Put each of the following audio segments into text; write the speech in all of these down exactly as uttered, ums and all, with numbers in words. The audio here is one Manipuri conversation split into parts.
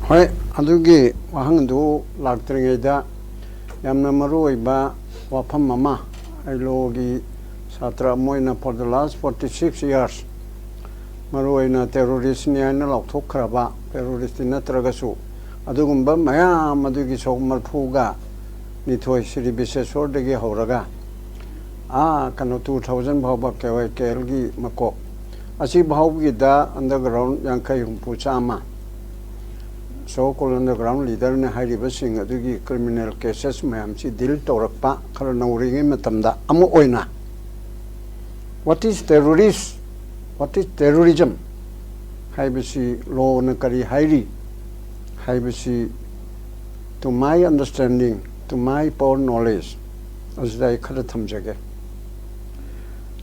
ꯍꯣꯏ, ꯑꯗꯨꯒꯤ ꯋꯥꯍꯪꯗꯨ ꯂꯥꯛꯇ꯭ꯔꯤꯉꯩꯗ ꯌꯥꯝꯅ ꯃꯔꯨ ꯑꯣꯏꯕ ꯋꯥꯐꯝ ꯑꯃ, ꯑꯩ ꯂꯣꯒꯤ ꯁꯥꯇ꯭ꯔ ꯑꯃ ꯑꯣꯏꯅ for the last forty six years ꯃꯔꯨ ꯑꯣꯏꯅ ꯇꯦꯔꯣꯔꯤꯁꯅꯤ ꯍꯥꯏꯅ ꯂꯥꯎꯊꯣꯛꯈ꯭ꯔꯕ, ꯇꯦꯔꯣꯔꯤꯁꯇꯤ ꯅꯠꯇ꯭ꯔꯒꯁꯨ, ꯑꯗꯨꯒꯨꯝꯕ ꯃꯌꯥꯝ ꯑꯗꯨꯒꯤ ꯁꯔꯨꯛ ꯃꯔꯤꯐꯨꯒ ꯅꯤꯊꯣꯏ ꯁ꯭ꯔꯤ ꯕꯤꯁꯦꯁꯣꯔꯗꯒꯤ ꯍꯧꯔꯒ ꯑꯥ ꯀꯩꯅꯣ two thousand ꯐꯥꯎꯕ ꯀꯦ ꯋꯥꯏ ꯀꯦ ꯑꯦꯜꯒꯤ ꯃꯀꯣꯛ ꯑꯁꯤ ꯐꯥꯎꯕꯒꯤꯗ underground ꯌꯥꯡꯈꯩ, ꯍꯨꯝꯐꯨ, ꯆꯥꯝꯃ so called underground leaderꯅ ꯍꯥꯏꯔꯤꯕꯁꯤꯡ ꯑꯗꯨꯒꯤ criminal cases ꯃꯌꯥꯝꯁꯤ deal ꯇꯧꯔꯛꯄ ꯈꯔ ꯅꯧꯔꯤꯉꯩ ꯃꯇꯝꯗ ꯑꯃ ꯑꯣꯏꯅ, what is terrorist, what is terrorism ꯍꯥꯏꯕꯁꯤ ꯂꯣꯅ ꯀꯔꯤ ꯍꯥꯏꯔꯤ ꯍꯥꯏꯕꯁꯤ, to my understanding, to my poor knowledge, ꯑꯁꯤꯗ ꯑꯩ ꯈꯔ ꯊꯝꯖꯒꯦ꯫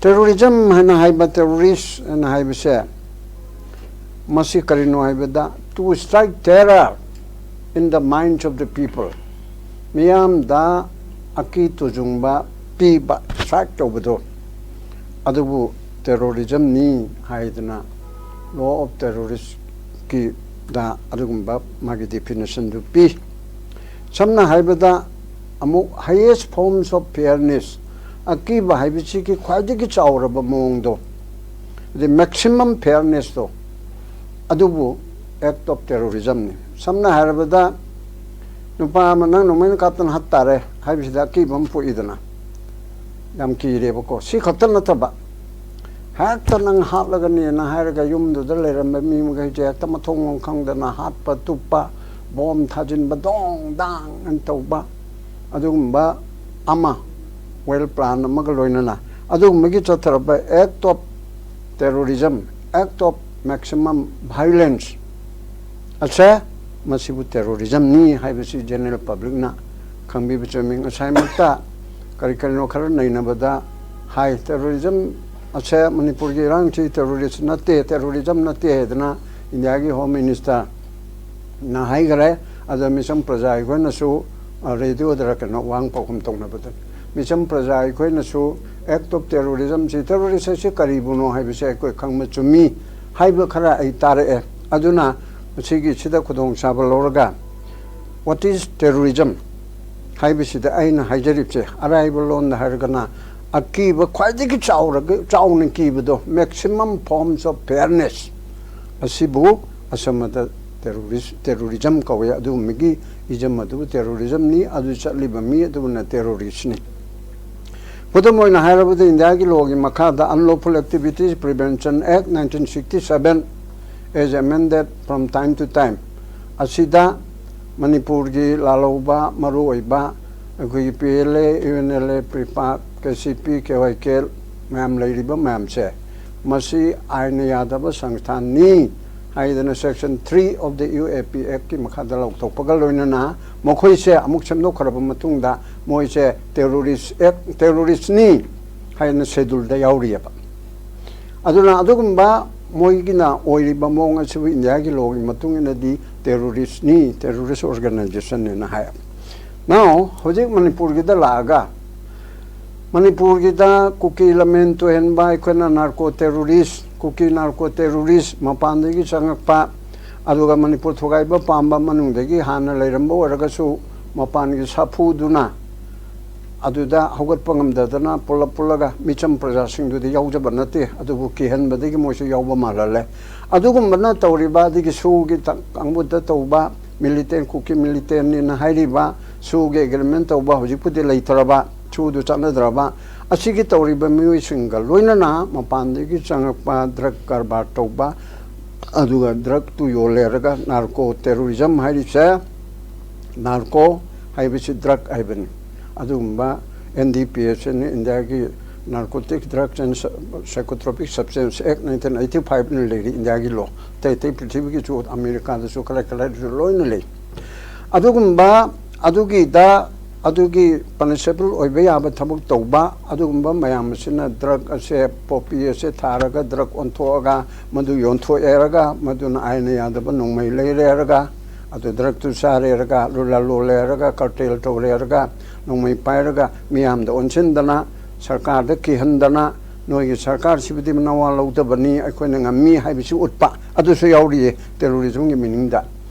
Terrorism ꯍꯥꯏꯅ ꯍꯥꯏꯕ, terrorist ꯍꯥꯏꯅ ꯍꯥꯏꯕꯁꯦ, ꯃꯁꯤ ꯀꯔꯤꯅꯣ ꯍꯥꯏꯕꯗ, to strike terror in the minds of the people, ꯃꯤꯌꯥꯝꯗ ꯑꯀꯤ ꯇꯨꯖꯨꯡꯕ ꯄꯤꯕ, strike ꯇꯧꯕꯗꯣ, ꯑꯗꯨꯕꯨ terrorismꯅꯤ ꯍꯥꯏꯗꯅ law of terroristꯀꯤꯗ ꯑꯗꯨꯒꯨꯝꯕ ꯃꯥꯒꯤ definitionꯗꯨ ꯄꯤ꯫ ꯁꯝꯅ ꯍꯥꯏꯕꯗ, ꯑꯃꯨꯛ highest forms of fairness, ꯑꯀꯤꯕ ꯍꯥꯏꯕꯁꯤꯒꯤ ꯈ꯭ꯋꯥꯏꯗꯒꯤ ꯆꯥꯎꯔꯕ ꯃꯑꯣꯡꯗꯣ, ꯑꯗꯩ maximum fairnessꯇꯣ, ꯑꯗꯨꯕꯨ act of terrorismꯅꯤ꯫ ꯁꯝꯅ ꯍꯥꯏꯔꯕꯗ, ꯅꯨꯄꯥ ꯑꯃ ꯅꯪ ꯅꯣꯡꯃꯩꯅ ꯀꯥꯞꯇꯅ ꯍꯥꯠ ꯇꯥꯔꯦ ꯍꯥꯏꯕꯁꯤꯗ ꯑꯀꯤꯕ ꯑꯃ ꯄꯣꯛꯏꯗꯅ, ꯌꯥꯝ ꯀꯤꯔꯦꯕꯀꯣ꯫ ꯁꯤ ꯈꯛꯇ ꯅꯠꯇꯕ, ꯍꯦꯛꯇ ꯅꯪ ꯍꯥꯠꯂꯒꯅꯦꯅ ꯍꯥꯏꯔꯒ ꯌꯨꯝꯗꯨꯗ ꯂꯩꯔꯝꯕ ꯃꯤ ꯃꯈꯩꯁꯦ ꯍꯦꯛꯇ ꯃꯊꯣꯡ ꯃꯔꯝ ꯈꯪꯗꯅ ꯍꯥꯠꯄ, ꯇꯨꯞꯄ, ꯕꯣꯝ ꯊꯥꯖꯤꯟꯕ, ꯗꯣꯡ ꯗꯥꯡ ꯑꯅ ꯇꯧꯕ, ꯑꯗꯨꯒꯨꯝꯕ ꯑꯃ, well plan ꯑꯃꯒ ꯂꯣꯏꯅꯅ ꯑꯗꯨꯒꯨꯝꯕꯒꯤ ꯆꯠꯊꯔꯛꯄ act of terrorism, act of maximum violence ꯑꯁꯦ, ꯃꯁꯤꯕꯨ terrorismꯅꯤ ꯍꯥꯏꯕꯁꯤ general publicꯅ ꯈꯪꯕꯤꯕ ꯆꯨꯝꯃꯤ꯫ ꯉꯁꯥꯏꯃꯛꯇ ꯀꯔꯤ ꯀꯔꯤꯅꯣ ꯈꯔ ꯅꯩꯅꯕꯗ ꯍꯥꯏ, terrorism ꯑꯁꯦ ꯃꯅꯤꯄꯨꯔꯒꯤ ꯏꯔꯥꯡꯁꯤ terrorist ꯅꯠꯇꯦ, terrorism ꯅꯠꯇꯦ ꯍꯥꯏꯗꯅ ꯏꯟꯗꯤꯌꯥꯒꯤ Home Ministerꯅ ꯍꯥꯏꯈꯔꯦ꯫ ꯑꯗ ꯃꯤꯆꯝ ꯄ꯭ꯔꯖꯥ ꯑꯩꯈꯣꯏꯅꯁꯨ, ꯑ, radioꯗꯔ ꯀꯩꯅꯣ ꯋꯥꯍꯪ ꯄꯥꯎꯈꯨꯝ ꯇꯧꯅꯕꯗ, ꯃꯤꯆꯝ ꯄ꯭ꯔꯖꯥ ꯑꯩꯈꯣꯏꯅꯁꯨ act of terrorismꯁꯤ, terrorist ꯑꯁꯤ ꯀꯔꯤꯕꯨꯅꯣ ꯍꯥꯏꯕꯁꯤ ꯑꯩꯈꯣꯏ ꯈꯪꯕ ꯆꯨꯝꯃꯤ ꯍꯥꯏꯕ ꯈꯔ ꯑꯩ ꯇꯥꯔꯛꯑꯦ꯫ ꯑꯗꯨꯅ ꯃꯁꯤꯒꯤꯁꯤꯗ ꯈꯨꯗꯣꯡꯆꯥꯕ ꯂꯧꯔꯒ, what is terrorism ꯍꯥꯏꯕꯁꯤꯗ ꯑꯩꯅ ꯍꯥꯏꯖꯔꯤꯕꯁꯦ, ꯑꯔꯥꯏꯕ ꯂꯣꯟꯗ ꯍꯥꯏꯔꯒꯅ, ꯑꯀꯤꯕ ꯈ꯭ꯋꯥꯏꯗꯒꯤ ꯆꯥꯎꯔꯒ, ꯆꯥꯎꯅ ꯀꯤꯕꯗꯣ, maximum forms of fearness, ꯑꯁꯤꯕꯨ ꯑꯁꯝꯕꯗ terrorist, terrorism ꯀꯧꯏ꯫ ꯑꯗꯨꯒꯨꯝꯕꯒꯤ ism ꯑꯗꯨꯕꯨ terrorismꯅꯤ, ꯑꯗꯨ ꯆꯠꯂꯤꯕ ꯃꯤ ꯑꯗꯨꯕꯨꯅ terroristꯅꯤ꯫ ꯈꯨꯗꯝ ꯑꯣꯏꯅ ꯍꯥꯏꯔꯕꯗ, ꯏꯟꯗꯤꯌꯥꯒꯤ lawꯒꯤ ꯃꯈꯥꯗ Unlawful Activities Prevention Act nineteen sixty seven, as amended from time to time, ꯑꯁꯤꯗ ꯃꯅꯤꯄꯨꯔꯒꯤ ꯂꯥꯜꯍꯧꯕ ꯃꯔꯨꯑꯣꯏꯕ ꯑꯩꯈꯣꯏꯒꯤ P L A, U N L A, PREPAK, K C P, K Y K ꯃꯌꯥꯝ ꯂꯩꯔꯤꯕ ꯃꯌꯥꯝꯁꯦ, ꯃꯁꯤ ꯑꯥꯏꯟꯅ ꯌꯥꯗꯕ ꯁꯪꯁꯊꯥꯟꯅꯤ ꯍꯥꯏꯗꯅ section three of the U A P Actꯀꯤ ꯃꯈꯥꯗ ꯂꯥꯎꯊꯣꯛꯄꯒ ꯂꯣꯏꯅꯅ, ꯃꯈꯣꯏꯁꯦ ꯑꯃꯨꯛ ꯁꯦꯝꯗꯣꯛꯈ꯭ꯔꯕ ꯃꯇꯨꯡꯗ, ꯃꯣꯏꯁꯦ terrorist act, terroristꯅꯤ ꯍꯥꯏꯅ scheduleꯗ ꯌꯥꯎꯔꯤꯑꯕ꯫ ꯑꯗꯨꯅ ꯑꯗꯨꯒꯨꯝꯕ ꯃꯣꯏꯒꯤꯅ ꯑꯣꯏꯔꯤꯕ ꯃꯑꯣꯡ ꯑꯁꯤꯕꯨ ꯏꯟꯗꯤꯌꯥꯒꯤ lawꯒꯤ ꯃꯇꯨꯡ ꯏꯟꯅꯗꯤ terroristꯅꯤ, terrorist organizationꯅꯦꯅ ꯍꯥꯏ꯫ Now, ꯍꯧꯖꯤꯛ ꯃꯅꯤꯄꯨꯔꯒꯤꯗ ꯂꯥꯛꯑꯒ, ꯃꯅꯤꯄꯨꯔꯒꯤꯗ ꯀꯨꯀꯤ ꯂꯝꯍꯦꯟ ꯇꯨꯍꯦꯟꯕ, ꯑꯩꯈꯣꯏꯅ narco terrorist, ꯀꯨꯀꯤ narco terrorist, ꯃꯄꯥꯟꯗꯒꯤ ꯆꯪꯉꯛꯄ, ꯑꯗꯨꯒ ꯃꯅꯤꯄꯨꯔ ꯊꯨꯒꯥꯏꯕ ꯄꯥꯝꯕ, ꯃꯅꯨꯡꯗꯒꯤ ꯍꯥꯟꯅ ꯂꯩꯔꯝꯕ ꯑꯣꯏꯔꯒꯁꯨ ꯃꯄꯥꯟꯒꯤ ꯁꯥꯐꯨꯗꯨꯅ ꯑꯗꯨꯗ ꯍꯧꯒꯠꯄ ꯉꯝꯗꯗꯅ ꯄꯨꯜꯂꯞ ꯄꯨꯜꯂꯒ ꯃꯤꯆꯝ ꯄ꯭ꯔꯖꯥꯁꯤꯡꯗꯨꯗꯤ ꯌꯥꯎꯖꯕ ꯅꯠꯇꯦ, ꯑꯗꯨꯕꯨ ꯀꯤꯍꯟꯕꯗꯒꯤ ꯃꯣꯏꯁꯨ ꯌꯥꯎꯕ ꯃꯥꯜꯍꯜꯂꯦ꯫ ꯑꯗꯨꯒꯨꯝꯕꯅ ꯇꯧꯔꯤꯕ, ꯑꯗꯒꯤ SoOꯒꯤ ꯀꯥꯡꯕꯨꯗ ꯇꯧꯕ, militant, ꯀꯨꯀꯤ militantꯅꯤꯅ ꯍꯥꯏꯔꯤꯕ, SoOꯒꯤ agreement ꯇꯧꯕ, ꯍꯧꯖꯤꯛꯄꯨꯗꯤ ꯂꯩꯇ꯭ꯔꯕ, SoOꯗꯨ ꯆꯠꯅꯗ꯭ꯔꯕ, ꯑꯁꯤꯒꯤ ꯇꯧꯔꯤꯕ ꯃꯤꯑꯣꯏꯁꯤꯡꯒ ꯂꯣꯏꯅꯅ ꯃꯄꯥꯟꯗꯒꯤ ꯆꯪꯉꯛꯄ drug ꯀꯔꯕꯥꯔ ꯇꯧꯕ, ꯑꯗꯨꯒ drugꯇꯨ ꯌꯣꯜꯂꯦ ꯍꯥꯏꯔꯒ narco terrorism ꯍꯥꯏꯔꯤꯁꯦ, narco ꯍꯥꯏꯕꯁꯤ drug ꯍꯥꯏꯕꯅꯤ꯫ ꯑꯗꯨꯒꯨꯝꯕ N D P S ꯅꯤ, ꯏꯟꯗꯤꯌꯥꯒꯤ Narcotic Drugs and Psychotropic Substance Act nineteen eighty five ꯅ ꯂꯩꯔꯤ ꯏꯟꯗꯤꯌꯥꯒꯤ law꯫ ꯑꯇꯩ ꯑꯇꯩ ꯄ꯭ꯔꯤꯊꯤꯕꯤꯒꯤꯁꯨ, ꯑꯃꯦꯔꯤꯀꯥꯗꯁꯨ ꯈꯔ ꯈꯔ ꯂꯣꯏꯅ ꯂꯩ꯫ ꯑꯗꯨꯒꯨꯝꯕ, ꯑꯗꯨꯒꯤꯗ, ꯑꯗꯨꯒꯤ punishable ꯑꯣꯏꯕ ꯌꯥꯕ ꯊꯕꯛ ꯇꯧꯕ, ꯑꯗꯨꯒꯨꯝꯕ ꯃꯌꯥꯝ ꯑꯁꯤꯅ drug ꯑꯁꯦ, poppy ꯑꯁꯦ ꯊꯥꯔꯒ drug ꯑꯣꯟꯊꯣꯛꯑꯒ ꯃꯗꯨ ꯌꯣꯟꯊꯣꯛꯑꯦ ꯍꯥꯏꯔꯒ, ꯃꯗꯨꯅ ꯑꯥꯏꯟꯅ ꯌꯥꯗꯕ ꯅꯣꯡꯃꯩ ꯂꯩꯔꯦ ꯍꯥꯏꯔꯒ, ꯑꯗꯨ drugꯇꯨ ꯆꯥꯔꯦ ꯍꯥꯏꯔꯒ, ꯑꯗꯨ ꯂꯂꯣꯜꯂꯦ ꯍꯥꯏꯔꯒ, cartel ꯇꯧꯔꯦ ꯍꯥꯏꯔꯒ, ꯅꯣꯡꯃꯩ ꯄꯥꯏꯔꯒ ꯃꯤꯌꯥꯝꯗ ꯑꯣꯟꯁꯤꯟꯗꯅ, ꯁꯔꯀꯥꯔꯗ ꯀꯤꯍꯟꯗꯅ, ꯅꯣꯏꯒꯤ ꯁꯔꯀꯥꯔꯁꯤꯕꯨꯗꯤ ꯅꯋꯥ ꯂꯧꯗꯕꯅꯤ, ꯑꯩꯈꯣꯏꯅ ꯉꯝꯃꯤ ꯍꯥꯏꯕꯁꯤ ꯎꯠꯄ ꯑꯗꯨꯁꯨ ꯌꯥꯎꯔꯤꯌꯦ꯫ ꯇꯦꯔꯣꯔꯤꯖꯝꯒꯤ ꯃꯤꯅꯤꯡꯗ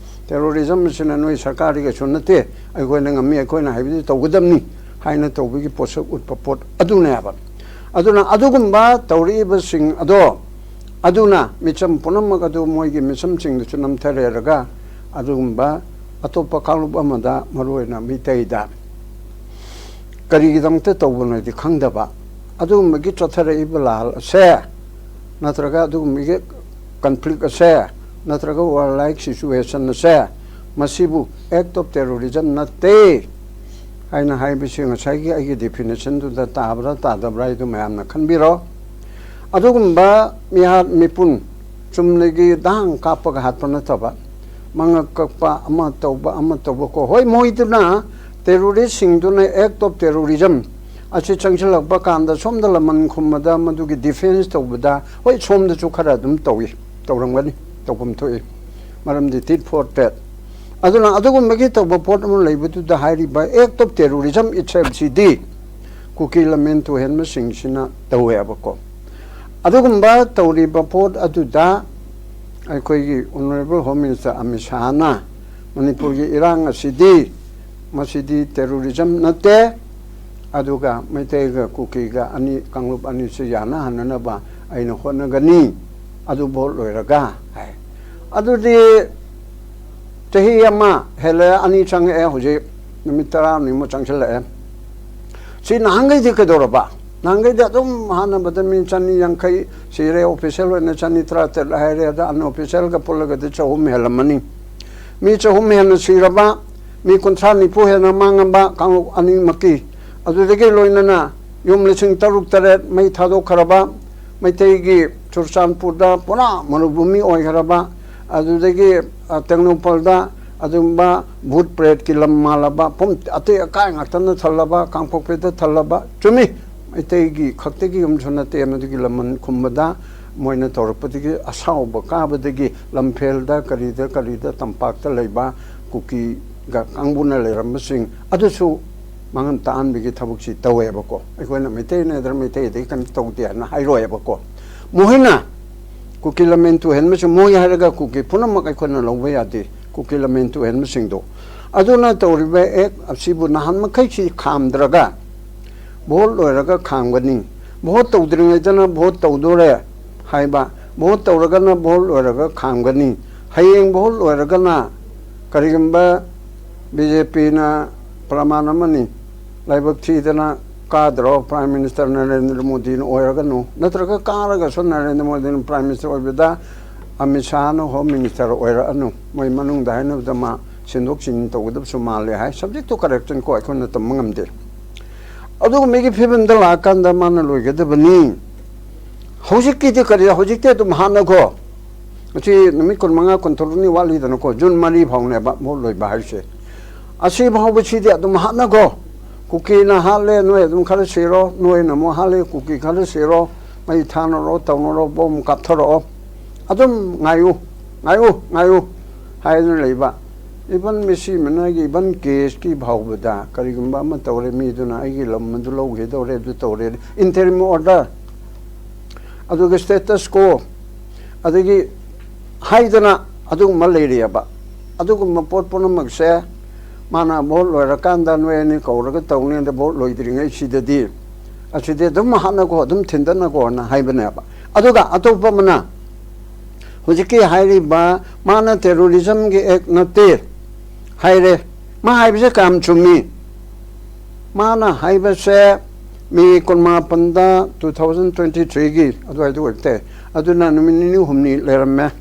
ꯇꯦꯔꯣꯔꯤꯖꯝ ꯑꯁꯤꯅ ꯅꯣꯏ ꯁꯔꯀꯥꯔꯗꯤ ꯀꯩꯁꯨ ꯅꯠꯇꯦ, ꯑꯩꯈꯣꯏꯅ ꯉꯝꯃꯤ, ꯑꯩꯈꯣꯏꯅ ꯍꯥꯏꯕꯗꯤ ꯇꯧꯒꯗꯕꯅꯤ ꯍꯥꯏꯅ ꯇꯧꯕꯒꯤ ꯄꯣꯠꯁꯛ ꯎꯠꯄ ꯄꯣꯠ ꯑꯗꯨꯅꯦꯕ꯫ ꯑꯗꯨꯅ ꯑꯗꯨꯒꯨꯝꯕ ꯇꯧꯔꯛꯏꯕꯁꯤꯡ ꯑꯗꯣ, ꯑꯗꯨꯅ ꯃꯤꯆꯝ ꯄꯨꯝꯅꯃꯛ ꯑꯗꯨ ꯃꯣꯏꯒꯤ ꯃꯤꯆꯝꯁꯤꯡꯗꯨꯁꯨ ꯅꯝꯊꯔꯦꯔꯒ ꯑꯗꯨꯒꯨꯝꯕ ꯑꯇꯣꯞꯄ ꯀꯥꯡꯂꯨꯞ ꯑꯃꯗ, ꯃꯔꯨꯑꯣꯏꯅ ꯃꯤꯇꯩꯗ ꯀꯔꯤꯒꯤꯗꯃꯛꯇ ꯇꯧꯕꯅꯣꯗꯤ ꯈꯪꯗꯕ, ꯑꯗꯨꯒꯨꯝꯕꯒꯤ ꯆꯠꯊꯔꯛꯏꯕ ꯂꯥꯜ ꯑꯁꯦ, ꯅꯠꯇ꯭ꯔꯒ ꯑꯗꯨꯒꯨꯝꯕꯒꯤ ꯀꯟꯐ꯭ꯂꯤꯛ ꯑꯁꯦ, ꯅꯠꯇ꯭ꯔꯒ ꯋꯥꯔ ꯂꯥꯏꯛ ꯁꯤꯆꯨꯋꯦꯁꯟ ꯑꯁꯦ, ꯃꯁꯤꯕꯨ ꯑꯦꯛ ꯑꯣꯐ ꯇꯦꯔꯣꯔꯤꯖꯝ ꯅꯠꯇꯦ ꯍꯥꯏꯅ ꯍꯥꯏꯕꯁꯤ ꯉꯁꯥꯏꯒꯤ ꯑꯩꯒꯤ ꯗꯤꯐꯤꯅꯤꯁꯟꯗꯨꯗ ꯇꯥꯕ꯭ꯔꯥ ꯇꯥꯗꯕ꯭ꯔꯥ ꯍꯥꯏꯗꯨ ꯃꯌꯥꯝꯅ ꯈꯟꯕꯤꯔꯣ꯫ ꯑꯗꯨꯒꯨꯝꯕ ꯃꯤꯍꯥꯠ ꯃꯤꯄꯨꯟ ꯆꯨꯝꯅꯒꯤ ꯗꯥꯡ ꯀꯥꯞꯄꯒ ꯍꯥꯠꯄ ꯅꯠꯇꯕ, ꯃꯉꯛ ꯀꯛꯄ, ꯑꯃ ꯇꯧꯕ, ꯑꯃ ꯇꯧꯕ ꯀꯣ, ꯍꯣꯏ, ꯃꯣꯏꯗꯨꯅ, ꯇꯦꯔꯣꯔꯤꯁꯁꯤꯡꯗꯨꯅ ꯑꯦꯛ ꯑꯣꯐ ꯇꯦꯔꯣꯔꯤꯖꯝ ꯑꯁꯤ ꯆꯪꯁꯤꯜꯂꯛꯄ ꯀꯥꯟꯗ ꯁꯣꯝꯗ ꯂꯃꯟ ꯈꯨꯝꯕꯗ, ꯃꯗꯨꯒꯤ ꯗꯤꯐꯦꯟꯁ ꯇꯧꯕꯗ, ꯍꯣꯏ, ꯁꯣꯝꯗꯁꯨ ꯈꯔ ꯑꯗꯨꯝ ꯇꯧꯏ, ꯇꯧꯔꯝꯒꯅꯤ, ꯇꯧꯐꯝ ꯊꯣꯛꯏ, ꯃꯔꯝꯗꯤ ꯇꯤꯠ ꯐꯣꯔ ꯇꯦꯠ꯫ ꯑꯗꯨꯅ ꯑꯗꯨꯒꯨꯝꯕꯒꯤ ꯇꯧꯕ ꯄꯣꯠ ꯑꯃ ꯂꯩꯕꯗꯨꯗ ꯍꯥꯏꯔꯤꯕ ꯑꯦꯛ ꯑꯣꯐ ꯇꯦꯔꯣꯔꯤꯖꯝ ꯏꯠꯁꯦꯜꯐꯁꯤꯗꯤ ꯀꯨꯀꯤ ꯂꯝꯃꯦꯟ ꯇꯨꯍꯦꯟꯕꯁꯤꯡꯁꯤꯅ ꯇꯧꯋꯦꯕꯀꯣ꯫ ꯑꯗꯨꯒꯨꯝꯕ ꯇꯧꯔꯤꯕ ꯄꯣꯠ ꯑꯗꯨꯗ ꯑꯩꯈꯣꯏꯒꯤ ꯑꯣꯅꯔꯦꯕꯜ ꯍꯣꯝ ꯃꯤꯅꯤꯁꯇꯔ ꯑꯃꯤꯠ ꯁꯥꯍꯅ ꯃꯅꯤꯄꯨꯔꯒꯤ ꯏꯔꯥꯡ ꯑꯁꯤꯗꯤ, ꯃꯁꯤꯗꯤ ꯇꯦꯔꯣꯔꯤꯖꯝ ꯅꯠꯇꯦ, ꯑꯗꯨꯒ ꯃꯩꯇꯩꯒ ꯀꯨꯀꯤꯒ ꯑꯅꯤ, ꯀꯥꯡꯂꯨꯞ ꯑꯅꯤꯁꯤ ꯌꯥꯅꯍꯟꯅꯅꯕ ꯑꯩꯅ ꯍꯣꯠꯅꯒꯅꯤ, ꯑꯗꯨ ꯚꯣꯠ ꯂꯣꯏꯔꯒ ꯍꯥꯏ꯫ ꯑꯗꯨꯗꯤ ꯆꯍꯤ ꯑꯃ ꯍꯦꯜꯂꯦ, ꯑꯅꯤ ꯆꯪꯉꯛꯑꯦ, ꯍꯧꯖꯤꯛ ꯅꯨꯃꯤꯠ ꯇꯔꯥꯅꯤꯃꯨꯛ ꯆꯪꯁꯤꯜꯂꯛꯑꯦ꯫ ꯁꯤ ꯅꯍꯥꯟꯈꯩꯗꯤ ꯀꯩꯗꯧꯔꯕ? ꯅꯍꯥꯟꯈꯩꯗꯤ ꯑꯗꯨꯝ ꯍꯥꯟꯅꯕꯗ ꯃꯤ ꯆꯅꯤ ꯌꯥꯡꯈꯩ ꯁꯤꯔꯦ, ꯑꯣꯐꯤꯁꯤꯌꯦꯜ ꯑꯣꯏꯅ ꯆꯅꯤ ꯇꯔꯥꯇꯔꯦꯠ ꯍꯥꯏꯔꯦ, ꯑꯗ ꯑꯟꯑꯣꯐꯤꯁꯤꯌꯦꯜꯒ ꯄꯨꯜꯂꯒꯗꯤ ꯆꯍꯨꯝ ꯍꯦꯜꯂꯝꯃꯅꯤ꯫ ꯃꯤ ꯆꯍꯨꯝ ꯍꯦꯟꯅ ꯁꯤꯔꯕ, ꯃꯤ ꯀꯨꯟꯊ꯭ꯔꯥ ꯅꯤꯐꯨ ꯍꯦꯟꯅ ꯃꯥꯡꯉꯕ ꯀꯥꯡꯂꯨꯞ ꯑꯅꯤꯃꯛꯀꯤ, ꯑꯗꯨꯗꯒꯤ ꯂꯣꯏꯅꯅ ꯌꯨꯝ ꯂꯤꯁꯤꯡ ꯇꯔꯨꯛ ꯇꯔꯦꯠ ꯃꯩ ꯊꯥꯗꯣꯛꯈ꯭ꯔꯕ, ꯃꯩꯇꯩꯒꯤ ꯆꯨꯔꯆꯥꯟꯄꯨꯔꯗ ꯄꯨꯔꯥ ꯃꯔꯨꯚꯨꯃꯤ ꯑꯣꯏꯈ꯭ꯔꯕ, ꯑꯗꯨꯗꯒꯤ, ꯑ, ꯇꯦꯡꯅꯧꯄꯜꯗ ꯑꯗꯨꯒꯨꯝꯕ ꯚꯨꯠ ꯄ꯭ꯔꯦꯠꯀꯤ ꯂꯝ ꯃꯥꯜꯂꯕ ꯄꯨꯝ-, ꯑꯇꯩ ꯑꯀꯥꯏ ꯉꯥꯛꯇꯅ ꯊꯜꯂꯕ, ꯀꯥꯡꯄꯣꯛꯄꯤꯗ ꯊꯜꯂꯕ, ꯆꯨꯝꯃꯤ, ꯃꯩꯇꯩꯒꯤ ꯈꯛꯇꯒꯤ ꯌꯨꯝꯁꯨ ꯅꯠꯇꯦ, ꯃꯗꯨꯒꯤ ꯂꯃꯟ ꯈꯨꯝꯕꯗ ꯃꯣꯏꯅ ꯇꯧꯔꯛꯄꯗꯒꯤ, ꯑꯁꯥꯎꯕ ꯀꯥꯕꯗꯒꯤ ꯂꯝꯐꯦꯜꯗ ꯀꯔꯤꯗ ꯀꯔꯤꯗ ꯇꯝꯄꯥꯛꯇ ꯂꯩꯕ ꯀꯨꯀꯤꯒ ꯀꯥꯡꯕꯨꯅ ꯂꯩꯔꯝꯕꯁꯤꯡ ꯑꯗꯨꯁꯨ ꯃꯥꯡꯍꯟ ꯇꯥꯛꯍꯟꯕꯒꯤ ꯊꯕꯛꯁꯤ ꯇꯧꯋꯦꯕꯀꯣ꯫ ꯑꯩꯈꯣꯏꯅ ꯃꯩꯇꯩꯅ ꯅꯠꯇ꯭ꯔ ꯃꯩꯇꯩꯗꯒꯤ ꯀꯩꯅꯣ ꯇꯧꯗꯦ ꯍꯥꯏꯅ ꯍꯥꯏꯔꯣꯏꯕꯀꯣ꯫ ꯃꯈꯣꯏꯅ ꯀꯨꯀꯤ ꯂꯃꯟ ꯇꯨꯍꯟꯕꯁꯤ ꯃꯣꯏ ꯍꯥꯏꯔꯒ ꯀꯨꯀꯤ ꯄꯨꯝꯅꯃꯛ ꯑꯩꯈꯣꯏꯅ ꯂꯧꯕ ꯌꯥꯗꯦ꯫ ꯀꯨꯀꯤ ꯂꯃꯟ ꯇꯨꯍꯟꯕꯁꯤꯡꯗꯣ ꯑꯗꯨꯅ ꯇꯧꯔꯤꯕ ꯑꯦꯛ ꯑꯁꯤꯕꯨ ꯅꯍꯥꯟ ꯃꯈꯩꯁꯤ ꯈꯥꯝꯗ꯭ꯔꯒ ꯚꯣꯠ ꯂꯣꯏꯔꯒ ꯈꯥꯝꯒꯅꯤ, ꯚꯣꯠ ꯇꯧꯗ꯭ꯔꯤꯉꯩꯗꯅ ꯚꯣꯠ ꯇꯧꯗꯣꯔꯦ ꯍꯥꯏꯕ, ꯚꯣꯠ ꯇꯧꯔꯒꯅ ꯚꯣꯠ ꯂꯣꯏꯔꯒ ꯈꯥꯝꯒꯅꯤ, ꯍꯌꯦꯡ ꯚꯣꯠ ꯂꯣꯏꯔꯒꯅ ꯀꯔꯤꯒꯨꯝꯕ ꯕꯤ ꯖꯦ ꯄꯤꯅ ꯄ꯭ꯔꯃꯥꯟ ꯑꯃꯅꯤ, ꯂꯥꯏꯕꯛ ꯊꯤꯗꯅ ꯀꯥꯗ꯭ꯔꯣ ꯄ꯭ꯔꯥꯏꯝ ꯃꯤꯅꯤꯁꯇꯔ ꯅꯔꯦꯟꯗ꯭ꯔ ꯃꯣꯗꯤꯅ ꯑꯣꯏꯔꯒꯅꯨ, ꯅꯠꯇ꯭ꯔꯒ ꯀꯥꯔꯒꯁꯨ ꯅꯔꯦꯟꯗ꯭ꯔ ꯃꯣꯗꯤꯅ ꯄ꯭ꯔꯥꯏꯝ ꯃꯤꯅꯤꯁꯇꯔ ꯑꯣꯏꯕꯗ ꯑꯃꯤꯠ ꯁꯥꯍꯅ ꯍꯣꯝ ꯃꯤꯅꯤꯁꯇꯔ ꯑꯣꯏꯔꯛꯑꯅꯨ, ꯃꯣꯏ ꯃꯅꯨꯡꯗ ꯍꯥꯏꯅꯕꯗ ꯃꯥ ꯁꯤꯟꯗꯣꯛ ꯁꯤꯟꯖꯤꯟ ꯇꯧꯒꯗꯕꯁꯨ ꯃꯥꯜꯂꯦ ꯍꯥꯏ꯫ Subject to correction ꯀꯣ, ꯑꯩꯈꯣꯏꯅ ꯇꯝꯕ ꯉꯝꯗꯦ꯫ ꯑꯗꯨꯒꯨꯝꯕꯒꯤ ꯐꯤꯕꯝꯗ ꯂꯥꯛꯑꯀꯥꯟꯗ ꯃꯥꯅ ꯂꯣꯏꯒꯗꯕꯅꯤ꯫ ꯍꯧꯖꯤꯛꯀꯤꯗꯤ ꯀꯔꯤ, ꯍꯧꯖꯤꯛꯇꯤ ꯑꯗꯨꯝ ꯍꯥꯠꯅꯈꯣ꯫ ꯉꯁꯤ ꯅꯨꯃꯤꯠ ꯀꯨꯟꯃꯉꯥ, ꯀꯨꯟꯇꯔꯨꯛꯅꯤ ꯋꯥꯠꯂꯤꯗꯅꯀꯣ, ꯖꯨꯟ ꯃꯔꯤ ꯐꯥꯎꯅꯦꯕ ꯚꯣꯠ ꯂꯣꯏꯕ ꯍꯥꯏꯁꯦ꯫ ꯑꯁꯤ ꯐꯥꯎꯕꯁꯤꯗꯤ ꯑꯗꯨꯝ ꯍꯥꯠꯅꯈꯣ꯫ ꯀꯨꯀꯤꯅ ꯍꯥꯠꯂꯦ, ꯅꯣꯏ ꯑꯗꯨꯝ ꯈꯔ ꯁꯤꯔꯣ, ꯅꯣꯏꯅ ꯑꯃꯨꯛ ꯍꯥꯠꯂꯦ, ꯀꯨꯀꯤ ꯈꯔ ꯁꯤꯔꯣ, ꯃꯩ ꯊꯥꯅꯔꯣ, ꯇꯧꯅꯔꯣ, ꯕꯣꯝ ꯀꯥꯞꯊꯔꯛꯑꯣ, ꯑꯗꯨꯝ ꯉꯥꯏꯌꯨ, ꯉꯥꯏꯌꯨ, ꯉꯥꯏꯌꯨ ꯍꯥꯏꯗꯨꯅ ꯂꯩꯕ꯫ Even ꯃꯤꯁꯤ ꯃꯅꯥꯒꯤ even case ꯀꯤ ꯐꯥꯎꯕꯗ ꯀꯔꯤꯒꯨꯝꯕ ꯑꯃ ꯇꯧꯔꯦ, ꯃꯤꯗꯨꯅ ꯑꯩꯒꯤ ꯂꯝ ꯑꯗꯨ ꯂꯧꯈꯤꯗꯧꯔꯦ, ꯑꯗꯨ ꯇꯧꯔꯦ, interim order, ꯑꯗꯨꯒ status quo, ꯑꯗꯒꯤ ꯍꯥꯏꯗꯅ ꯑꯗꯨꯒꯨꯝꯕ ꯂꯩꯔꯤꯑꯕ꯫ ꯑꯗꯨꯒꯨꯝꯕ ꯄꯣꯠ ꯄꯨꯝꯅꯃꯛꯁꯦ ꯃꯥꯅ ꯚꯣꯠ ꯂꯣꯏꯔꯀꯥꯟꯗ ꯅꯣꯏ ꯑꯅꯤ ꯀꯧꯔꯒ ꯇꯧꯅꯤ, ꯑꯗ ꯚꯣꯠ ꯂꯣꯏꯗ꯭ꯔꯤꯉꯩꯁꯤꯗꯗꯤ ꯑꯁꯤꯗꯤ ꯑꯗꯨꯝ ꯍꯥꯠꯅꯀꯣ, ꯑꯗꯨꯝ ꯊꯤꯟꯗꯠꯅꯀꯣꯅ ꯍꯥꯏꯕꯅꯦꯕ꯫ ꯑꯗꯨꯒ ꯑꯇꯣꯞꯄ ꯑꯃꯅ ꯍꯧꯖꯤꯛꯀꯤ ꯍꯥꯏꯔꯤꯕ ꯃꯥꯅ terrorism ꯒꯤ act ꯅꯠꯇꯦ ꯍꯥꯏꯔꯦ꯫ ꯃꯥ ꯍꯥꯏꯕꯁꯦ ꯀꯌꯥꯝ ꯆꯨꯝꯃꯤ? ꯃꯥꯅ ꯍꯥꯏꯕꯁꯦ ꯃꯦ ꯀꯨꯟꯃꯥꯄꯟꯗ two thousand twenty three ꯒꯤ ꯑꯗꯨꯋꯥꯏꯗ ꯑꯣꯏꯕ ꯇꯥꯏ꯫ ꯑꯗꯨꯅ ꯅꯨꯃꯤꯠ ꯅꯤꯅꯤ ꯍꯨꯝꯅꯤ ꯂꯩꯔꯝꯃꯦ꯫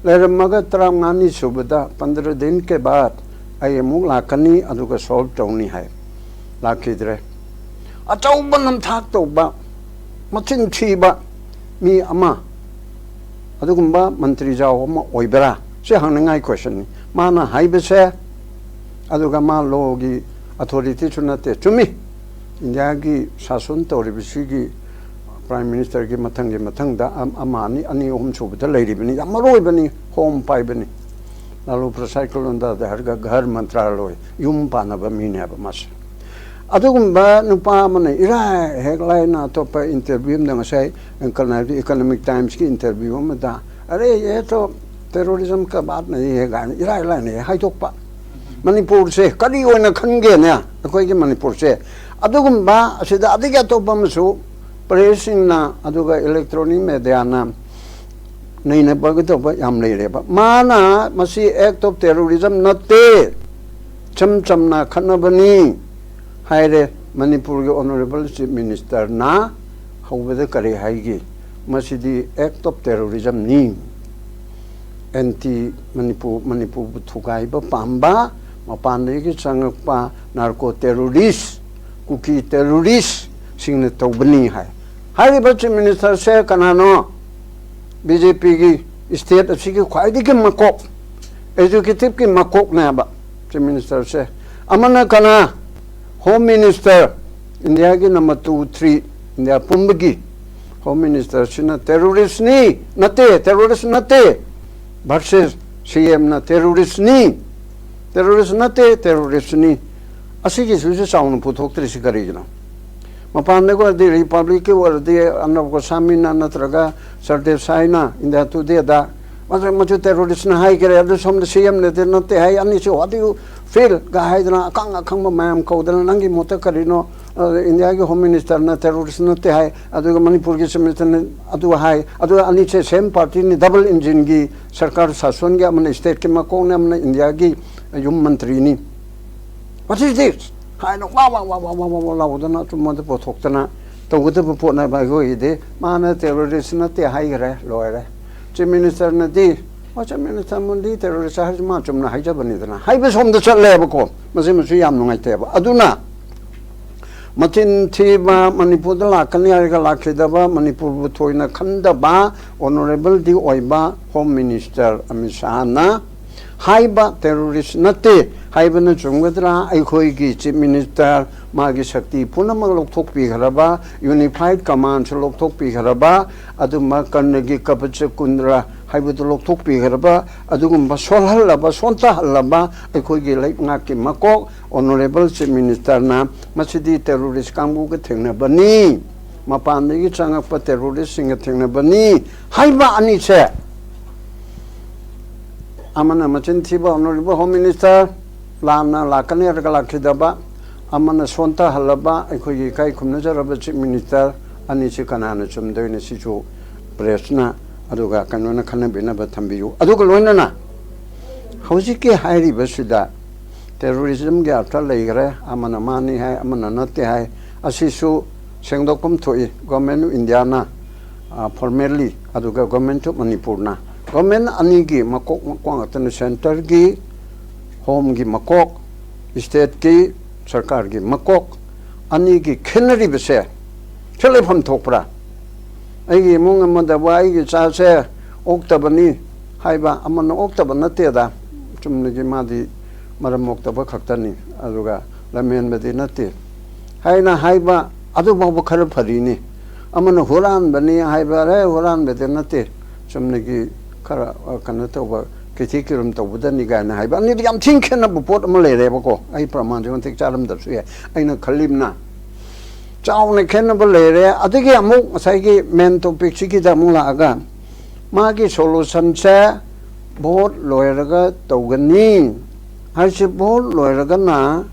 ꯂꯩꯔꯝꯃꯒ ꯇꯔꯥꯃꯉꯥꯅꯤ ꯁꯨꯕꯗ, ꯄꯟꯗ꯭ꯔ ꯗꯤꯟ ꯀꯦ ꯕꯥꯗ ꯑꯩ ꯑꯃꯨꯛ ꯂꯥꯛꯀꯅꯤ, ꯑꯗꯨꯒ solve ꯇꯧꯅꯤ ꯍꯥꯏ꯫ ꯂꯥꯛꯈꯤꯗ꯭ꯔꯦ꯫ ꯑꯆꯧꯕ ꯅꯝꯊꯥꯛ ꯇꯧꯕ, ꯃꯆꯤꯟ ꯊꯤꯕ ꯃꯤ ꯑꯃ, ꯑꯗꯨꯒꯨꯝꯕ ꯃꯟꯇ꯭ꯔꯤ ꯖꯥꯎ ꯑꯃ ꯑꯣꯏꯕ꯭ꯔꯥ? ꯁꯤ ꯍꯪꯅꯤꯡꯉꯥꯏ question ꯅꯤ꯫ ꯃꯥꯅ ꯍꯥꯏꯕꯁꯦ, ꯑꯗꯨꯒ ꯃꯥ law ꯒꯤ authority ꯁꯨ ꯅꯠꯇꯦ꯫ ꯆꯨꯝꯃꯤ, ꯏꯟꯗꯤꯌꯥꯒꯤ ꯁꯥꯁꯟ ꯇꯧꯔꯤꯕꯁꯤꯒꯤ prime minister ꯒꯤ ꯃꯊꯪꯒꯤ ꯃꯊꯪꯗ ꯑꯝ-, ꯑꯃ, ꯑꯅꯤ, ꯑꯅꯤ, ꯑꯍꯨꯝ ꯁꯨꯕꯗ ꯂꯩꯔꯤꯕꯅꯤ꯫ ꯌꯥꯝ ꯃꯔꯨ ꯑꯣꯏꯕꯅꯤ꯫ Home ꯄꯥꯏꯕꯅꯤ꯫ ꯂꯥꯂꯨ ꯄ꯭ꯔꯁꯥꯗ ꯀꯂꯣꯟꯗꯥꯗ ꯍꯥꯏꯔꯒ ꯘꯔ ꯃꯟꯇ꯭ꯔꯥꯂꯣꯏ, ꯌꯨꯝ ꯄꯥꯟꯅꯕ ꯃꯤꯅꯦꯕ ꯃꯥꯁꯦ꯫ ꯑꯗꯨꯒꯨꯝꯕ ꯅꯨꯄꯥ ꯑꯃꯅ ꯏꯔꯥꯏ ꯍꯦꯛ ꯂꯥꯏꯅ ꯑꯇꯣꯞꯄ ꯏꯟꯇꯔꯚ꯭ꯌꯨ ꯑꯃꯗ, ꯉꯁꯥꯏ ꯀꯅꯥ ꯍꯥꯏꯕꯗꯤ ꯏꯀꯅꯣꯃꯤꯛ ꯇꯥꯏꯝꯁꯀꯤ ꯏꯟꯇꯔꯚ꯭ꯌꯨ ꯑꯃꯗ, "ꯑꯔꯦ, ꯌꯦ ꯇꯣ ꯇꯦꯔꯣꯔꯤꯖꯝ ꯀ ꯕꯥꯠ ꯅꯍꯤ ꯍꯦ" ꯀꯥꯏꯅ ꯏꯔꯥꯏ ꯂꯥꯏꯅ ꯍꯦꯛ ꯍꯥꯏꯗꯣꯛꯄ꯫ ꯃꯅꯤꯄꯨꯔꯁꯦ ꯀꯔꯤ ꯑꯣꯏꯅ ꯈꯟꯒꯦꯅꯦ, ꯑꯩꯈꯣꯏꯒꯤ ꯃꯅꯤꯄꯨꯔꯁꯦ? ꯑꯗꯨꯒꯨꯝꯕ ꯑꯁꯤꯗ, ꯑꯗꯒꯤ ꯑꯇꯣꯞꯄ ꯑꯃꯁꯨ, ꯄ꯭ꯔꯦꯁꯁꯤꯡꯅ ꯑꯗꯨꯒ ꯏꯂꯦꯛꯇ꯭ꯔꯣꯅꯤꯛ ꯃꯦꯗꯤꯌꯥꯅ ꯅꯩꯅꯕꯒꯗꯧꯕ ꯌꯥꯝ ꯂꯩꯔꯦꯕ꯫ ꯃꯥꯅ ꯃꯁꯤ act of terrorism ꯅꯠꯇꯦ, ꯏꯆꯝ ꯆꯝꯅ ꯈꯠꯅꯕꯅꯤ ꯍꯥꯏꯔꯦ꯫ ꯃꯅꯤꯄꯨꯔꯒꯤ ꯑꯣꯅꯔꯦꯕꯜ ꯆꯤꯐ ꯃꯤꯅꯤꯁꯇꯔꯅ ꯍꯧꯕꯗ ꯀꯔꯤ ꯍꯥꯏꯒꯦ? "ꯃꯁꯤꯗꯤ act of terrorism ꯅꯤ꯫ ꯑꯦꯟꯇꯤ ꯃꯅꯤꯄꯨꯔ, ꯃꯅꯤꯄꯨꯔꯕꯨ ꯊꯨꯒꯥꯏꯕ ꯄꯥꯝꯕ, ꯃꯄꯥꯟꯗꯒꯤ ꯆꯪꯉꯛꯄ ꯅꯥꯔꯀꯣ ꯇꯦꯔꯣꯔꯤꯁ, ꯀꯨꯀꯤ ꯇꯦꯔꯣꯔꯤꯁꯁꯤꯡꯅ ꯇꯧꯕꯅꯤ" ꯍꯥꯏ꯫ ꯍꯥꯏꯔꯤꯕ ꯆꯤꯐ ꯃꯤꯅꯤꯁꯇꯔꯁꯦ ꯀꯅꯥꯅꯣ? ꯕꯤ ꯖꯦ ꯄꯤꯒꯤ ꯁ꯭ꯇꯦꯠ ꯑꯁꯤꯒꯤ ꯈ꯭ꯋꯥꯏꯗꯒꯤ ꯃꯀꯣꯛ, ꯑꯦꯛꯖꯤꯀ꯭ꯌꯨꯇꯤꯚꯀꯤ ꯃꯀꯣꯛꯅꯦꯕ ꯆꯤꯐ ꯃꯤꯅꯤꯁꯇꯔꯁꯦ꯫ ꯑꯃꯅ ꯀꯅꯥ? ꯍꯣꯝ ꯃꯤꯅꯤꯁꯇꯔ, ꯏꯟꯗꯤꯌꯥꯒꯤ ꯅꯝꯕꯔ ꯇꯨ, ꯊ꯭ꯔꯤ, ꯏꯟꯗꯤꯌꯥ ꯄꯨꯝꯕꯒꯤ ꯍꯣꯝ ꯃꯤꯅꯤꯁꯇꯔꯁꯤꯅ ꯇꯦꯔꯣꯔꯤꯁꯅꯤ, ꯅꯠꯇꯦ, ꯇꯦꯔꯣꯔꯤꯁ ꯅꯠꯇꯦ, ꯚꯔꯁꯦꯁ ꯁꯤ ꯑꯦꯝꯅ ꯇꯦꯔꯣꯔꯤꯁꯅꯤ, ꯇꯦꯔꯣꯔꯤꯁ ꯅꯠꯇꯦ, ꯇꯦꯔꯣꯔꯤꯁꯅꯤ꯫ ꯑꯁꯤꯒꯤꯁꯤꯁꯨ ꯆꯥꯎꯅ ꯄꯨꯊꯣꯛꯇ꯭ꯔꯤꯁꯤ ꯀꯔꯤꯒꯤꯅꯣ? ꯃꯄꯥꯟꯗꯒꯤ ꯑꯣꯏꯔꯗꯤ, ꯔꯤꯄꯕ꯭ꯂꯤꯛꯀꯤ ꯑꯣꯏꯔꯗꯤ, ꯑꯔꯅꯕ ꯒꯣꯁꯥꯃꯤꯅ ꯅꯠꯇ꯭ꯔꯒ ꯁꯔꯗꯦꯁꯥꯏꯅ ꯏꯟꯗꯤꯌꯥ ꯇꯨꯗꯦꯗ ꯃꯁꯤ, "ꯃꯁꯤ ꯇꯦꯔꯣꯔꯤꯁꯅ ꯍꯥꯏꯈ꯭ꯔꯦ, ꯑꯗꯨ ꯁꯣꯝꯗ ꯁꯤ ꯑꯦꯝꯅꯗꯤ ꯅꯠꯇꯦ ꯍꯥꯏ, ꯑꯅꯤꯁꯤ what do you feel?" ꯒ ꯍꯥꯏꯗꯅ, ꯑꯈꯪ ꯑꯈꯪꯕ ꯃꯌꯥꯝ ꯀꯧꯗꯅ, "ꯅꯪꯒꯤ ꯃꯣꯠꯇ ꯀꯔꯤꯅꯣ? ꯑ, ꯏꯟꯗꯤꯌꯥꯒꯤ ꯍꯣꯝ ꯃꯤꯅꯤꯁꯇꯔꯅ ꯇꯦꯔꯣꯔꯤꯁ ꯅꯠꯇꯦ ꯍꯥꯏ, ꯑꯗꯨꯒ ꯃꯅꯤꯄꯨꯔꯒꯤ ꯆꯤꯐ ꯃꯤꯅꯤꯁꯇꯔꯅ ꯑꯗꯨ ꯍꯥꯏ, ꯑꯗꯨꯒ ꯑꯅꯤꯁꯦ ꯁꯦꯝ ꯄꯥꯔꯇꯤꯅꯤ, ꯗꯕꯜ ꯏꯟꯖꯤꯟꯒꯤ ꯁꯔꯀꯥꯔ ꯁꯥꯁꯣꯟꯒꯤ, ꯑꯃꯅ ꯁ꯭ꯇꯦꯠꯀꯤ ꯃꯀꯣꯛꯅꯤ, ꯑꯃꯅ ꯏꯟꯗꯤꯌꯥꯒꯤ ꯌꯨꯝ ꯃꯟꯇ꯭ꯔꯤꯅꯤ꯫ What is this?" ꯍꯥꯏꯅ ꯋꯥ ꯋꯥ ꯋꯥ ꯋꯥ ꯋꯥ ꯋꯥ ꯋꯥ ꯂꯥꯎꯗꯅ ꯑꯆꯨꯝꯕꯗ ꯄꯨꯊꯣꯛꯇꯅ ꯇꯧꯒꯗꯕ ꯄꯣꯠꯅꯦꯕ꯫ ꯑꯩꯈꯣꯏꯒꯤꯗꯤ ꯃꯥꯅ ꯇꯦꯔꯣꯔꯤꯁ ꯅꯠꯇꯦ ꯍꯥꯏꯈ꯭ꯔꯦ, ꯂꯣꯏꯔꯦ꯫ ꯆꯤꯐ ꯃꯤꯅꯤꯁꯇꯔꯅꯗꯤ, "ꯑꯣ, ꯆꯤꯐ ꯃꯤꯅꯤꯁꯇꯔ ꯃꯣꯗꯤ ꯇꯦꯔꯣꯔꯤꯁ ꯍꯥꯏꯔꯁꯨ ꯃꯥ ꯆꯨꯝꯅ ꯍꯥꯏꯖꯕꯅꯤꯗꯅ" ꯍꯥꯏꯕ ꯁꯣꯝꯗ ꯆꯠꯂꯦꯕꯀꯣ꯫ ꯃꯁꯤ, ꯃꯁꯤ ꯌꯥꯝ ꯅꯨꯡꯉꯥꯏꯇꯦꯕ꯫ ꯑꯗꯨꯅ ꯃꯆꯤꯟ ꯊꯤꯕ, ꯃꯅꯤꯄꯨꯔꯗ ꯂꯥꯛꯀꯅꯤ ꯍꯥꯏꯔꯒ ꯂꯥꯛꯈꯤꯗꯕ, ꯃꯅꯤꯄꯨꯔꯕꯨ ꯊꯣꯏꯅ ꯈꯟꯗꯕ, ꯑꯣꯅꯔꯦꯕꯜꯗꯤ ꯑꯣꯏꯕ ꯍꯣꯝ ꯃꯤꯅꯤꯁꯇꯔ ꯑꯃꯤꯠ ꯁꯥꯍꯅ ꯍꯥꯏꯕ ꯇꯦꯔꯣꯔꯤꯁ ꯅꯠꯇꯦ ꯍꯥꯏꯕꯅ ꯆꯨꯝꯒꯗ꯭ꯔꯥ? ꯑꯩꯈꯣꯏꯒꯤ ꯆꯤꯐ ꯃꯤꯅꯤꯁꯇꯔ ꯃꯥꯒꯤ ꯁꯛꯇꯤ ꯄꯨꯝꯅꯃꯛ ꯂꯧꯊꯣꯛꯄꯤꯈ꯭ꯔꯕ, ꯌꯨꯅꯤꯐꯥꯏꯠ ꯀꯃꯥꯟꯁꯨ ꯂꯧꯊꯣꯛꯄꯤꯈ꯭ꯔꯕ, ꯑꯗꯨꯝꯕ ꯀꯔꯅꯒꯤ ꯀꯕꯆ ꯀꯨꯟꯗ꯭ꯔ ꯍꯥꯏꯕꯗꯨ ꯂꯧꯊꯣꯛꯄꯤꯈ꯭ꯔꯕ, ꯑꯗꯨꯒꯨꯝꯕ ꯁꯣꯜꯍꯜꯂꯕ, ꯁꯣꯟꯊꯍꯜꯂꯕ ꯑꯩꯈꯣꯏꯒꯤ ꯂꯩꯉꯥꯛꯀꯤ ꯃꯀꯣꯛ, ꯑꯣꯅꯔꯦꯕꯜ ꯆꯤꯐ ꯃꯤꯅꯤꯁꯇꯔꯅ ꯃꯁꯤꯗꯤ ꯇꯦꯔꯣꯔꯤꯁ ꯀꯥꯡꯕꯨꯒ ꯊꯦꯡꯅꯕꯅꯤ, ꯃꯄꯥꯟꯗꯒꯤ ꯆꯪꯉꯛꯄ ꯇꯦꯔꯣꯔꯤꯁꯁꯤꯡꯒ ꯊꯦꯡꯅꯕꯅꯤ ꯍꯥꯏꯕ ꯑꯅꯤꯁꯦ, ꯑꯃꯅ ꯃꯆꯤꯟ ꯊꯤꯕ ꯑꯣꯅꯔꯦꯕꯜ ꯍꯣꯝ ꯃꯤꯅꯤꯁꯇꯔ, ꯂꯥꯟꯅ ꯂꯥꯛꯀꯅꯤ ꯍꯥꯏꯔꯒ ꯂꯥꯛꯈꯤꯗꯕ, ꯑꯃꯅ ꯁꯣꯟꯊꯍꯜꯂꯕ ꯑꯩꯈꯣꯏꯒꯤ ꯏꯀꯥꯏ ꯈꯨꯝꯅꯖꯔꯕ ꯆꯤꯐ ꯃꯤꯅꯤꯁꯇꯔ ꯑꯅꯤꯁꯤ ꯀꯅꯥꯅ ꯆꯨꯝꯗꯣꯏꯅꯣ? ꯁꯤꯁꯨ ꯄ꯭ꯔꯦꯁꯅ ꯑꯗꯨꯒ ꯀꯩꯅꯣꯅ ꯈꯟꯅꯕꯤꯅꯕ ꯊꯝꯕꯤꯌꯨ꯫ ꯑꯗꯨꯒ ꯂꯣꯏꯅꯅ ꯍꯧꯖꯤꯛꯀꯤ ꯍꯥꯏꯔꯤꯕꯁꯤꯗ ꯇꯦꯔꯣꯔꯤꯖꯝꯒꯤ ꯑꯥꯔꯊ ꯂꯩꯈ꯭ꯔꯦ, ꯑꯃꯅ ꯃꯥꯅꯤ ꯍꯥꯏ, ꯑꯃꯅ ꯅꯠꯇꯦ ꯍꯥꯏ꯫ ꯑꯁꯤꯁꯨ ꯁꯦꯡꯗꯣꯛꯐꯝ ꯊꯣꯛꯏ꯫ ꯒꯣꯔꯃꯦꯟ ꯑꯣꯐ ꯏꯟꯗꯤꯌꯥꯅ ꯐꯣꯔꯃꯦꯜꯂꯤ, ꯑꯗꯨꯒ ꯒꯣꯔꯃꯦꯟ ꯑꯣꯐ ꯃꯅꯤꯄꯨꯔꯅ, ꯒꯣꯔꯃꯦꯟ ꯑꯅꯤꯒꯤ ꯃꯀꯣꯛ ꯃꯀꯣꯛ ꯉꯥꯛꯇꯅꯤ꯫ ꯁꯦꯟꯇꯔꯒꯤ, ꯍꯣꯝꯒꯤ ꯃꯀꯣꯛ, ꯏꯁꯇꯦꯠꯀꯤ ꯁꯔꯀꯥꯔꯒꯤ ꯃꯀꯣꯛ ꯑꯅꯤꯒꯤ ꯈꯦꯠꯅꯔꯤꯕꯁꯦ ꯁꯤ ꯂꯩꯐꯝ ꯊꯣꯛꯄ꯭ꯔꯥ? ꯑꯩꯒꯤ ꯏꯃꯨꯡ ꯑꯃꯗꯕꯨ ꯑꯩꯒꯤ ꯏꯆꯥꯁꯦ ꯑꯣꯛꯇꯕꯅꯤ ꯍꯥꯏꯕ, ꯑꯃꯅ ꯑꯣꯛꯇꯕ ꯅꯠꯇꯦꯗ, ꯆꯨꯝꯅꯒꯤ ꯃꯥꯗꯤ ꯃꯔꯝ ꯃꯣꯛꯇꯕ ꯈꯛꯇꯅꯤ, ꯑꯗꯨꯒ ꯂꯝꯍꯦꯟꯕꯗꯤ ꯅꯠꯇꯦ ꯍꯥꯏꯅ ꯍꯥꯏꯕ, ꯑꯗꯨꯐꯥꯎꯕ ꯈꯔ ꯐꯔꯤꯅꯤ꯫ ꯑꯃꯅ ꯍꯨꯔꯥꯟꯕꯅꯤ ꯍꯥꯏꯕ, "ꯑꯦ, ꯍꯨꯔꯥꯟꯕꯗꯤ ꯅꯠꯇꯦ, ꯆꯨꯝꯅꯒꯤ ꯈꯔ, ꯑ, ꯀꯩꯅꯣ ꯇꯧꯕ, ꯀꯩꯊꯤ ꯀꯩꯔꯨꯝ ꯇꯧꯕꯗꯅꯤ" ꯀꯥꯏꯅ ꯍꯥꯏꯕ, ꯑꯅꯤꯗꯨ ꯌꯥꯝ ꯊꯤꯅ ꯈꯦꯠꯅꯕ ꯄꯣꯠ ꯑꯃ ꯂꯩꯔꯦꯕꯀꯣ꯫ ꯑꯩ ꯄ꯭ꯔꯃꯥꯟꯁꯦ ꯃꯇꯤꯛ ꯆꯥꯔꯝꯗꯕꯁꯨ ꯌꯥꯏ, ꯑꯩꯅ ꯈꯜꯂꯤꯕꯅ ꯆꯥꯎꯅ ꯈꯦꯠꯅꯕ ꯂꯩꯔꯦ꯫ ꯑꯗꯒꯤ ꯑꯃꯨꯛ ꯉꯁꯥꯏꯒꯤ ꯃꯦꯟ ꯇꯣꯄꯤꯛꯁꯤꯒꯤꯗ ꯑꯃꯨꯛ ꯂꯥꯛꯑꯒ, ꯃꯥꯒꯤ ꯁꯣꯂꯨꯁꯟꯁꯦ ꯚꯣꯠ ꯂꯣꯏꯔꯒ ꯇꯧꯒꯅꯤ ꯍꯥꯏꯁꯦ, ꯚꯣꯠ ꯂꯣꯏꯔꯒꯅ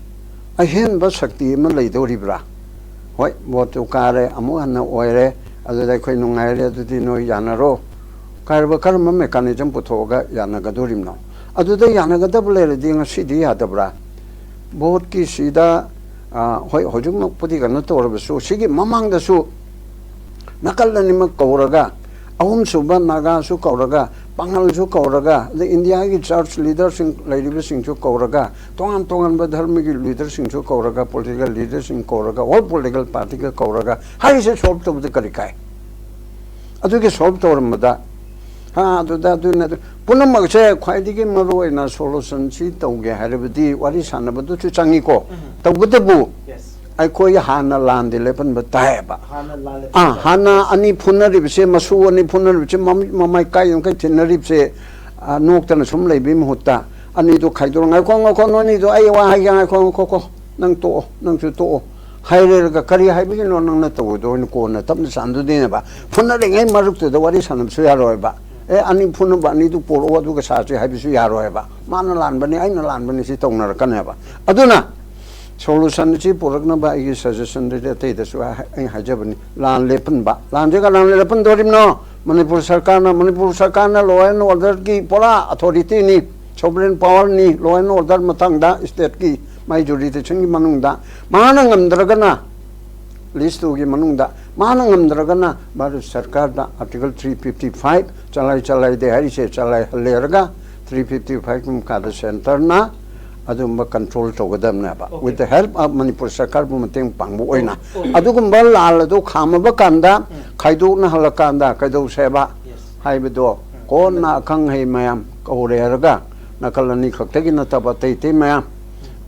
ꯑꯍꯦꯟꯕ ꯁꯛꯇꯤ ꯑꯃ ꯂꯩꯗꯧꯔꯤꯕ꯭ꯔꯥ? ꯍꯣꯏ, ꯚꯣꯠꯇꯨ ꯀꯥꯔꯦ, ꯑꯃꯨꯛ ꯍꯟꯅ ꯑꯣꯏꯔꯦ, ꯑꯗꯨꯗ ꯑꯩꯈꯣꯏ ꯅꯨꯡꯉꯥꯏꯔꯦ, ꯑꯗꯨꯗꯤ ꯅꯣꯏ ꯌꯥꯅꯔꯣ꯫ ꯀꯔꯝꯕ, ꯀꯔꯝꯕ ꯃꯦꯀꯥꯅꯤꯖꯝ ꯄꯨꯊꯣꯛꯑꯒ ꯌꯥꯅꯒꯗꯣꯔꯤꯕꯅꯣ? ꯑꯗꯨꯗ ꯌꯥꯅꯒꯗꯕ ꯂꯩꯔꯗꯤ ꯉꯁꯤꯗꯤ ꯌꯥꯗꯕ꯭ꯔꯥ? ꯚꯣꯠꯀꯤ ꯁꯤꯗ, ꯑ, ꯍꯣꯏ, ꯍꯧꯖꯤꯛꯃꯛꯄꯨꯗꯤ ꯀꯩꯅꯣ ꯇꯧꯔꯕꯁꯨ, ꯁꯤꯒꯤ ꯃꯃꯥꯡꯗꯁꯨ ꯅꯥꯀꯜ ꯑꯅꯤꯃꯛ ꯀꯧꯔꯒ, ꯑꯍꯨꯝꯁꯨꯕ ꯅꯥꯒꯥꯁꯨ ꯀꯧꯔꯒ, ꯄꯥꯉꯜꯁꯨ ꯀꯧꯔꯒ, ꯑꯗꯩ ꯏꯟꯗꯤꯌꯥꯒꯤ ꯆꯔꯆ ꯂꯤꯗꯔꯁꯤꯡ ꯂꯩꯔꯤꯕꯁꯤꯡꯁꯨ ꯀꯧꯔꯒ, ꯇꯣꯉꯥꯟ ꯇꯣꯉꯥꯟꯕ ꯙꯔꯃꯒꯤ ꯂꯤꯗꯔꯁꯤꯡꯁꯨ ꯀꯧꯔꯒ, ꯄꯣꯂꯤꯇꯤꯀꯦꯜ ꯂꯤꯗꯔꯁꯤꯡ ꯀꯧꯔꯒ, ꯑꯣꯜ ꯄꯣꯂꯤꯇꯤꯀꯦꯜ ꯄꯥꯔꯇꯤꯒ ꯀꯧꯔꯒ ꯍꯥꯏꯔꯤꯁꯦ ꯁꯣꯜꯕ ꯇꯧꯕꯗ ꯀꯔꯤ ꯀꯥꯏ? ꯑꯗꯨꯒꯤ ꯁꯣꯜꯕ ꯇꯧꯔꯝꯕꯗ, ꯍꯥ, ꯑꯗꯨꯗ ꯑꯗꯨꯅ ꯑꯗꯨ ꯄꯨꯝꯅꯃꯛꯁꯦ ꯈ꯭ꯋꯥꯏꯗꯒꯤ ꯃꯔꯨ ꯑꯣꯏꯅ ꯁꯣꯂꯨꯁꯟꯁꯤ ꯇꯧꯒꯦ ꯍꯥꯏꯔꯕꯗꯤ ꯋꯥꯔꯤ ꯁꯥꯟꯅꯕꯗꯨꯁꯨ ꯆꯪꯉꯤꯀꯣ꯫ ꯎꯝ꯫ ꯇꯧꯕꯇꯕꯨ, ꯌꯦꯁ꯫ ꯑꯩꯈꯣꯏ ꯍꯥꯟꯅ ꯂꯥꯟꯗꯤ ꯂꯦꯞꯍꯟꯕ ꯇꯥꯏꯌꯦꯕ꯫ ꯍꯥꯟꯅ ꯂꯥꯜꯂꯦ꯫ ꯑꯥ, ꯍꯥꯟꯅ ꯑꯅꯤ ꯐꯨꯅꯔꯤꯕꯁꯦ, ꯃꯁꯨ ꯑꯅꯤ ꯐꯨꯅꯔꯤꯕꯁꯦ, ꯃꯃꯤꯠ ꯃꯃꯥꯏ ꯀꯥꯏ ꯌꯥꯡꯈꯩ ꯊꯤꯟꯅꯔꯤꯕꯁꯦ, ꯑ, ꯅꯣꯛꯇꯅ ꯁꯨꯝ ꯂꯩꯕꯒꯤ ꯃꯍꯨꯠꯇ ꯑꯅꯤꯗꯣ ꯈꯥꯏꯗꯣꯔ, "ꯉꯥꯏꯈꯣ, ꯉꯥꯏꯈꯣ, ꯅꯣꯏ ꯑꯅꯤꯗꯣ ꯑꯩ ꯋꯥ ꯍꯥꯏꯒꯦ, ꯉꯥꯏꯈꯣ, ꯉꯥꯏꯈꯣ, ꯀꯣ, ꯅꯪ ꯇꯣꯛꯑꯣ, ꯅꯪꯁꯨ ꯇꯣꯛꯑꯣ" ꯍꯥꯏꯔꯦꯔꯒ, "ꯀꯔꯤ ꯍꯥꯏꯕꯒꯤꯅꯣ ꯅꯪꯅ ꯇꯧꯔꯤꯗꯣ?" ꯑꯣꯏꯅ ꯀꯣꯟꯅ ꯇꯞꯅ ꯆꯥꯟꯗꯗꯣꯏꯅꯦꯕ꯫ ꯐꯨꯅꯔꯤꯉꯩ ꯃꯔꯛꯇꯨꯗ ꯋꯥꯔꯤ ꯁꯥꯟꯅꯕꯁꯨ ꯌꯥꯔꯣꯏꯕ꯫ "ꯑꯦ, ꯑꯅꯤ ꯐꯨꯅꯕ ꯑꯅꯤꯗꯨ ꯄꯣꯔꯛꯑꯣ, ꯑꯗꯨꯒ ꯁꯥꯁꯤ" ꯍꯥꯏꯕꯁꯨ ꯌꯥꯔꯣꯏꯕ꯫ "ꯃꯥꯅ ꯂꯥꯟꯕꯅꯤ, ꯑꯩꯅ ꯂꯥꯟꯕꯅꯤ" ꯁꯤ ꯇꯧꯅꯔꯛꯀꯅꯦꯕ꯫ ꯑꯗꯨꯅ solution ꯑꯁꯤ ꯄꯨꯔꯛꯅꯕ ꯑꯩꯒꯤ suggestion ꯗꯨꯗꯤ ꯑꯇꯩꯗꯁꯨ ꯑꯩ ꯍꯥꯏꯖꯕꯅꯤ, ꯂꯥꯟ ꯂꯦꯞꯍꯟꯕ꯫ ꯂꯥꯟꯁꯦ ꯀꯅꯥꯅ ꯂꯦꯞꯍꯟꯗꯣꯔꯤꯕꯅꯣ? ꯃꯅꯤꯄꯨꯔ ꯁꯔꯀꯥꯔꯅ꯫ ꯃꯅꯤꯄꯨꯔ ꯁꯔꯀꯥꯔꯅ law and order ꯒꯤ ꯄꯨꯔꯥ authority ꯅꯤ, sovereign power ꯅꯤ law and order ꯃꯇꯥꯡꯗ state ꯀꯤ꯫ ꯃꯥꯏ jurisdiction ꯒꯤ ꯃꯅꯨꯡꯗ ꯃꯥꯅ ꯉꯝꯗ꯭ꯔꯒꯅ, list two ꯒꯤ ꯃꯅꯨꯡꯗ ꯃꯥꯅ ꯉꯝꯗ꯭ꯔꯒꯅ Bharat ꯁꯔꯀꯥꯔꯗ article three fifty five, ꯆꯂꯥꯏ ꯆꯂꯥꯏꯗꯦ ꯍꯥꯏꯔꯤꯁꯦ ꯆꯂꯥꯏꯍꯜꯂꯦꯔꯒ, three fifty five ꯀꯤ ꯃꯈꯥꯗ centre ꯅ ꯑꯗꯨꯝꯕ control ꯇꯧꯒꯗꯕꯅꯦꯕ꯫ Okay. With the help of Manipur ꯁꯔꯀꯥꯔꯕꯨ ꯃꯇꯦꯡ ꯄꯥꯡꯕ ꯑꯣꯏꯅ꯫ Okay. ꯑꯗꯨꯒꯨꯝꯕ ꯂꯥꯜ ꯑꯗꯨ ꯈꯥꯝꯃꯕ ꯀꯥꯟꯗ, ꯈꯥꯏꯗꯣꯛꯅ ꯍꯜꯂꯀꯥꯟꯗ ꯀꯩꯗꯧꯁꯦꯕ Yes. ꯍꯥꯏꯕꯗꯣ, ꯀꯣꯟꯅ ꯑꯈꯪ ꯑꯍꯩ ꯃꯌꯥꯝ ꯀꯧꯔꯦꯔꯒ, ꯅꯥꯀꯜ ꯑꯅꯤ ꯈꯛꯇꯒꯤ ꯅꯠꯇꯕ ꯑꯇꯩ ꯑꯇꯩ ꯃꯌꯥꯝ,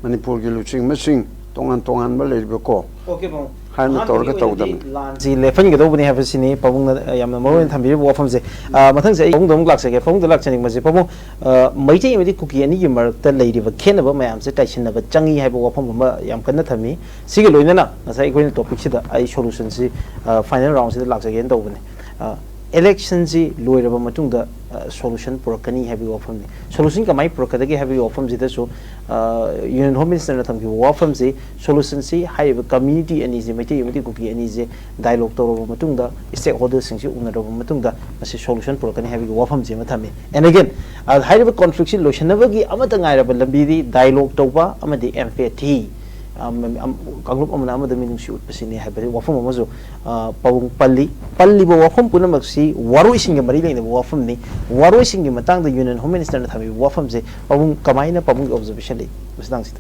ꯃꯅꯤꯄꯨꯔꯒꯤ ꯂꯨꯆꯤꯡꯕꯁꯤꯡ ꯇꯣꯉꯥꯟ ꯇꯣꯉꯥꯟꯕ ꯂꯩꯔꯤꯕꯀꯣ, Okay, ꯄꯥꯕꯨꯡ꯫ ꯍꯥꯏꯅ ꯑꯍꯥꯟꯕꯒꯤ ꯇꯧꯔꯒ ꯑꯣꯏꯅꯗꯤ ꯇꯧꯗꯕꯅꯤ꯫ ꯂꯥꯟꯁꯤ ꯂꯦꯞꯍꯟꯒꯗꯧꯕꯅꯤ ꯍꯥꯏꯕꯁꯤꯅꯤ ꯄꯥꯕꯨꯡꯅ, ꯑ, ꯌꯥꯝꯅ ꯃꯔꯨ ꯑꯣꯏꯅ ꯊꯝꯕꯤꯔꯤꯕ ꯋꯥꯐꯝꯁꯦ꯫ ꯑ, ꯃꯊꯪꯁꯦ ꯑꯩ ꯄꯥꯕꯨꯡꯗ ꯑꯃꯨꯛ ꯂꯥꯛꯆꯒꯦ꯫ ꯄꯥꯕꯨꯡꯗ ꯂꯥꯛꯆꯅꯤꯡꯕꯁꯦ, ꯄꯥꯕꯨꯡ, ꯑ, ꯃꯩꯇꯩ ꯑꯃꯗꯤ ꯀꯨꯀꯤ ꯑꯅꯤꯒꯤ ꯃꯔꯛꯇ ꯂꯩꯔꯤꯕ ꯈꯦꯠꯅꯕ ꯃꯌꯥꯝꯁꯦ ꯇꯥꯏꯁꯤꯟꯅꯕ ꯆꯪꯉꯤ ꯍꯥꯏꯕ ꯋꯥꯐꯝ ꯑꯃ ꯌꯥꯝ ꯀꯟꯅ ꯊꯝꯃꯤ꯫ ꯁꯤꯒ ꯂꯣꯏꯅꯅ ꯉꯁꯥꯏ ꯑꯩꯈꯣꯏꯅ topic ꯁꯤꯗ ꯑꯩ solution ꯁꯤ, ꯑ, final round ꯁꯤꯗ ꯂꯥꯛꯆꯒꯦꯅ ꯇꯧꯕꯅꯦ꯫ ꯑ, election ꯁꯤ ꯂꯣꯏꯔꯕ ꯃꯇꯨꯡꯗ, ꯑ, solution ꯄꯨꯔꯛꯀꯅꯤ ꯍꯥꯏꯕꯒꯤ ꯋꯥꯐꯝꯅꯤ꯫ Solution ꯀꯃꯥꯏꯅ ꯄꯨꯔꯛꯀꯗꯒꯦ ꯍꯥꯏꯕꯒꯤ ꯋꯥꯐꯝꯁꯤꯗꯁꯨ, ꯑ, Union Home Minister ꯅ ꯊꯝꯈꯤꯕ ꯋꯥꯐꯝꯁꯤ, solution ꯁꯤ ꯍꯥꯏꯔꯤꯕ community ꯑꯅꯤꯁꯦ, ꯃꯩꯇꯩ ꯑꯃꯗꯤ ꯀꯨꯀꯤ ꯑꯅꯤꯁꯦ dialogue ꯇꯧꯔꯕ ꯃꯇꯨꯡꯗ, stakeholder ꯁꯤꯡꯁꯤ ꯎꯅꯔꯕ ꯃꯇꯨꯡꯗ ꯃꯁꯤ solution ꯄꯨꯔꯛꯀꯅꯤ ꯍꯥꯏꯕꯒꯤ ꯋꯥꯐꯝꯁꯤ ꯑꯃ ꯊꯝꯃꯤ꯫ And again, ꯑ, ꯍꯥꯏꯔꯤꯕ conflict ꯁꯤ ꯂꯣꯏꯁꯤꯟꯅꯕꯒꯤ ꯑꯃꯠꯇ ꯉꯥꯏꯔꯕ ꯂꯝꯕꯤꯗꯤ dialogue ꯇꯧꯕ ꯑꯃꯗꯤ empathy, ꯑꯝ, ꯑꯝ, ꯀꯥꯡꯂꯨꯞ ꯑꯃꯅ ꯑꯃꯗ ꯃꯤꯅꯨꯡꯁꯤ ꯎꯠꯄꯁꯤꯅꯤ ꯍꯥꯏꯕꯒꯤ ꯋꯥꯐꯝ ꯑꯃꯁꯨ, ꯑ, ꯄꯥꯕꯨꯡ ꯄꯜꯂꯤ꯫ ꯄꯜꯂꯤꯕ ꯋꯥꯐꯝ ꯄꯨꯝꯅꯃꯛꯁꯤ ꯋꯥꯔꯣꯏꯁꯤꯟꯒ ꯃꯔꯤ ꯂꯩꯅꯕ ꯋꯥꯐꯝꯅꯤ꯫ ꯋꯥꯔꯣꯏꯁꯤꯟꯒꯤ ꯃꯇꯥꯡꯗ Union Home Minister ꯅ ꯊꯝꯕꯤꯕ ꯋꯥꯐꯝꯁꯦ ꯄꯥꯕꯨꯡ ꯀꯃꯥꯏꯅ, ꯄꯥꯕꯨꯡꯒꯤ observation ꯂꯩ ꯃꯁꯤ ꯃꯇꯥꯡꯁꯤꯗ?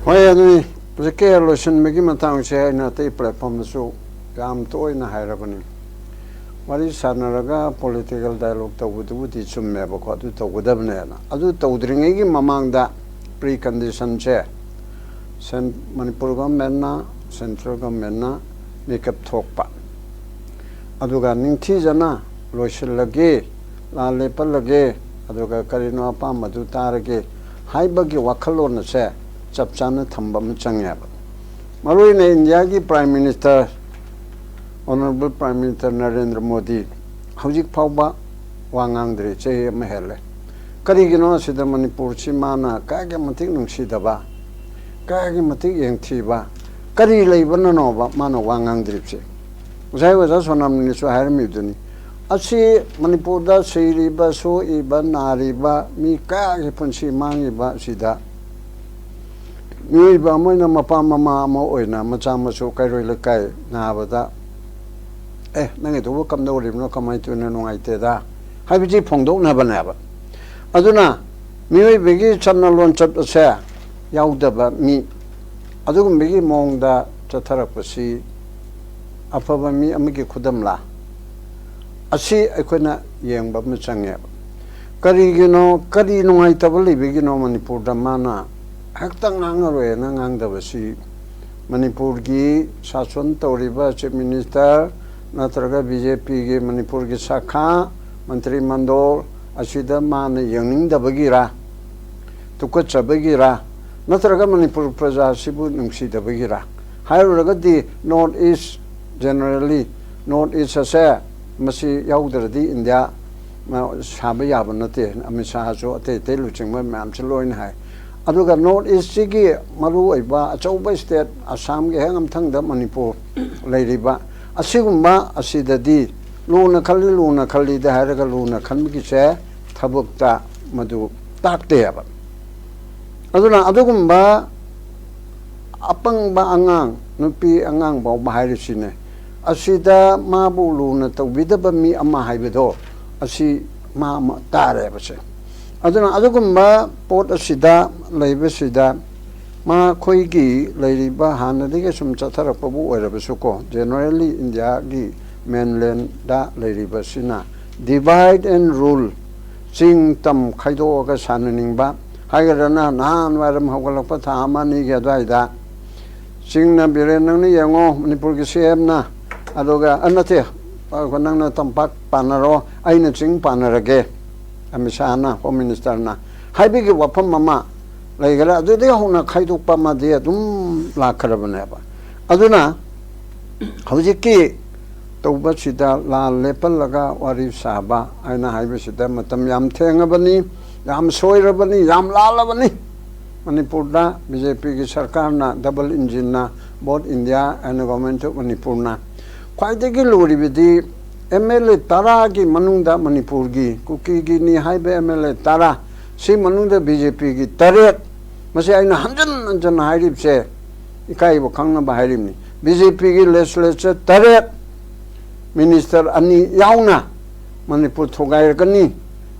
ꯍꯣꯏ, ꯑꯗꯨꯅꯤ꯫ ꯍꯧꯖꯤꯛꯀꯤ ꯂꯣꯏꯁꯤꯟꯕꯒꯤ ꯃꯇꯥꯡꯁꯦ ꯑꯩꯅ ꯑꯇꯩ platform ꯗꯁꯨ ꯌꯥꯝ ꯇꯣꯏꯅ ꯍꯥꯏꯔꯕꯅꯤ꯫ ꯋꯥꯔꯤ ꯁꯥꯟꯅꯔꯒ political dialogue ꯇꯧꯕꯗꯨꯕꯨꯗꯤ ꯆꯨꯝꯃꯦꯕꯀꯣ, ꯑꯗꯨ ꯇꯧꯒꯗꯕꯅꯦꯅ꯫ ꯑꯗꯨ ꯇꯧꯗ꯭ꯔꯤꯉꯩꯒꯤ ꯃꯃꯥꯡꯗ precondition ꯁꯦ ꯃꯅꯤꯄꯨꯔ ꯒꯣꯔꯃꯦꯟꯅ, ꯁꯦꯟꯇ꯭ꯔꯦꯜ ꯒꯣꯔꯃꯦꯟꯅ ꯃꯤꯀꯞ ꯊꯣꯛꯄ, ꯑꯗꯨꯒ ꯅꯤꯡꯊꯤꯖꯅ ꯂꯣꯏꯁꯤꯜꯂꯒꯦ, ꯂꯥꯜ ꯂꯦꯞꯍꯜꯂꯒꯦ, ꯑꯗꯨꯒ ꯀꯔꯤꯅꯣ ꯑꯄꯥꯝꯕꯗꯨ ꯇꯥꯔꯒꯦ ꯍꯥꯏꯕꯒꯤ ꯋꯥꯈꯜꯂꯣꯟ ꯑꯁꯦ ꯆꯞ ꯆꯥꯅ ꯊꯝꯕ ꯑꯃ ꯆꯪꯉꯦꯕ꯫ ꯃꯔꯨꯑꯣꯏꯅ ꯏꯟꯗꯤꯌꯥꯒꯤ prime minister, honourable prime minister Narendra Modi ꯍꯧꯖꯤꯛ ꯐꯥꯎꯕ ꯋꯥ ꯉꯥꯡꯗ꯭ꯔꯤ, ꯆꯍꯤ ꯑꯃ ꯍꯦꯜꯂꯦ꯫ ꯀꯔꯤꯒꯤꯅꯣ ꯑꯁꯤꯗ ꯃꯅꯤꯄꯨꯔꯁꯤ ꯃꯥꯅ ꯀꯌꯥꯒꯤ ꯃꯇꯤꯛ ꯅꯨꯡꯁꯤꯗꯕ, ꯀꯌꯥꯒꯤ ꯃꯇꯤꯛ ꯌꯦꯡꯊꯤꯕ, ꯀꯔꯤ ꯂꯩꯕꯅꯅꯣꯕ ꯃꯥꯅ ꯋꯥ ꯉꯥꯡꯗ꯭ꯔꯤꯕꯁꯦ? ꯉꯁꯥꯏ ꯑꯣꯖꯥ ꯁꯣꯅꯥꯃꯅꯤꯁꯨ ꯍꯥꯏꯔꯝꯃꯤꯗꯨꯅꯤ, ꯑꯁꯤ ꯃꯅꯤꯄꯨꯔꯗ ꯁꯤꯔꯤꯕ, ꯁꯣꯛꯏꯕ, ꯅꯥꯔꯤꯕ, ꯃꯤ ꯀꯌꯥꯒꯤ ꯄꯨꯟꯁꯤ ꯃꯥꯡꯉꯤꯕ ꯑꯁꯤꯗ ꯃꯤꯑꯣꯏꯕ ꯑꯃ ꯑꯣꯏꯅ, ꯃꯄꯥ ꯃꯃꯥ ꯑꯃ ꯑꯣꯏꯅ, ꯃꯆꯥ ꯃꯁꯨ ꯀꯩꯔꯣꯏ ꯂꯩꯀꯥꯏ ꯅꯥꯕꯗ, "ꯑꯦ, ꯅꯪꯒꯤꯗꯨꯕꯨ ꯀꯝꯗꯧꯔꯤꯕꯅꯣ, ꯀꯃꯥꯏꯅ ꯇꯧꯔꯤꯅꯣ, ꯅꯨꯡꯉꯥꯏꯇꯦꯗ" ꯍꯥꯏꯕꯁꯤ ꯐꯣꯡꯗꯣꯛꯅꯕꯅꯦꯕ꯫ ꯑꯗꯨꯅ ꯃꯤꯑꯣꯏꯕꯒꯤ ꯆꯠꯅ ꯂꯣꯟꯆꯠ ꯑꯁꯦ ꯌꯥꯎꯗꯕ ꯃꯤ, ꯑꯗꯨꯒꯨꯝꯕꯒꯤ ꯃꯑꯣꯡꯗ ꯆꯠꯊꯔꯛꯄꯁꯤ ꯑꯐꯕ ꯃꯤ ꯑꯃꯒꯤ ꯈꯨꯗꯝꯂꯥ? ꯑꯁꯤ ꯑꯩꯈꯣꯏꯅ ꯌꯦꯡꯕ ꯑꯃ ꯆꯪꯉꯦꯕ꯫ ꯀꯔꯤꯒꯤꯅꯣ, ꯀꯔꯤ ꯅꯨꯡꯉꯥꯏꯇꯕ ꯂꯩꯕꯒꯤꯅꯣ ꯃꯅꯤꯄꯨꯔꯗ ꯃꯥꯅ ꯍꯦꯛꯇ ꯉꯥꯡꯉꯔꯣꯏꯅ ꯉꯥꯡꯗꯕꯁꯤ? ꯃꯅꯤꯄꯨꯔꯒꯤ ꯁꯥꯁꯣꯟ ꯇꯧꯔꯤꯕ ꯆꯤꯐ ꯃꯤꯅꯤꯁꯇꯔ ꯅꯠꯇ꯭ꯔꯒ ꯕꯤ ꯖꯦ ꯄꯤꯒꯤ ꯃꯅꯤꯄꯨꯔꯒꯤ ꯁꯥꯈꯥ, ꯃꯟꯇ꯭ꯔꯤ ꯃꯟꯗꯣꯜ ꯑꯁꯤꯗ ꯃꯥꯅ ꯌꯦꯡꯅꯤꯡꯗꯕꯒꯤꯔꯥ, ꯇꯨꯀꯠꯆꯕꯒꯤꯔꯥ, ꯅꯠꯇ꯭ꯔꯒ Manipur ꯄ꯭ꯔꯖꯥꯁꯤꯕꯨ ꯅꯨꯡꯁꯤꯗꯕꯒꯤꯔꯥ? ꯍꯥꯏꯔꯨꯔꯒꯗꯤ North East, generally North East ꯑꯁꯦ, ꯃꯁꯤ ꯌꯥꯎꯗ꯭ꯔꯗꯤ ꯏꯟꯗꯤꯌꯥ ꯃ-, ꯁꯥꯕ ꯌꯥꯕ ꯅꯠꯇꯦ꯫ ꯑꯃꯤꯠ ꯁꯥꯍꯁꯨ, ꯑꯇꯩ ꯑꯇꯩ ꯂꯨꯆꯤꯡꯕ ꯃꯌꯥꯝꯁꯨ ꯂꯣꯏꯅ ꯍꯥꯏ꯫ ꯑꯗꯨꯒ North East ꯁꯤꯒꯤ ꯃꯔꯨꯑꯣꯏꯕ ꯑꯆꯧꯕ state, ꯑꯁꯥꯝꯒꯤ ꯍꯦꯛ ꯃꯊꯪꯗ ꯃꯅꯤꯄꯨꯔ ꯂꯩꯔꯤꯕ, ꯑꯁꯤꯒꯨꯝꯕ ꯑꯁꯤꯗꯗꯤ ꯂꯨꯅ ꯈꯜꯂꯤ, ꯂꯨꯅ ꯈꯜꯂꯤꯗ ꯍꯥꯏꯔꯒ ꯂꯨꯅ ꯈꯟꯕꯒꯤꯁꯦ ꯊꯕꯛꯇ ꯃꯗꯨ ꯇꯥꯛꯇꯦꯕ꯫ ꯑꯗꯨꯅ ꯑꯗꯨꯒꯨꯝꯕ ꯑꯄꯪꯕ ꯑꯉꯥꯡ, ꯅꯨꯄꯤ ꯑꯉꯥꯡ ꯐꯥꯎꯕ ꯍꯥꯏꯔꯤꯁꯤꯅꯦ, ꯑꯁꯤꯗ ꯃꯥꯕꯨ ꯂꯨꯅ ꯇꯧꯕꯤꯗꯕ ꯃꯤ ꯑꯃ ꯍꯥꯏꯕꯗꯣ, ꯑꯁꯤ ꯃꯥ ꯑꯃ ꯇꯥꯔꯦꯕꯁꯦ꯫ ꯑꯗꯨꯅ ꯑꯗꯨꯒꯨꯝꯕ ꯄꯣꯠ ꯑꯁꯤꯗ ꯂꯩꯕꯁꯤꯗ, ꯃꯈꯣꯏꯒꯤ ꯂꯩꯔꯤꯕ ꯍꯥꯟꯅꯗꯒꯤ ꯁꯨꯝ ꯆꯠꯊꯔꯛꯄꯕꯨ ꯑꯣꯏꯔꯕꯁꯨꯀꯣ, generally ꯏꯟꯗꯤꯌꯥꯒꯤ mainland ꯂꯩꯔꯤꯕꯁꯤꯅ divide and rule, ꯆꯤꯡ ꯇꯝ ꯈꯥꯏꯗꯣꯛꯑꯒ ꯁꯥꯟꯅꯅꯤꯡꯕ, ꯍꯥꯏꯒꯗ꯭ꯔꯅ ꯅꯍꯥꯟ ꯋꯥꯏꯔꯝ ꯍꯧꯒꯠꯂꯛꯄ ꯊꯥ ꯑꯃ ꯑꯅꯤꯒꯤ ꯑꯗꯨꯋꯥꯏꯗ ꯆꯤꯡꯅ ꯕꯤꯔꯦꯟ, ꯅꯪꯅ ꯌꯦꯡꯉꯣ, ꯃꯅꯤꯄꯨꯔꯒꯤ ꯁꯤ ꯑꯦꯝꯅ, ꯑꯗꯨꯒ ꯑ, ꯅꯠꯇꯦ, ꯑ, ꯅꯪꯅ ꯇꯝꯄꯥꯛ ꯄꯥꯟꯅꯔꯣ, ꯑꯩꯅ ꯆꯤꯡ ꯄꯥꯟꯅꯔꯒꯦ, ꯑꯃꯤꯠ ꯁꯥꯍꯅ, ꯍꯣꯝ ꯃꯤꯅꯤꯁꯇꯔꯅ ꯍꯥꯏꯕꯒꯤ ꯋꯥꯐꯝ ꯑꯃ ꯂꯩꯈꯔꯦ꯫ ꯑꯗꯨꯗꯒꯤ ꯍꯧꯅ ꯈꯥꯏꯗꯣꯛꯄ ꯑꯃꯗꯤ ꯑꯗꯨꯝ ꯂꯥꯛꯈ꯭ꯔꯕꯅꯦꯕ꯫ ꯑꯗꯨꯅ ꯍꯧꯖꯤꯛꯀꯤ ꯇꯧꯕꯁꯤꯗ ꯂꯥꯟ ꯂꯦꯞꯍꯜꯂꯒ ꯋꯥꯔꯤ ꯁꯥꯕ ꯍꯥꯏꯅ ꯍꯥꯏꯕꯁꯤꯗ ꯃꯇꯝ ꯌꯥꯝ ꯊꯦꯡꯉꯕꯅꯤ, ꯌꯥꯝ ꯁꯣꯏꯔꯕꯅꯤ, ꯌꯥꯝ ꯂꯥꯜꯂꯕꯅꯤ꯫ ꯃꯅꯤꯄꯨꯔꯗ ꯕꯤ ꯖꯦ ꯄꯤꯒꯤ ꯁꯔꯀꯥꯔꯅ, double ꯏꯟꯖꯤꯟꯅ, both India and Government of ꯃꯅꯤꯄꯨꯔꯅ ꯈ꯭ꯋꯥꯏꯗꯒꯤ ꯂꯨꯔꯤꯕꯗꯤ ꯑꯦꯝ ꯑꯦꯜ ꯑꯦ ꯇꯔꯥꯒꯤ ꯃꯅꯨꯡꯗ ꯃꯅꯤꯄꯨꯔꯒꯤ ꯀꯨꯀꯤꯒꯤꯅꯤ ꯍꯥꯏꯕ ꯑꯦꯝ ꯑꯦꯜ ꯑꯦ ꯇꯔꯥ, ꯁꯤ ꯃꯅꯨꯡꯗ ꯕꯤ ꯖꯦ ꯄꯤꯒꯤ ꯇꯔꯦꯠ, ꯃꯁꯤ ꯑꯩꯅ ꯍꯟꯖꯟ ꯍꯟꯖꯟꯅ ꯍꯥꯏꯔꯤꯕꯁꯦ, ꯏꯀꯥꯏꯕ ꯈꯪꯅꯕ ꯍꯥꯏꯔꯤꯕꯅꯤ꯫ ꯕꯤ ꯖꯦ ꯄꯤꯒꯤ ꯂꯦꯖꯤꯁꯂꯦꯆꯔ ꯇꯔꯦꯠ, ꯃꯤꯅꯤꯁꯇꯔ ꯑꯅꯤ ꯌꯥꯎꯅ ꯃꯅꯤꯄꯨꯔ ꯊꯨꯒꯥꯏꯔꯛꯀꯅꯤ,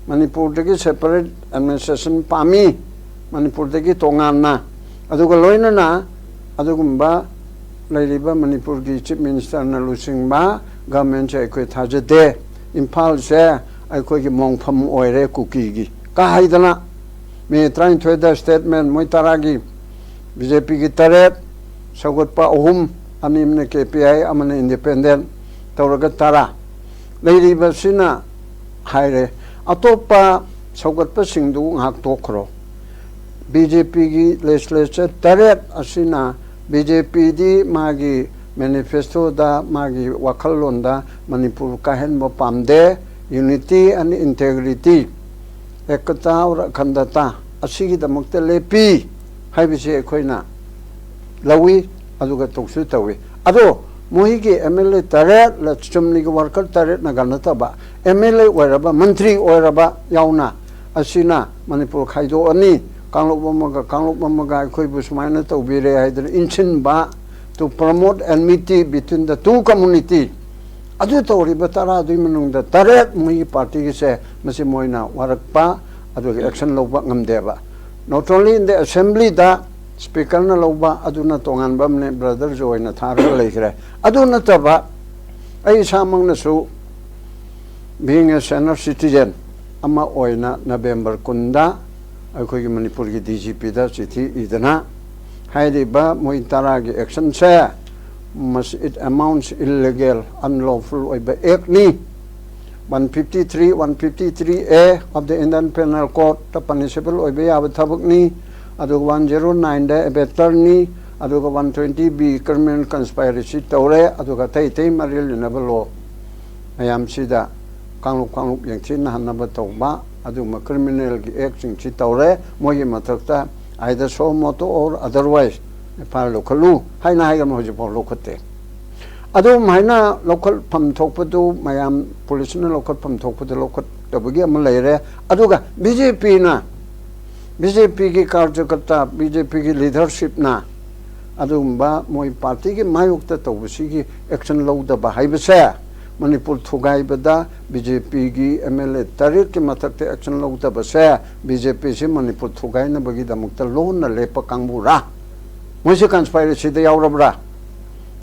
ꯃꯅꯤꯄꯨꯔꯗꯒꯤ ꯁꯦꯄꯔꯦꯠ ꯑꯦꯗꯃꯤꯅꯤꯁꯇ꯭ꯔꯦꯁꯟ ꯄꯥꯝꯃꯤ, ꯃꯅꯤꯄꯨꯔꯗꯒꯤ ꯇꯣꯉꯥꯟꯅ, ꯑꯗꯨꯒ ꯂꯣꯏꯅꯅ ꯑꯗꯨꯒꯨꯝꯕ ꯂꯩꯔꯤꯕ ꯃꯅꯤꯄꯨꯔꯒꯤ ꯆꯤꯐ ꯃꯤꯅꯤꯁꯇꯔꯅ ꯂꯨꯆꯤꯡꯕ ꯒꯃꯦꯟꯁꯦ ꯑꯩꯈꯣꯏ ꯊꯥꯖꯗꯦ꯫ ꯏꯝꯐꯥꯜꯁꯦ ꯑꯩꯈꯣꯏꯒꯤ ꯃꯣꯡꯐꯝ ꯑꯣꯏꯔꯦ ꯀꯨꯀꯤꯒꯤ ꯀꯥ ꯍꯥꯏꯗꯅ꯫ ꯃꯦ ꯇꯔꯥꯅꯤꯊꯣꯏꯗ ꯁ꯭ꯇꯦꯠꯃꯦꯟ ꯃꯣꯏ ꯇꯔꯥꯒꯤ, ꯕꯤ ꯖꯦ ꯄꯤꯒꯤ ꯇꯔꯦꯠ, ꯁꯧꯒꯠꯄ ꯑꯍꯨꯝ, ꯑꯅꯤ ꯑꯃꯅ ꯀꯦ ꯄꯤ ꯑꯥꯏ, ꯑꯃꯅ ꯏꯟꯗꯤꯄꯦꯟꯗꯦꯟ, ꯇꯧꯔꯒ ꯇꯔꯥ꯫ ꯂꯩꯔꯤꯕꯁꯤꯅ ꯍꯥꯏꯔꯦ, ꯑꯇꯣꯞꯄ ꯁꯧꯒꯠꯄꯁꯤꯡꯗꯨ ꯉꯥꯏꯍꯥꯛ ꯇꯣꯛꯈ꯭ꯔꯣ꯫ ꯕꯤ ꯖꯦ ꯄꯤꯒꯤ ꯂꯦꯖꯤꯁꯂꯦꯆꯔ ꯇꯔꯦꯠ ꯑꯁꯤꯅ, ꯕꯤ ꯖꯦ ꯄꯤꯗꯤ ꯃꯥꯒꯤ ꯃꯦꯅꯤꯐꯦꯁꯇꯣꯗ, ꯃꯥꯒꯤ ꯋꯥꯈꯜꯂꯣꯟꯗ ꯃꯅꯤꯄꯨꯔ ꯀꯥꯏꯍꯟꯕ ꯄꯥꯝꯗꯦ, unity and integrity, ꯑꯦꯀꯇꯥ ꯑꯣꯔ ꯑꯈꯟꯗꯇꯥ, ꯑꯁꯤꯒꯤꯗꯃꯛꯇ ꯂꯦꯞꯄꯤ ꯍꯥꯏꯕꯁꯤ ꯑꯩꯈꯣꯏꯅ ꯂꯧꯏ, ꯑꯗꯨꯒ ꯇꯣꯛꯁꯨ ꯇꯧꯏ꯫ ꯑꯗꯣ ꯃꯣꯏꯒꯤ ꯑꯦꯝ ꯑꯦꯜ ꯑꯦ ꯇꯔꯦꯠ, ꯂ-, ꯆꯨꯝꯅꯒꯤ ꯋꯥꯔꯀꯔ ꯇꯔꯦꯠꯅꯒ ꯅꯠꯇꯕ, ꯑꯦꯝ ꯑꯦꯜ ꯑꯦ ꯑꯣꯏꯔꯕ, ꯃꯟꯇ꯭ꯔꯤ ꯑꯣꯏꯔꯕ ꯌꯥꯎꯅ ꯑꯁꯤꯅ ꯃꯅꯤꯄꯨꯔ ꯈꯥꯏꯗꯣꯛꯑꯅꯤ, ꯀꯥꯡꯂꯨꯞ ꯑꯃꯒ ꯀꯥꯡꯂꯨꯞ ꯑꯃꯒ ꯑꯩꯈꯣꯏꯕꯨ ꯁꯨꯃꯥꯏꯅ ꯇꯧꯕꯤꯔꯦ ꯍꯥꯏꯗꯅ ꯏꯟꯁꯤꯟꯕ, to promote enmity between the two community, ꯑꯗꯨ ꯇꯧꯔꯤꯕ ꯇꯔꯥꯗꯨꯒꯤ ꯃꯅꯨꯡꯗ ꯇꯔꯦꯠ ꯃꯣꯏꯒꯤ ꯄꯥꯔꯇꯤꯒꯤꯁꯦ, ꯃꯁꯤ ꯃꯣꯏꯅ ꯋꯥꯔꯛꯄ, ꯑꯗꯨꯒ action ꯂꯧꯕ ꯉꯝꯗꯦꯕ꯫ Not only in the assemblyꯗ ꯁ꯭ꯄꯤꯀꯔꯅ ꯂꯧꯕ, ꯑꯗꯨꯅ ꯇꯣꯉꯥꯟꯕ ꯑꯃꯅꯤ, ꯕ꯭ꯔꯗꯔ ꯖꯣꯏꯅ ꯊꯥꯔꯒ ꯂꯩꯈ꯭ꯔꯦ꯫ ꯑꯗꯨ ꯅꯠꯇꯕ ꯑꯩ ꯏꯁꯥꯃꯛꯅꯁꯨ, being a senior citizen ꯑꯃ ꯑꯣꯏꯅ, ꯅꯕꯦꯝꯕꯔ ꯀꯨꯟꯗ ꯑꯩꯈꯣꯏꯒꯤ ꯃꯅꯤꯄꯨꯔꯒꯤ ꯗꯤ ꯖꯤ ꯄꯤꯗ ꯆꯤꯊꯤ ꯏꯗꯅ, ꯍꯥꯏꯔꯤꯕ ꯃꯣꯏ ꯇꯔꯥꯒꯤ ꯑꯦꯛꯁꯟꯁꯦ, ꯃꯁꯤ it amounts illegal, unlawful ꯑꯣꯏꯕ acne. One fifty three, one fifty three A of the Indian Penal Code ꯇ punishable ꯑꯣꯏꯕ ꯌꯥꯕ ꯊꯕꯛꯅꯤ꯫ ꯑꯗꯨꯒ one zero nine ꯗ abettor ꯅꯤ꯫ ꯑꯗꯨꯒ one twenty B criminal conspiracy ꯇꯧꯔꯦ꯫ ꯑꯗꯨꯒ ꯑꯇꯩ ꯑꯇꯩ ꯃꯔꯤ ꯂꯩꯅꯕ ꯂꯣ ꯃꯌꯥꯝꯁꯤꯗ ꯀꯥꯡꯂꯨꯞ ꯀꯥꯡꯂꯨꯞ ꯌꯦꯡꯊꯤꯅꯍꯟꯅꯕ ꯇꯧꯕ, ꯑꯗꯨꯒꯨꯝꯕ ꯀ꯭ꯔꯤꯃꯤꯅꯦꯜꯒꯤ ꯑꯦꯛꯁꯤꯡꯁꯤ ꯇꯧꯔꯦ꯫ ꯃꯣꯏꯒꯤ ꯃꯊꯛꯇ either suo motu or otherwise F I R ꯂꯧꯈꯠꯂꯨ ꯍꯥꯏꯅ ꯍꯥꯏꯒꯅꯨ, ꯍꯧꯖꯤꯛꯐꯥꯎ ꯂꯧꯈꯠꯇꯦ꯫ ꯑꯗꯨꯝ ꯍꯥꯏꯅ ꯂꯧꯈꯠꯐꯝ ꯊꯣꯛꯄꯗꯨ ꯃꯌꯥꯝ ꯄꯨꯂꯤꯁꯅ ꯂꯧꯈꯠꯐꯝ ꯊꯣꯛꯄꯗ ꯂꯧꯈꯠꯇꯕꯒꯤ ꯑꯃ ꯂꯩꯔꯦ꯫ ꯑꯗꯨꯒ ꯕꯤ ꯖꯦ ꯄꯤꯅ, ꯕꯤ ꯖꯦ ꯄꯤꯒꯤ ꯀꯥꯔꯖꯀꯔꯇꯥ, ꯕꯤ ꯖꯦ ꯄꯤꯒꯤ ꯂꯤꯗꯔꯁꯤꯞꯅ ꯑꯗꯨꯒꯨꯝꯕ ꯃꯣꯏ ꯄꯥꯔꯇꯤꯒꯤ ꯃꯥꯌꯣꯛꯇ ꯇꯧꯕꯁꯤꯒꯤ ꯑꯦꯛꯁꯟ ꯂꯧꯗꯕ ꯍꯥꯏꯕꯁꯦ, ꯃꯅꯤꯄꯨꯔ ꯊꯨꯒꯥꯏꯕꯗ ꯕꯤ ꯖꯦ ꯄꯤꯒꯤ ꯑꯦꯝ ꯑꯦꯜ ꯑꯦ ꯇꯔꯦꯠꯀꯤ ꯃꯊꯛꯇ ꯑꯦꯛꯁꯟ ꯂꯧꯗꯕꯁꯦ, ꯕꯤ ꯖꯦ ꯄꯤꯁꯤ ꯃꯅꯤꯄꯨꯔ ꯊꯨꯒꯥꯏꯅꯕꯒꯤꯗꯃꯛꯇ ꯂꯣꯟꯅ ꯂꯦꯞꯄ ꯀꯥꯡꯕꯨꯔꯥ? ꯃꯣꯏꯁꯤ ꯀꯟꯁꯄꯥꯏꯔꯦꯁꯤꯗ ꯌꯥꯎꯔꯕ꯭ꯔꯥ?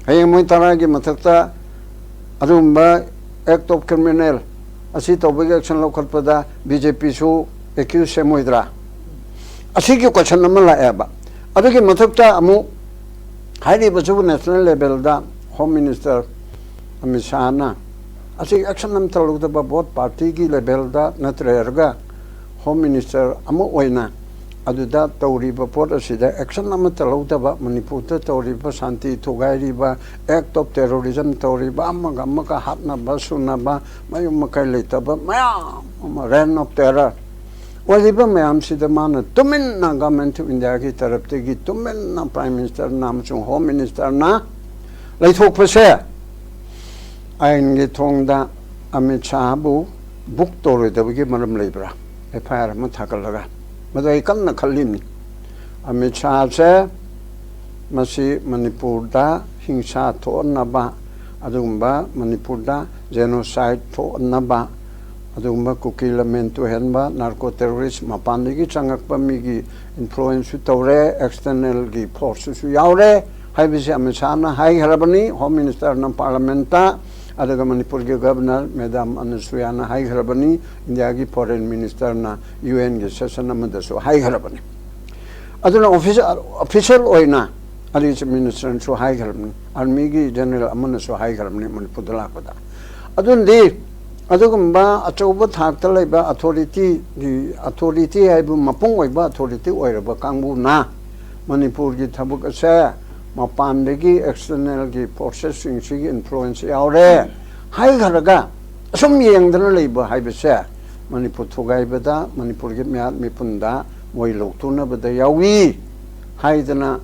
ꯍꯌꯦꯡ ꯃꯣꯏ ꯇꯔꯥꯒꯤ ꯃꯊꯛꯇ ꯑꯗꯨꯒꯨꯝꯕ act of criminal ꯑꯁꯤ ꯇꯧꯕꯒꯤ ꯑꯦꯛꯁꯟ ꯂꯧꯈꯠꯄꯗ ꯕꯤ ꯖꯦ ꯄꯤꯁꯨ ꯑꯦꯀ꯭ꯌꯨꯁ ꯁꯦꯝꯃꯣꯏꯗ꯭ꯔꯥ? ꯑꯁꯤꯒꯤ ꯀꯣꯏꯁꯟ ꯑꯃ ꯂꯥꯛꯑꯦꯕ꯫ ꯑꯗꯨꯒꯤ ꯃꯊꯛꯇ ꯑꯃꯨꯛ ꯍꯥꯏꯔꯤꯕꯁꯤꯕꯨ ꯅꯦꯁꯅꯦꯜ ꯂꯦꯚꯦꯜꯗ ꯍꯣꯝ ꯃꯤꯅꯤꯁꯇꯔ ꯑꯃꯤꯠ ꯁꯥꯍꯅ ꯑꯁꯤ ꯑꯦꯛꯁꯟ ꯑꯝꯇ ꯂꯧꯗꯕ, ꯕꯣꯠ ꯄꯥꯔꯇꯤꯒꯤ ꯂꯦꯚꯦꯜꯗ ꯅꯠꯇ꯭ꯔꯒ ꯍꯣꯝ ꯃꯤꯅꯤꯁꯇꯔ ꯑꯃ ꯑꯣꯏꯅ ꯑꯗꯨꯗ ꯇꯧꯔꯤꯕ ꯄꯣꯠ ꯑꯁꯤꯗ ꯑꯦꯛꯁꯟ ꯑꯃꯠꯇ ꯂꯧꯗꯕ, ꯃꯅꯤꯄꯨꯔꯗ ꯇꯧꯔꯤꯕ ꯁꯥꯟꯇꯤ ꯊꯨꯒꯥꯏꯔꯤꯕ, act of terrorism ꯇꯧꯔꯤꯕ, ꯑꯃꯒ ꯑꯃꯒ ꯍꯥꯠꯅꯕ ꯁꯨꯅꯕ, ꯃꯌꯨꯝ ꯃꯀꯩ ꯂꯩꯇꯕ ꯃꯌꯥꯝ ꯑꯃ, reign of terror ꯑꯣꯏꯔꯤꯕ ꯃꯌꯥꯝꯁꯤꯗ ꯃꯥꯅ ꯇꯨꯃꯤꯟꯅ Government of Indiaꯒꯤ ꯇꯔꯞꯇꯒꯤ ꯇꯨꯃꯤꯟꯅ Prime Ministerꯅ ꯑꯃꯁꯨꯡ Home Ministerꯅ ꯂꯩꯊꯣꯛꯄꯁꯦ ꯑꯥꯏꯟꯒꯤ ꯊꯣꯡꯗ ꯑꯃꯤꯠ ꯁꯥꯍꯕꯨ ꯕꯨꯛ ꯇꯧꯔꯣꯏꯗꯕꯒꯤ ꯃꯔꯝ ꯂꯩꯕ꯭ꯔꯥ? ꯑꯦꯐ ꯑꯥꯏ ꯑꯥꯔ ꯑꯃ ꯊꯥꯒꯠꯂꯒ ꯃꯗꯨ ꯑꯩ ꯀꯟꯅ ꯈꯜꯂꯤꯕꯅꯤ꯫ ꯑꯃꯤꯠ ꯁꯥꯍꯁꯦ ꯃꯁꯤ ꯃꯅꯤꯄꯨꯔꯗ ꯍꯤꯡꯁꯥ ꯊꯣꯛꯍꯟꯅꯕ, ꯑꯗꯨꯒꯨꯝꯕ ꯃꯅꯤꯄꯨꯔꯗ genocide ꯊꯣꯛꯍꯟꯅꯕ, ꯑꯗꯨꯒꯨꯝꯕ ꯀꯨꯀꯤ ꯂꯝꯃꯦꯟ ꯇꯨꯍꯟꯕ, narco terrorist ꯃꯄꯥꯟꯗꯒꯤ ꯆꯪꯉꯛꯄ ꯃꯤꯒꯤ influenceꯁꯨ ꯇꯧꯔꯦ, externalꯒꯤ forceꯁꯨ ꯌꯥꯎꯔꯦ ꯍꯥꯏꯕꯁꯤ ꯑꯃꯤꯠ ꯁꯥꯍꯅ ꯍꯥꯏꯈ꯭ꯔꯕꯅꯤ꯫ Home Ministerꯅ Parliamentꯇ ꯑꯗꯨꯒ ꯃꯅꯤꯄꯨꯔꯒꯤ ꯒꯕꯔꯅꯔ ꯃꯦꯗꯥꯝ ꯑꯅꯁꯨꯌꯥꯅ ꯍꯥꯏꯈ꯭ꯔꯕꯅꯤ, ꯏꯟꯗꯤꯌꯥꯒꯤ ꯐꯣꯔꯦꯟ ꯃꯤꯅꯤꯁꯇꯔꯅ ꯌꯨ ꯑꯦꯟꯒꯤ ꯁꯦꯁꯟ ꯑꯃꯗꯁꯨ ꯍꯥꯏꯈ꯭ꯔꯕꯅꯤ꯫ ꯑꯗꯨꯅ ꯑꯣꯐꯤꯁ-, ꯑꯣꯐꯤꯁꯤꯌꯦꯜ ꯑꯣꯏꯅ ꯑꯥꯔꯃꯤ ꯆꯤꯐ ꯃꯤꯅꯤꯁꯇꯔꯅꯁꯨ ꯍꯥꯏꯈ꯭ꯔꯕꯅꯤ, ꯑꯥꯔꯃꯤꯒꯤ ꯖꯦꯅꯔꯦꯜ ꯑꯃꯅꯁꯨ ꯍꯥꯏꯈ꯭ꯔꯕꯅꯤ ꯃꯅꯤꯄꯨꯔꯗ ꯂꯥꯛꯄꯗ꯫ ꯑꯗꯨꯅꯗꯤ ꯑꯗꯨꯒꯨꯝꯕ ꯑꯆꯧꯕ ꯊꯥꯛꯇ ꯂꯩꯕ ꯑꯣꯊꯣꯔꯤꯇꯤꯒꯤ, ꯑꯣꯊꯣꯔꯤꯇꯤ ꯍꯥꯏꯕꯨ ꯃꯄꯨꯡ ꯑꯣꯏꯕ ꯑꯣꯊꯣꯔꯤꯇꯤ ꯑꯣꯏꯔꯕ ꯀꯥꯡꯕꯨꯅ ꯃꯅꯤꯄꯨꯔꯒꯤ ꯊꯕꯛ ꯑꯁꯦ ꯃꯄꯥꯟꯗꯒꯤ ꯑꯦꯛꯁꯇꯔꯅꯦꯜꯒꯤ ꯐꯣꯔꯁꯦꯁꯁꯤꯡꯁꯤꯒꯤ ꯏꯟꯐ꯭ꯂꯨꯋꯦꯟꯁ ꯌꯥꯎꯔꯦ ꯍꯥꯏꯈ꯭ꯔꯒ ꯑꯁꯨꯝ ꯌꯦꯡꯗꯅ ꯂꯩꯕ ꯍꯥꯏꯕꯁꯦ ꯃꯅꯤꯄꯨꯔ ꯊꯨꯒꯥꯏꯕꯗ, ꯃꯅꯤꯄꯨꯔꯒꯤ ꯃꯤꯍꯥꯠ ꯃꯤꯄꯨꯟꯗ ꯃꯣꯏ ꯂꯧꯊꯣꯛꯅꯕꯗ ꯌꯥꯎꯏ ꯍꯥꯏꯗꯅ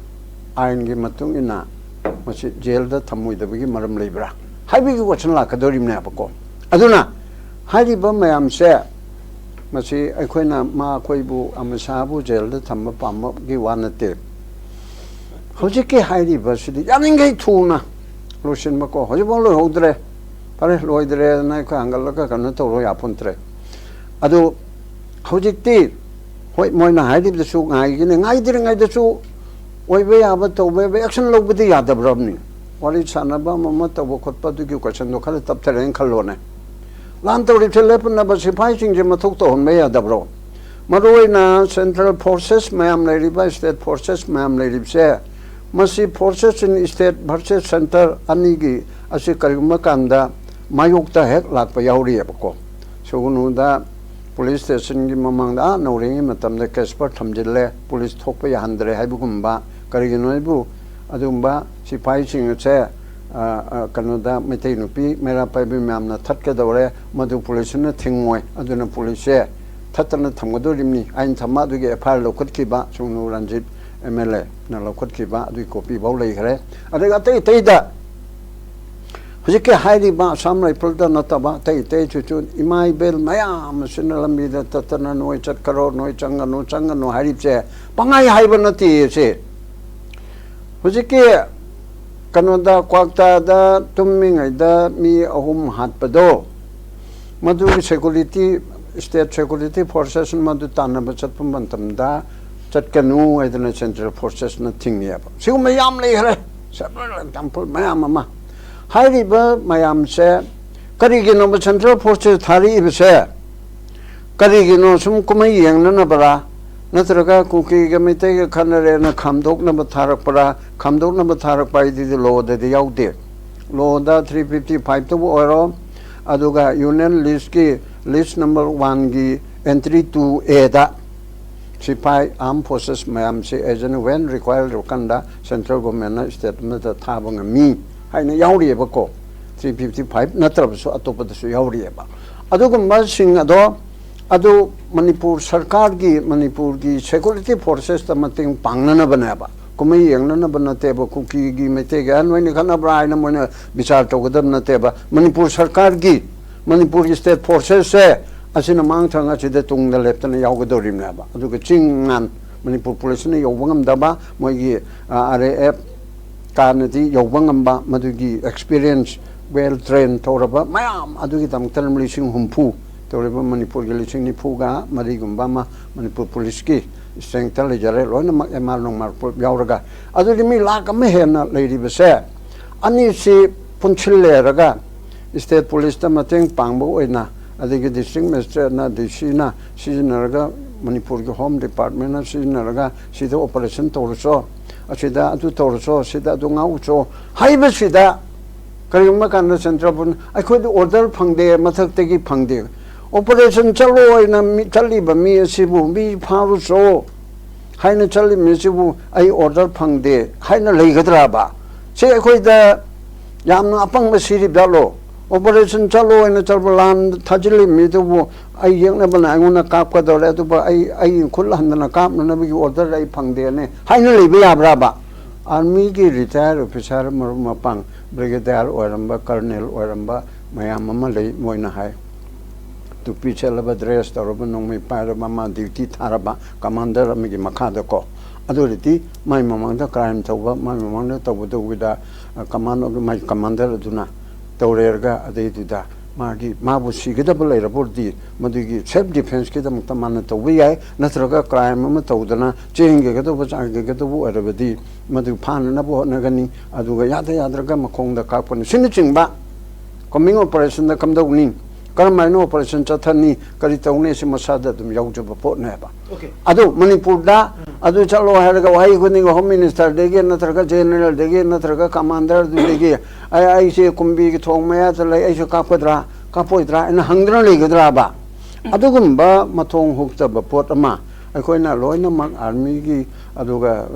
ꯑꯥꯏꯟꯒꯤ ꯃꯇꯨꯡ ꯏꯟꯅ ꯃꯁꯤ ꯖꯦꯜꯗ ꯊꯝꯃꯣꯏꯗꯕꯒꯤ ꯃꯔꯝ ꯂꯩꯕ꯭ꯔꯥ ꯍꯥꯏꯕꯒꯤ ꯀꯣꯏꯁꯟ ꯂꯥꯛꯀꯗꯧꯔꯤꯕꯅꯦꯕꯀꯣ꯫ ꯑꯗꯨꯅ ꯍꯥꯏꯔꯤꯕ ꯃꯌꯥꯝꯁꯦ, ꯃꯁꯤ ꯑꯩꯈꯣꯏꯅ ꯃꯥ ꯑꯩꯈꯣꯏꯕꯨ ꯑꯃꯤꯠ ꯁꯥꯍꯕꯨ ꯖꯦꯜꯗ ꯊꯝꯕ ꯄꯥꯝꯕꯒꯤ ꯋꯥ ꯅꯠꯇꯦ꯫ ꯍꯧꯖꯤꯛꯀꯤ ꯍꯥꯏꯔꯤꯕꯁꯤꯗꯤ ꯌꯥꯔꯤꯈꯩ ꯊꯨꯅ ꯂꯣꯏꯁꯤꯟꯕꯀꯣ꯫ ꯍꯧꯖꯤꯛꯐꯥꯎ ꯂꯣꯏꯍꯧꯗ꯭ꯔꯦ, ꯐꯔꯦ, ꯂꯣꯏꯗ꯭ꯔꯦꯅ ꯑꯩꯈꯣꯏ ꯍꯪꯒꯠꯂꯒ ꯀꯩꯅꯣ ꯇꯧꯔꯣ ꯌꯥꯄꯣꯟꯇ꯭ꯔꯦ꯫ ꯑꯗꯨ ꯍꯧꯖꯤꯛꯇꯤ ꯍꯣꯏ, ꯃꯣꯏꯅ ꯍꯥꯏꯔꯤꯕꯗꯁꯨ ꯉꯥꯏꯒꯅꯤ, ꯉꯥꯏꯗ꯭ꯔꯤꯉꯩꯗꯁꯨ ꯑꯣꯏꯕ ꯌꯥꯕ ꯇꯧꯕ ꯌꯥꯕ ꯑꯦꯛꯁꯟ ꯂꯧꯕꯗꯤ ꯌꯥꯗꯕ꯭ꯔꯕꯅꯤ? ꯋꯥꯔꯤ ꯁꯥꯟꯅꯕ ꯑꯃ ꯑꯃ ꯇꯧꯕ ꯈꯣꯠꯄ ꯑꯗꯨꯒꯤ ꯀꯣꯏꯁꯟꯗꯣ ꯈꯔ ꯇꯞꯊꯔꯦꯅ ꯈꯜꯂꯣꯅꯦ꯫ ꯂꯥꯟ ꯇꯧꯔꯤꯕꯁꯦ ꯂꯦꯞꯅꯕ ꯁꯤꯐꯥꯏꯁꯤꯡꯁꯦ ꯃꯊꯧ ꯇꯧꯍꯟꯕ ꯌꯥꯗꯕ꯭ꯔꯣ? ꯃꯔꯨꯑꯣꯏꯅ ꯁꯦꯟꯇ꯭ꯔꯦꯜ ꯐꯣꯔꯁꯦꯁ ꯃꯌꯥꯝ ꯂꯩꯔꯤꯕ, ꯁ꯭ꯇꯦꯠ ꯐꯣꯔꯁꯦꯁ ꯃꯌꯥꯝ ꯂꯩꯔꯤꯕꯁꯦ, ꯃꯁꯤ ꯐꯣꯔꯁꯦꯁ ꯏꯟ ꯁ꯭ꯇꯦꯠ ꯚꯔꯁꯦꯁ ꯁꯦꯟꯇꯔ ꯑꯅꯤꯒꯤ ꯑꯁꯤ ꯀꯔꯤꯒꯨꯝꯕ ꯀꯥꯟꯗ ꯃꯥꯌꯣꯛꯇ ꯍꯦꯛ ꯂꯥꯛꯄ ꯌꯥꯎꯔꯤꯑꯕꯀꯣ꯫ ꯁꯨꯒꯨꯅꯨꯗ ꯄꯨꯂꯤꯁ ꯁ꯭ꯇꯦꯁꯟꯒꯤ ꯃꯃꯥꯡꯗ ꯑꯥ ꯅꯧꯔꯤꯉꯩ ꯃꯇꯝꯗ ꯀꯦꯁꯄꯔ ꯊꯝꯖꯤꯜꯂꯦ, ꯄꯨꯂꯤꯁ ꯊꯣꯛꯄ ꯌꯥꯍꯟꯗ꯭ꯔꯦ ꯍꯥꯏꯕꯒꯨꯝꯕ꯫ ꯀꯔꯤꯒꯤꯅꯣ ꯍꯥꯏꯕꯨ ꯑꯗꯨꯒꯨꯝꯕ ꯁꯤꯐꯥꯏꯁꯤꯡ ꯑꯁꯦ, ꯑ, ꯑ, ꯀꯩꯅꯣꯗ ꯃꯩꯇꯩ ꯅꯨꯄꯤ ꯃꯩꯔꯥ ꯄꯥꯏꯕꯤ ꯃꯌꯥꯝꯅ ꯊꯠꯀꯗꯧꯔꯦ, ꯃꯗꯨ ꯄꯨꯂꯤꯁꯁꯤꯅ ꯊꯤꯡꯉꯣꯏ꯫ ꯑꯗꯨꯅ ꯄꯨꯂꯤꯁꯁꯦ ꯊꯠꯇꯅ ꯊꯝꯒꯗꯧꯔꯤꯕꯅꯤ꯫ ꯑꯩꯅ ꯊꯝꯕ ꯑꯗꯨꯒꯤ F I R ꯂꯧꯈꯠꯈꯤꯕ ꯁꯨꯡꯅꯨ Ranjit M L ꯑꯦꯅ ꯂꯧꯈꯠꯈꯤꯕ ꯑꯗꯨꯒꯤ ꯀꯣꯄꯤ ꯐꯥꯎ ꯂꯩꯈ꯭ꯔꯦ꯫ ꯑꯗꯨꯒ ꯑꯇꯩ ꯑꯇꯩꯗ ꯍꯧꯖꯤꯛꯀꯤ ꯍꯥꯏꯔꯤꯕ ꯑꯁꯥꯝ ꯔꯥꯏꯐꯜꯗ ꯅꯠꯇꯕ ꯑꯇꯩ ꯑꯇꯩꯁꯤꯁꯨ ꯏꯃꯥ ꯏꯕꯦꯜ ꯃꯌꯥꯝ ꯑꯁꯤꯅ ꯂꯝꯕꯤꯗ ꯇꯠꯇꯅ "ꯅꯣꯏ ꯆꯠꯈ꯭ꯔꯣ, ꯅꯣꯏ ꯆꯪꯒꯅꯨ, ꯆꯪꯒꯅꯨ" ꯍꯥꯏꯔꯤꯕꯁꯦ ꯄꯪꯍꯥꯏ ꯍꯥꯏꯕ ꯅꯠꯇꯦ꯫ ꯁꯦ ꯍꯧꯖꯤꯛꯀꯤ ꯀꯩꯅꯣꯗ, ꯀ꯭ꯋꯥꯛꯇꯥꯗ ꯇꯨꯝꯃꯤꯉꯩꯗ ꯃꯤ ꯑꯍꯨꯝ ꯍꯥꯠꯄꯗꯣ, ꯃꯗꯨꯒꯤ ꯁꯦꯀꯨꯔꯤꯇꯤ, ꯁ꯭ꯇꯦꯠ ꯁꯦꯀꯨꯔꯤꯇꯤ ꯐꯣꯔꯁꯦꯁꯅ ꯃꯗꯨ ꯇꯥꯟꯅꯕ ꯆꯠꯄ ꯃꯇꯝꯗ ꯆꯠꯀꯅꯨ ꯍꯥꯏꯗꯅ ꯁꯦꯟꯇ꯭ꯔꯦꯜ ꯐꯣꯔꯁꯦꯁꯅ ꯊꯤꯡꯉꯦꯕ꯫ ꯁꯤꯒꯨꯝꯕ ꯌꯥꯝ ꯂꯩꯈ꯭ꯔꯦ, several example ꯃꯌꯥꯝ ꯑꯃ꯫ ꯍꯥꯏꯔꯤꯕ ꯃꯌꯥꯝꯁꯦ ꯀꯔꯤꯒꯤꯅꯣꯕ ꯁꯦꯟꯇ꯭ꯔꯦꯜ ꯐꯣꯔꯁꯁꯦ ꯊꯥꯔꯛꯏꯕꯁꯦ? ꯀꯔꯤꯒꯤꯅꯣ? ꯁꯨꯝ ꯀꯨꯝꯍꯩ ꯌꯦꯡꯅꯅꯕꯔꯥ? ꯅꯠꯇ꯭ꯔꯒ ꯀꯨꯀꯤꯒ ꯃꯩꯇꯩꯒ ꯈꯠꯅꯔꯦꯅ ꯈꯥꯝꯗꯣꯛꯅꯕ ꯊꯥꯔꯛꯄꯔꯥ? ꯈꯥꯝꯗꯣꯛꯅꯕ ꯊꯥꯔꯛꯄ ꯍꯥꯏꯗꯨꯗꯤ ꯂꯣꯗꯗꯤ ꯌꯥꯎꯗꯦ꯫ ꯂꯣꯗ ꯊ꯭ꯔꯤ ꯐꯤꯐꯇꯤ ꯐꯥꯏꯚꯇꯕꯨ ꯑꯣꯏꯔꯣ, ꯑꯗꯨꯒ ꯌꯨꯅꯤꯌꯟ ꯂꯤꯁꯀꯤ ꯂꯤꯁ ꯅꯝꯕꯔ ꯋꯥꯟꯒꯤ ꯑꯦꯟꯇ꯭ꯔꯤ ꯇꯨ ꯑꯦꯗ ꯁꯤꯐꯥꯏ, ꯑꯥꯔꯝ ꯐꯣꯔꯁꯦꯁ ꯃꯌꯥꯝꯁꯦ as and when required ꯑꯣꯏꯔꯀꯥꯟꯗ ꯁꯦꯟꯇ꯭ꯔꯦꯜ ꯒꯣꯔꯃꯦꯟꯅ ꯁ꯭ꯇꯦꯠ ꯑꯃꯗ ꯊꯥꯕ ꯉꯝꯃꯤ ꯍꯥꯏꯅ ꯌꯥꯎꯔꯤꯑꯕꯀꯣ꯫ ꯊ꯭ꯔꯤ ꯐꯤꯐꯇꯤ ꯐꯥꯏꯚ ꯅꯠꯇ꯭ꯔꯕꯁꯨ ꯑꯇꯣꯞꯄꯗꯁꯨ ꯌꯥꯎꯔꯤꯑꯕ꯫ ꯑꯗꯨꯒꯨꯝꯕꯁꯤꯡ ꯑꯗꯣ, ꯑꯗꯨ ꯃꯅꯤꯄꯨꯔ ꯁꯔꯀꯥꯔꯒꯤ, ꯃꯅꯤꯄꯨꯔꯒꯤ ꯁꯦꯀ꯭ꯌꯨꯔꯤꯇꯤ ꯐꯣꯔꯁꯦꯁꯇ ꯃꯇꯦꯡ ꯄꯥꯡꯅꯅꯕꯅꯦꯕ, ꯀꯨꯝꯍꯩ ꯌꯦꯡꯅꯅꯕ ꯅꯠꯇꯦꯕ꯫ ꯀꯨꯀꯤꯒꯤ, ꯃꯩꯇꯩꯒꯤ "ꯑ, ꯅꯣꯏꯅ ꯈꯠꯅꯕ꯭ꯔꯥ?" ꯍꯥꯏꯅ ꯃꯣꯏꯅ ꯕꯤꯆꯥꯔ ꯇꯧꯒꯗꯕ ꯅꯠꯇꯦꯕ꯫ ꯃꯅꯤꯄꯨꯔ ꯁꯔꯀꯥꯔꯒꯤ, ꯃꯅꯤꯄꯨꯔꯒꯤ ꯁ꯭ꯇꯦꯠ ꯐꯣꯔꯁꯦꯁꯁꯦ ꯑꯁꯤꯅ ꯃꯥꯡ ꯊꯪ ꯑꯁꯤꯗ ꯇꯨꯡꯗ ꯂꯦꯞꯇꯅ ꯌꯥꯎꯒꯗꯧꯔꯤꯕꯅꯦꯕ꯫ ꯑꯗꯨꯒ ꯆꯤꯡ ꯉꯥꯟ ꯃꯅꯤꯄꯨꯔ ꯄꯨꯂꯤꯁꯅ ꯌꯧꯕ ꯉꯝꯗꯕ, ꯃꯣꯏꯒꯤ, ꯑ, ꯑꯥꯔ ꯑꯦ ꯑꯦꯐ ꯀꯥꯅꯗꯤ ꯌꯧꯕ ꯉꯝꯕ, ꯃꯗꯨꯒꯤ ꯑꯦꯛꯁꯄꯤꯔꯤꯌꯦꯟꯁ, ꯋꯦꯜ ꯇ꯭ꯔꯦꯟ ꯇꯧꯔꯕ ꯃꯌꯥꯝ ꯑꯗꯨꯒꯤꯗꯃꯛꯇ ꯂꯤꯁꯤꯡ ꯍꯨꯝꯐꯨ ꯇꯧꯔꯤꯕ, ꯃꯅꯤꯄꯨꯔꯒꯤ ꯂꯤꯁꯤꯡ ꯅꯤꯐꯨꯒ ꯃꯔꯤꯒꯨꯝꯕ ꯑꯃ ꯃꯅꯤꯄꯨꯔ ꯄꯨꯂꯤꯁꯀꯤ ꯁ꯭ꯇ꯭ꯔꯦꯡꯇ ꯂꯩꯖꯔꯦ꯫ ꯂꯣꯏꯅꯃꯛ ꯑꯦꯝ ꯑꯥꯔ ꯅꯨꯡꯃꯥꯔ ꯄꯨꯂꯞ ꯌꯥꯎꯔꯒ꯫ ꯑꯗꯨꯗꯤ ꯃꯤ ꯂꯥꯈ ꯑꯃ ꯍꯦꯟꯅ ꯂꯩꯔꯤꯕꯁꯦ ꯑꯅꯤꯁꯤ ꯄꯨꯟꯁꯤꯜꯂꯦꯔꯒ ꯁ꯭ꯇꯦꯠ ꯄꯨꯂꯤꯁꯇ ꯃꯇꯦꯡ ꯄꯥꯡꯕ ꯑꯣꯏꯅ, ꯑꯗꯒꯤ ꯗꯤꯁꯇ꯭ꯔꯤꯛ ꯃꯦꯖꯤꯁꯇ꯭ꯔꯦꯠꯅ, ꯗꯤ ꯁꯤꯅ ꯁꯤꯖꯤꯟꯅꯔꯒ, ꯃꯅꯤꯄꯨꯔꯒꯤ ꯍꯣꯝ ꯗꯤꯄꯥꯔꯠꯃꯦꯟꯅ ꯁꯤꯖꯤꯟꯅꯔꯒ ꯁꯤꯗ ꯑꯣꯄꯔꯦꯁꯟ ꯇꯧꯔꯁꯣ, ꯑꯁꯤꯗ ꯑꯗꯨ ꯇꯧꯔꯁꯣ, ꯁꯤꯗ ꯑꯗꯨ ꯉꯥꯛꯎꯆꯣ ꯍꯥꯏꯕꯁꯤꯗ ꯀꯔꯤꯒꯨꯝꯕ ꯀꯥꯟꯗ ꯁꯦꯟꯇ꯭ꯔꯦꯜ ꯄꯨꯂꯤꯁ ꯑꯩꯈꯣꯏꯗꯤ ꯑꯣꯔꯗꯔ ꯐꯪꯗꯦ, ꯃꯊꯛꯇꯒꯤ ꯐꯪꯗꯦ, ꯑꯣꯄꯔꯦꯁꯟ ꯆꯠꯂꯣ ꯍꯥꯏꯅ ꯃꯤ, ꯆꯠꯂꯤꯕ ꯃꯤ ꯑꯁꯤꯕꯨ, ꯃꯤ ꯐꯥꯔꯨꯆꯣ ꯍꯥꯏꯅ ꯆꯠꯂꯤꯕ ꯃꯤꯁꯤꯕꯨ ꯑꯩ ꯑꯣꯔꯗꯔ ꯐꯪꯗꯦ ꯍꯥꯏꯅ ꯂꯩꯒꯗ꯭ꯔꯕ? ꯁꯤ ꯑꯩꯈꯣꯏꯗ ꯌꯥꯝꯅ ꯑꯄꯪꯕ ꯁꯤꯔꯤꯕ ꯖꯥꯠꯂꯣ? ꯑꯣꯄꯔꯦꯁꯟ ꯆꯠꯂꯣ ꯍꯥꯏꯅ ꯆꯠꯄ ꯂꯥꯟ ꯊꯥꯖꯤꯜꯂꯤꯕ ꯃꯤꯗꯨꯕꯨ ꯑꯩ ꯌꯦꯛꯅꯕꯅ ꯑꯩꯉꯣꯟꯗ ꯀꯥꯞꯀꯗꯧꯔꯦ, ꯑꯗꯨꯕꯨ ꯑꯩ, ꯑꯩ ꯈꯨꯠ ꯍꯟꯗꯅ ꯀꯥꯞꯅꯅꯕꯒꯤ ꯑꯣꯔꯗꯔ ꯑꯩ ꯐꯪꯗꯦꯅꯦ ꯍꯥꯏꯅ ꯂꯩꯕ ꯌꯥꯕ꯭ꯔꯕ? ꯑꯥꯔꯃꯤꯒꯤ ꯔꯤꯇꯥꯌꯔ ꯑꯣꯐꯤꯁꯥꯔ, ꯃꯔꯨꯞ ꯃꯄꯥꯡ, ꯕ꯭ꯔꯤꯒꯦꯗꯤꯌꯔ ꯑꯣꯏꯔꯝꯕ, ꯀꯔꯅꯦꯜ ꯑꯣꯏꯔꯝꯕ ꯃꯌꯥꯝ ꯑꯃ ꯂꯩ, ꯃꯣꯏꯅ ꯍꯥꯏ꯫ ꯇꯨꯄꯤ ꯁꯦꯠꯂꯕ, ꯗ꯭ꯔꯦꯁ ꯇꯧꯔꯕ, ꯅꯣꯡꯃꯩ ꯄꯥꯏꯔꯕ, ꯃꯥ ꯗ꯭ꯌꯨꯇꯤ ꯊꯥꯔꯕ ꯀꯃꯥꯟꯗꯔ ꯑꯃꯒꯤ ꯃꯈꯥꯗꯀꯣ꯫ ꯑꯗꯨ ꯑꯣꯏꯔꯗꯤ ꯃꯥꯏ ꯃꯃꯥꯡꯗ ꯀ꯭ꯔꯥꯏꯝ ꯇꯧꯕ, ꯃꯥꯏ ꯃꯃꯥꯡꯗ ꯇꯧꯕ ꯇꯧꯕꯗ, ꯑ, ꯀꯃꯥꯟ ꯑꯗꯨ, ꯃꯥꯏ ꯀꯃꯥꯟꯗꯔ ꯑꯗꯨꯅ ꯇꯧꯔꯦꯔꯒ ꯑꯗꯩꯗꯨꯗ ꯃꯥꯒꯤ, ꯃꯥꯕꯨ ꯁꯤꯒꯗꯕ ꯂꯩꯔꯕ ꯑꯣꯏꯔꯗꯤ, ꯃꯗꯨꯒꯤ ꯁꯦꯜꯐ ꯗꯤꯐꯦꯟꯁꯀꯤꯗꯃꯛꯇ ꯃꯥꯅ ꯇꯧꯕ ꯌꯥꯏ꯫ ꯅꯠꯇ꯭ꯔꯒ ꯀ꯭ꯔꯥꯏꯝ ꯑꯃ ꯇꯧꯗꯅ ꯆꯦꯟꯒꯗꯧꯕ, ꯆꯥꯟꯒꯗꯧꯕ ꯑꯣꯏꯔꯕꯗꯤ, ꯃꯗꯨ ꯐꯥꯅꯅꯕ ꯍꯣꯠꯅꯒꯅꯤ꯫ ꯑꯗꯨꯒ ꯌꯥꯗ ꯌꯥꯗ꯭ꯔꯒ ꯃꯈꯣꯡꯗ ꯀꯥꯞꯀꯅꯤ꯫ ꯁꯤꯅꯆꯤꯡꯕ ꯀꯝꯃꯤꯡ ꯑꯣꯄꯔꯦꯁꯟꯗ ꯀꯝꯗꯧꯅꯤ, ꯀꯔꯝꯍꯥꯏꯅ ꯑꯣꯄꯔꯦꯁꯟ ꯆꯠꯊꯅꯤ, ꯀꯔꯤ ꯇꯧꯅꯤ, ꯁꯤ ꯃꯁꯥꯗ ꯑꯗꯨꯝ ꯌꯥꯎꯖꯕ ꯄꯣꯠꯅꯦꯕ꯫ Okay. ꯑꯗꯨ ꯃꯅꯤꯄꯨꯔꯗ ꯑꯗꯨ ꯆꯠꯂꯣ ꯍꯥꯏꯔꯒ ꯋꯥꯍꯩ ꯈꯨꯗꯤꯡꯒꯤ ꯍꯣꯝ ꯃꯤꯅꯤꯁꯇꯔꯗꯒꯤ ꯅꯠꯇ꯭ꯔꯒ ꯖꯦꯅꯔꯦꯜꯗꯒꯤ ꯅꯠꯇ꯭ꯔꯒ ꯀꯃꯥꯟꯗꯔꯗꯨꯗꯒꯤ, "ꯑꯩ, ꯑꯩꯁꯦ ꯀꯨꯝꯕꯤꯒꯤ ꯊꯣꯡ ꯃꯌꯥꯗ ꯂꯩ, ꯑꯩꯁꯨ ꯀꯥꯞꯀꯗ꯭ꯔꯥ, ꯀꯥꯞꯄꯣꯏꯗ꯭ꯔꯥ?" ꯍꯥꯏꯅ ꯍꯪꯗꯨꯅ ꯂꯩꯒꯗ꯭ꯔꯥꯕ? ꯑꯗꯨꯒꯨꯝꯕ ꯃꯊꯣꯡ ꯍꯨꯛꯇꯕ ꯄꯣꯠ ꯑꯃ ꯑꯩꯈꯣꯏꯅ ꯂꯣꯏꯅꯃꯛ ꯑꯥꯔꯃꯤꯒꯤ, ꯑꯗꯨꯒ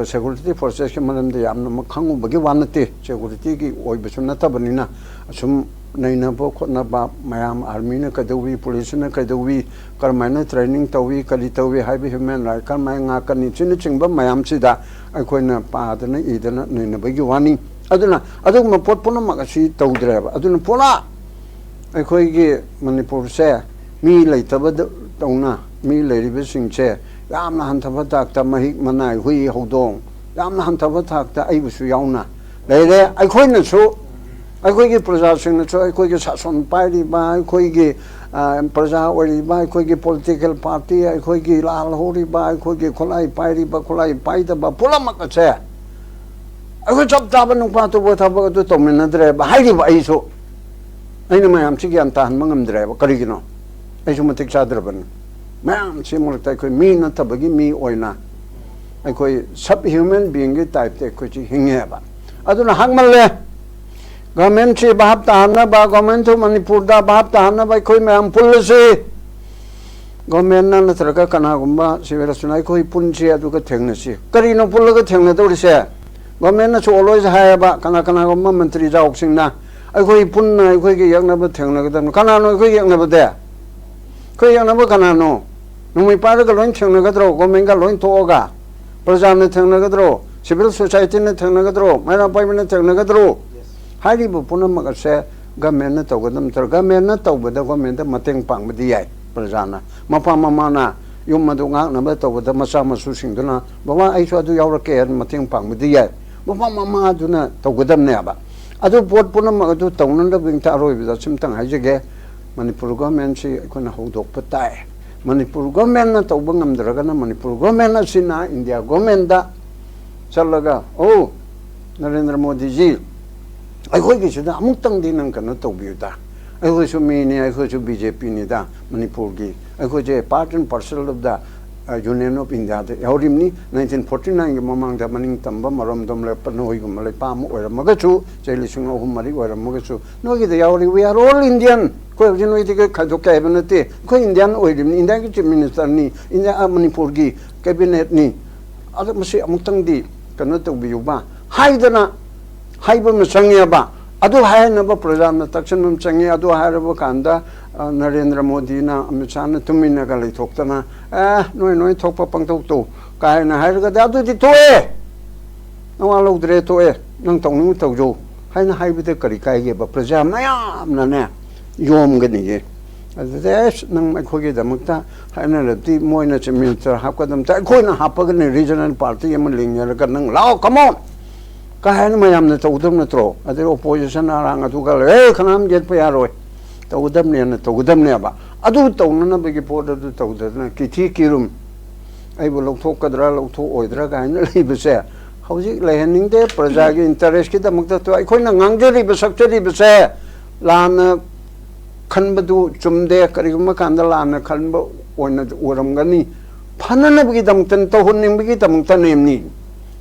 ꯁꯦꯀ꯭ꯌꯨꯔꯤꯇꯤ ꯐꯣꯔꯁꯦꯁꯀꯤ ꯃꯔꯝꯗ ꯌꯥꯝꯅꯃꯛ ꯈꯪꯉꯨꯕꯒꯤ ꯋꯥ ꯅꯠꯇꯦ, ꯁꯦꯀ꯭ꯌꯨꯔꯤꯇꯤꯒꯤ ꯑꯣꯏꯕꯁꯨ ꯅꯠꯇꯕꯅꯤꯅ꯫ ꯑꯁꯨꯝ ꯅꯩꯅꯕ ꯈꯣꯠꯅꯕ ꯃꯌꯥꯝ, ꯑꯥꯔꯃꯤꯅ ꯀꯩꯗꯧꯋꯤ, ꯄꯨꯂꯤꯁꯅ ꯀꯩꯗꯧꯋꯤ, ꯀꯔꯝꯍꯥꯏꯅ ꯇ꯭ꯔꯦꯅꯤꯡ ꯇꯧꯋꯤ, ꯀꯔꯤ ꯇꯧꯋꯤ ꯍꯥꯏꯕ, ꯍ꯭ꯌꯨꯃꯦꯟ ꯔꯥꯏꯠ ꯀꯔꯝꯍꯥꯏꯅ ꯉꯥꯛꯀꯅꯤ, ꯁꯤꯅꯆꯤꯡꯕ ꯃꯌꯥꯝꯁꯤꯗ ꯑꯩꯈꯣꯏꯅ ꯄꯥꯗꯅ ꯏꯗꯅ ꯅꯩꯅꯕꯒꯤ ꯋꯥꯅꯤ꯫ ꯑꯗꯨꯅ ꯑꯗꯨꯒꯨꯝꯕ ꯄꯣꯠ ꯄꯨꯝꯅꯃꯛ ꯑꯁꯤ ꯇꯧꯗ꯭ꯔꯦꯕ꯫ ꯑꯗꯨꯅ ꯄꯨꯔꯥ ꯑꯩꯈꯣꯏꯒꯤ ꯃꯅꯤꯄꯨꯔꯁꯦ ꯃꯤ ꯂꯩꯇꯕꯗ ꯇꯧꯅ, ꯃꯤ ꯂꯩꯔꯤꯕꯁꯤꯡꯁꯦ ꯌꯥꯝꯅ ꯍꯟꯊꯕ ꯊꯥꯛꯇ ꯃꯍꯤꯛ ꯃꯅꯥꯏ, ꯍꯨꯏ ꯍꯧꯗꯣꯡ, ꯌꯥꯝꯅ ꯍꯟꯊꯕ ꯊꯥꯛꯇ ꯑꯩꯕꯨꯁꯨ ꯌꯥꯎꯅ ꯂꯩꯔꯦ꯫ ꯑꯩꯈꯣꯏꯅꯁꯨ, ꯑꯩꯈꯣꯏꯒꯤ ꯄ꯭ꯔꯖꯥꯁꯤꯡꯅꯁꯨ, ꯑꯩꯈꯣꯏꯒꯤ ꯁꯥꯁꯣꯟ ꯄꯥꯏꯔꯤꯕ, ꯑꯩꯈꯣꯏꯒꯤ, ꯑ, ꯄ꯭ꯔꯖꯥ ꯑꯣꯏꯔꯤꯕ, ꯑꯩꯈꯣꯏꯒꯤ ꯄꯣꯂꯤꯇꯤꯀꯦꯜ ꯄꯥꯔꯇꯤ, ꯑꯩꯈꯣꯏꯒꯤ ꯂꯥꯜꯍꯧꯔꯤꯕ, ꯑꯩꯈꯣꯏꯒꯤ ꯈꯨꯠꯂꯥꯏ ꯄꯥꯏꯔꯤꯕ, ꯈꯨꯠꯂꯥꯏ ꯄꯥꯏꯗꯕ ꯄꯨꯝꯅꯃꯛ ꯑꯁꯦ ꯑꯩꯈꯣꯏ ꯆꯞ ꯆꯥꯕ ꯅꯨꯄꯥ ꯑꯇꯣꯞꯄ ꯊꯕꯛ ꯑꯗꯨ ꯇꯧꯃꯤꯟꯅꯗ꯭ꯔꯦꯕ꯫ ꯍꯥꯏꯔꯤꯕ ꯑꯩꯁꯨ, ꯑꯩꯅ ꯃꯌꯥꯝꯁꯤ ꯒ꯭ꯌꯥꯟ ꯇꯥꯍꯟꯕ ꯉꯝꯗ꯭ꯔꯦꯕ꯫ ꯀꯔꯤꯒꯤꯅꯣ? ꯑꯩꯁꯨ ꯃꯇꯤꯛ ꯆꯥꯗ꯭ꯔꯕꯅꯤ꯫ ꯃꯌꯥꯝꯁꯤ ꯃꯔꯛꯇ ꯑꯩꯈꯣꯏ ꯃꯤ ꯅꯠꯇꯕꯒꯤ ꯃꯤ ꯑꯣꯏꯅ, ꯑꯩꯈꯣꯏ ꯁꯕ ꯍ꯭ꯌꯨꯃꯦꯟ ꯕꯤꯌꯤꯡꯒꯤ ꯇꯥꯏꯞꯇ ꯑꯩꯈꯣꯏꯁꯤ ꯍꯤꯡꯉꯦꯕ꯫ ꯑꯗꯨꯅ ꯍꯥꯡꯃꯜꯂꯦ꯫ ꯒꯚꯔꯟꯃꯦꯟꯠꯁꯤ ꯚꯥꯞ ꯇꯥꯍꯟꯅꯕ, ꯒꯚꯔꯟꯃꯦꯟꯠ ꯑꯣꯐ ꯃꯅꯤꯄꯨꯔꯗ ꯚꯥꯞ ꯇꯥꯍꯟꯅꯕ ꯑꯩꯈꯣꯏ ꯃꯌꯥꯝ ꯄꯨꯜꯂꯁꯤ꯫ ꯒꯚꯔꯟꯃꯦꯟꯠꯅ ꯅꯠꯇ꯭ꯔꯒ ꯀꯅꯥꯒꯨꯝꯕ ꯁꯤꯚꯤꯜ ꯁꯔꯖꯟ, ꯑꯩꯈꯣꯏ ꯄꯨꯟꯁꯤ ꯑꯗꯨꯒ ꯊꯦꯡꯅꯁꯤ꯫ ꯀꯔꯤꯅꯣ ꯄꯨꯜꯂꯒ ꯊꯦꯡꯅꯗꯧꯔꯤꯁꯦ? ꯒꯚꯔꯟꯃꯦꯟꯠꯅꯁꯨ always ꯍꯥꯏꯌꯦꯕ, ꯀꯅꯥ ꯀꯅꯥꯒꯨꯝꯕ ꯃꯟꯇ꯭ꯔꯤ ꯖꯥꯎꯛꯁꯤꯡꯅ, "ꯑꯩꯈꯣꯏ ꯄꯨꯟꯅ ꯑꯩꯈꯣꯏꯒꯤ ꯌꯦꯛꯅꯕ ꯊꯦꯡꯅꯒꯗꯕꯅꯤ"꯫ ꯀꯅꯥꯅꯣ ꯑꯩꯈꯣꯏ ꯌꯦꯛꯅꯕꯗꯤ? ꯑꯩꯈꯣꯏ ꯌꯦꯛꯅꯕ ꯀꯅꯥꯅꯣ? ꯅꯣꯡꯃꯩ ꯄꯥꯏꯔꯒ ꯂꯣꯏ ꯊꯦꯡꯅꯒꯗ꯭ꯔꯣ? ꯒꯣꯔꯃꯦꯟꯒ ꯂꯣꯏ ꯊꯣꯛꯑꯒ ꯄ꯭ꯔꯖꯥꯅ ꯊꯦꯡꯅꯒꯗ꯭ꯔꯣ? ꯁꯤꯚꯤꯜ ꯁꯣꯁꯥꯏꯇꯤꯅ ꯊꯦꯡꯅꯒꯗ꯭ꯔꯣ? ꯃꯩꯔꯥ ꯄꯥꯏꯕꯅ ꯊꯦꯡꯅꯒꯗ꯭ꯔꯣ? ꯍꯥꯏꯔꯤꯕ ꯄꯨꯝꯅꯃꯛ ꯑꯁꯦ ꯒꯣꯔꯃꯦꯟꯅ ꯇꯧꯒꯗꯕ ꯅꯠꯇ꯭ꯔꯣ? ꯒꯣꯔꯃꯦꯟꯅ ꯇꯧꯕꯗ ꯒꯣꯔꯃꯦꯟꯗ ꯃꯇꯦꯡ ꯄꯥꯡꯕꯗꯤ ꯌꯥꯏ ꯄ꯭ꯔꯖꯥꯅ꯫ ꯃꯄꯥ ꯃꯃꯥꯅ ꯌꯨꯝ ꯑꯗꯨ ꯉꯥꯛꯅꯕ ꯇꯧꯕꯗ ꯃꯆꯥ ꯃꯁꯨꯁꯤꯡꯗꯨꯅ, "ꯕꯕꯥ, ꯑꯩꯁꯨ ꯑꯗꯨ ꯌꯥꯎꯔꯛꯀꯦ" ꯍꯥꯏꯅ ꯃꯇꯦꯡ ꯄꯥꯡꯕꯗꯤ ꯌꯥꯏ꯫ ꯃꯄꯥ ꯃꯃꯥꯗꯨꯅ ꯇꯧꯒꯗꯕꯅꯦꯕ꯫ ꯑꯗꯨ ꯄꯣꯠ ꯄꯨꯝꯅꯃꯛ ꯑꯗꯨ ꯇꯧꯅꯅꯕꯒꯤꯗꯃꯛꯇ ꯑꯔꯣꯏꯕꯗ ꯁꯤꯝꯇꯪ ꯍꯥꯏꯖꯒꯦ, ꯃꯅꯤꯄꯨꯔ ꯒꯣꯔꯃꯦꯟꯁꯤ ꯑꯩꯈꯣꯏꯅ ꯍꯧꯗꯣꯛꯄ ꯇꯥꯏ꯫ ꯃꯅꯤꯄꯨꯔ ꯒꯣꯔꯃꯦꯟꯅ ꯇꯧꯕ ꯉꯝꯗ꯭ꯔꯒꯅ ꯃꯅꯤꯄꯨꯔ ꯒꯣꯔꯃꯦꯟ ꯑꯁꯤꯅ ꯏꯟꯗꯤꯌꯥ ꯒꯣꯔꯃꯦꯟꯗ ꯆꯠꯂꯒ, "ꯑꯣ, ꯅꯔꯦꯟꯗ꯭ꯔ ꯃꯣꯗꯤꯖꯤ, ꯑꯩꯈꯣꯏꯒꯤꯁꯤꯗ ꯑꯃꯨꯛꯇꯪꯗꯤ ꯅꯪ ꯀꯩꯅꯣ ꯇꯧꯕꯤꯌꯨꯗ, ꯑꯩꯈꯣꯏꯁꯨ ꯃꯤꯅꯤ, ꯑꯩꯈꯣꯏꯁꯨ ꯕꯤ ꯖꯦ ꯄꯤꯅꯤꯗ, ꯃꯅꯤꯄꯨꯔꯒꯤ ꯑꯩꯈꯣꯏꯁꯦ part and parcel of the Union of Indiaꯗ ꯌꯥꯎꯔꯤꯕꯅꯤ꯫ ꯅꯥꯏꯟꯇꯤꯟ ꯐꯣꯔꯇꯤ ꯅꯥꯏꯟꯒꯤ ꯃꯃꯥꯡꯗ ꯃꯅꯤꯡ ꯇꯝꯕ ꯃꯔꯣꯝꯗꯣꯝ ꯂꯦꯞꯄ ꯅꯣꯏꯒꯨꯝꯕ ꯂꯩꯄꯥꯛ ꯑꯃ ꯑꯣꯏꯔꯝꯃꯒꯁꯨ, ꯆꯍꯤ ꯂꯤꯁꯤꯡ ꯑꯍꯨꯝ ꯃꯔꯤ ꯑꯣꯏꯔꯝꯃꯒꯁꯨ, ꯅꯣꯏꯒꯤꯗ ꯌꯥꯎꯔꯤ꯫ We are all Indian꯫ ꯑꯩꯈꯣꯏ ꯍꯧꯖꯤꯛ ꯅꯣꯏꯗꯒꯤ ꯈꯥꯏꯗꯣꯛꯀꯦ ꯍꯥꯏꯕ ꯅꯠꯇꯦ꯫ ꯑꯩꯈꯣꯏ ꯏꯟꯗꯤꯌꯥꯟ ꯑꯣꯏꯔꯤꯕꯅꯤ, ꯏꯟꯗꯤꯌꯥꯒꯤ ꯆꯤꯐ ꯃꯤꯅꯤꯁꯇꯔꯅꯤ, ꯏꯟꯗꯤꯌꯥ, ꯑ, ꯃꯅꯤꯄꯨꯔꯒꯤ ꯀꯦꯕꯤꯅꯦꯠꯅꯤ꯫ ꯑꯗꯣ ꯃꯁꯤ ꯑꯃꯨꯛꯇꯪꯗꯤ ꯀꯩꯅꯣ ꯇꯧꯕꯤꯌꯨꯕ ꯍꯥꯏꯗꯅ ꯍꯥꯏꯕ ꯑꯃ ꯆꯪꯉꯦꯕ꯫ ꯑꯗꯨ ꯍꯥꯏꯅꯕ ꯄ꯭ꯔꯖꯥꯅ ꯇꯛꯁꯤꯟꯕ ꯑꯃ ꯆꯪꯉꯤ꯫ ꯑꯗꯨ ꯍꯥꯏꯔꯕ ꯀꯥꯟꯗ, ꯑ, ꯅꯔꯦꯟꯗ꯭ꯔ ꯃꯣꯗꯤꯅ, ꯑꯃꯤꯠ ꯁꯥꯍꯅ ꯇꯨꯃꯤꯟꯅꯒ ꯂꯩꯊꯣꯛꯇꯅ, "ꯑꯦ, ꯅꯣꯏ ꯅꯣꯏ ꯊꯣꯛꯄ ꯄꯪꯇꯧ ꯇꯧ" ꯀꯥꯏꯅ ꯍꯥꯏꯔꯒꯗꯤ, "ꯑꯗꯨꯗꯤ ꯊꯣꯛꯑꯦ, ꯅꯋꯥ ꯂꯧꯗ꯭ꯔꯦ, ꯊꯣꯛꯑꯦ, ꯅꯪ ꯇꯧꯅꯤꯡꯕ ꯇꯧꯖꯧ" ꯍꯥꯏꯅ ꯍꯥꯏꯕꯗ ꯀꯔꯤ ꯀꯥꯏꯒꯦꯕ? ꯄ꯭ꯔꯖꯥ ꯃꯌꯥꯝꯅꯅꯦ ꯌꯣꯝꯒꯅꯤꯌꯦ꯫ ꯑꯗꯨꯗ, "ꯑꯦꯁ, ꯅꯪ ꯑꯩꯈꯣꯏꯒꯤꯗꯃꯛꯇ ꯍꯥꯏꯅꯔꯕꯗꯤ ꯃꯣꯏꯅ ꯆꯤꯐ ꯃꯤꯅꯤꯁꯇꯔ ꯍꯥꯞꯀꯗꯕꯗ ꯑꯩꯈꯣꯏꯅ ꯍꯥꯞꯄꯒꯅꯤ, ꯔꯤꯖꯅꯦꯜ ꯄꯥꯔꯇꯤ ꯑꯃ ꯂꯤꯡꯅꯔꯒ ꯅꯪ ꯂꯥꯛꯑꯣ, come on" ꯀꯥꯏ ꯍꯥꯏꯅ ꯃꯌꯥꯝꯅ ꯇꯧꯒꯗꯕ ꯅꯠꯇ꯭ꯔꯣ? ꯑꯗꯩ ꯑꯣꯄꯣꯖꯤꯁꯟ ꯑꯔꯥꯡ ꯑꯗꯨꯒ, "ꯑꯦ, ꯀꯅꯥꯝ ꯌꯦꯠꯄ ꯌꯥꯔꯣꯏ", ꯇꯧꯒꯗꯕꯅꯦꯅ ꯇꯧꯒꯗꯕꯅꯦꯕ꯫ ꯑꯗꯨ ꯇꯧꯅꯅꯕꯒꯤ ꯄꯣꯠ ꯑꯗꯨ ꯇꯧꯗꯗꯅ ꯀꯤꯊꯤ ꯀꯤꯔꯨꯝ, "ꯑꯩꯕꯨ ꯂꯧꯊꯣꯛꯀꯗ꯭ꯔꯥ ꯂꯧꯊꯣꯛꯑꯣꯏꯗ꯭ꯔꯥ" ꯀꯥꯏꯅ ꯂꯩꯕꯁꯦ ꯍꯧꯖꯤꯛ ꯂꯩꯍꯟꯅꯤꯡꯗꯦ꯫ ꯄ꯭ꯔꯖꯥꯒꯤ ꯏꯟꯇꯔꯦꯁꯀꯤꯗꯃꯛꯇ ꯑꯩꯈꯣꯏꯅ ꯉꯥꯡꯖꯔꯤꯕ ꯁꯛꯆꯔꯤꯕꯁꯦ ꯂꯥꯟꯅ ꯈꯟꯕꯗꯨ ꯆꯨꯝꯗꯦ꯫ ꯀꯔꯤꯒꯨꯝꯕ ꯀꯥꯟꯗ ꯂꯥꯟꯅ ꯈꯟꯕ ꯑꯣꯏꯅ ꯑꯣꯏꯔꯝꯒꯅꯤ꯫ ꯐꯅꯅꯕꯒꯤꯗꯃꯛꯇꯅꯤ, ꯇꯧꯍꯟꯅꯤꯡꯕꯒꯤꯗꯃꯛꯇꯅꯦꯕꯅꯤ꯫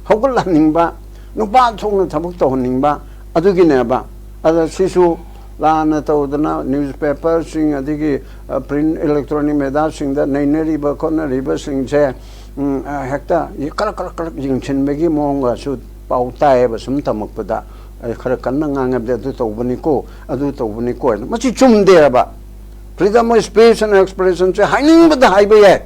ꯍꯧꯒꯠꯍꯟꯅꯤꯡꯕ, ꯅꯨꯄꯥ ꯊꯣꯛꯅ ꯊꯕꯛ ꯇꯧꯍꯟꯅꯤꯡꯕ ꯑꯗꯨꯒꯤꯅꯦꯕ꯫ ꯑꯗ ꯁꯤꯁꯨ ꯂꯥꯟꯅ ꯇꯧꯗꯅ ꯅ꯭ꯌꯨꯁꯄꯦꯄꯔꯁꯤꯡ, ꯑꯗꯒꯤ, ꯑ, ꯄ꯭ꯔꯤꯟ ꯏꯂꯦꯛꯇ꯭ꯔꯣꯅꯤꯛ ꯃꯦꯗꯤꯌꯥꯁꯤꯡꯗ ꯅꯩꯅꯔꯤꯕ ꯈꯣꯠꯅꯔꯤꯕꯁꯤꯡꯁꯦ, ꯎꯝ, ꯑ, ꯍꯦꯛꯇ ꯀꯔꯛ ꯀꯔꯛ ꯀꯔꯛ ꯌꯦꯡꯁꯤꯟꯕꯒꯤ ꯃꯑꯣꯡꯒꯁꯨ ꯄꯥꯎ ꯇꯥꯏꯌꯦꯕ꯫ ꯁꯨꯝ ꯇꯝꯃꯛꯄꯗ ꯑꯩ ꯈꯔ ꯀꯟꯅ ꯉꯥꯡꯉꯕꯗꯤ, "ꯑꯗꯨ ꯇꯧꯕꯅꯤꯀꯣ, ꯑꯗꯨ ꯇꯧꯕꯅꯤꯀꯣ" ꯍꯥꯏꯅ꯫ ꯃꯁꯤ ꯆꯨꯝꯗꯦ ꯍꯥꯏꯕ꯫ Freedom of speech and expressionꯁꯦ ꯍꯥꯏꯅꯤꯡꯕꯗ ꯍꯥꯏꯕ ꯌꯥꯏ꯫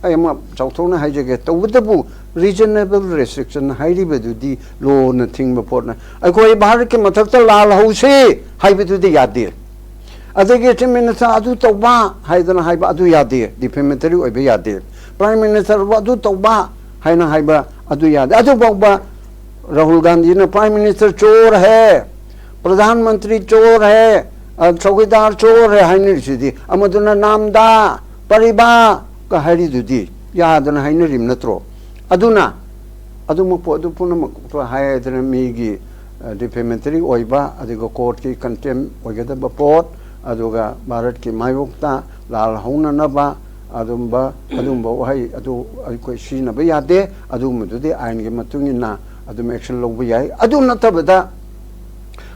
ꯑꯩ ꯑꯃ ꯆꯥꯎꯊꯣꯛꯅ ꯍꯥꯏꯖꯒꯦ, ꯇꯧꯕꯇꯕꯨ reasonable restriction ꯍꯥꯏꯔꯤꯕꯗꯨꯗꯤ ꯂꯣꯅ ꯊꯤꯡꯕ ꯄꯣꯠꯅ꯫ ꯑꯩꯈꯣꯏ ꯚꯥꯔꯠꯀꯤ ꯃꯊꯛꯇ ꯂꯥꯜ ꯍꯧꯁꯤ ꯍꯥꯏꯕꯗꯨꯗꯤ ꯌꯥꯗꯦ꯫ ꯑꯗꯒꯤ ꯆꯤꯐ ꯃꯤꯅꯤꯁꯇꯔ ꯑꯗꯨ ꯇꯧꯕ ꯍꯥꯏꯗꯅ ꯍꯥꯏꯕ ꯑꯗꯨ ꯌꯥꯗꯦ, ꯗꯤꯐꯦꯃꯦꯇꯔꯤ ꯑꯣꯏꯕ ꯌꯥꯗꯦ꯫ ꯄ꯭ꯔꯥꯏꯝ ꯃꯤꯅꯤꯁꯇꯔꯕꯨ ꯑꯗꯨ ꯇꯧꯕ ꯍꯥꯏꯅ ꯍꯥꯏꯕ ꯑꯗꯨ ꯌꯥꯗꯦ꯫ ꯑꯗꯨꯐꯥꯎꯕ ꯔꯥꯍꯨꯜ ꯒꯥꯟꯙꯤꯅ "ꯄ꯭ꯔꯥꯏꯝ ꯃꯤꯅꯤꯁꯇꯔ ꯆꯣꯔ ꯍꯦ, ꯄ꯭ꯔꯙꯥꯟ ꯃꯟꯇ꯭ꯔꯤ ꯆꯣꯔ ꯍꯦ, ꯑ, ꯆꯧꯀꯤꯗꯥꯔ ꯆꯣꯔ ꯍꯦ" ꯍꯥꯏꯅꯔꯤꯁꯤꯗꯤ, ꯑꯃꯗꯨꯅ "ꯅꯥꯝꯗꯥ ꯄꯔꯤꯕꯥ" ꯀ ꯍꯥꯏꯔꯤꯗꯨꯗꯤ ꯌꯥꯗꯅ ꯍꯥꯏꯅꯔꯤꯕ ꯅꯠꯇ꯭ꯔꯣ? ꯑꯗꯨꯅ ꯑꯗꯨꯃꯛꯄꯨ, ꯑꯗꯨ ꯄꯨꯝꯅꯃꯛꯇꯣ ꯍꯥꯏꯗꯅ ꯃꯤꯒꯤ, ꯑ, ꯗꯤꯐꯦꯃꯦꯇꯔꯤ ꯑꯣꯏꯕ, ꯑꯗꯨꯒ ꯀꯣꯔꯠꯀꯤ ꯀꯟꯇꯦꯝ ꯑꯣꯏꯒꯗꯕ ꯄꯣꯠ, ꯑꯗꯨꯒ ꯚꯥꯔꯠꯀꯤ ꯃꯥꯌꯣꯛꯇ ꯂꯥꯜ ꯍꯧꯅꯅꯕ ꯑꯗꯨꯝꯕ, ꯑꯗꯨꯝꯕ ꯋꯥꯍꯩ ꯑꯗꯨ ꯑꯩꯈꯣꯏ ꯁꯤꯖꯤꯟꯅꯕ ꯌꯥꯗꯦ꯫ ꯑꯗꯨꯒꯨꯝꯕꯗꯨꯗꯤ ꯑꯥꯏꯟꯒꯤ ꯃꯇꯨꯡ ꯏꯟꯅ ꯑꯗꯨꯝ ꯑꯦꯛꯁꯟ ꯂꯧꯕ ꯌꯥꯏ꯫ ꯑꯗꯨ ꯅꯠꯇꯕꯗ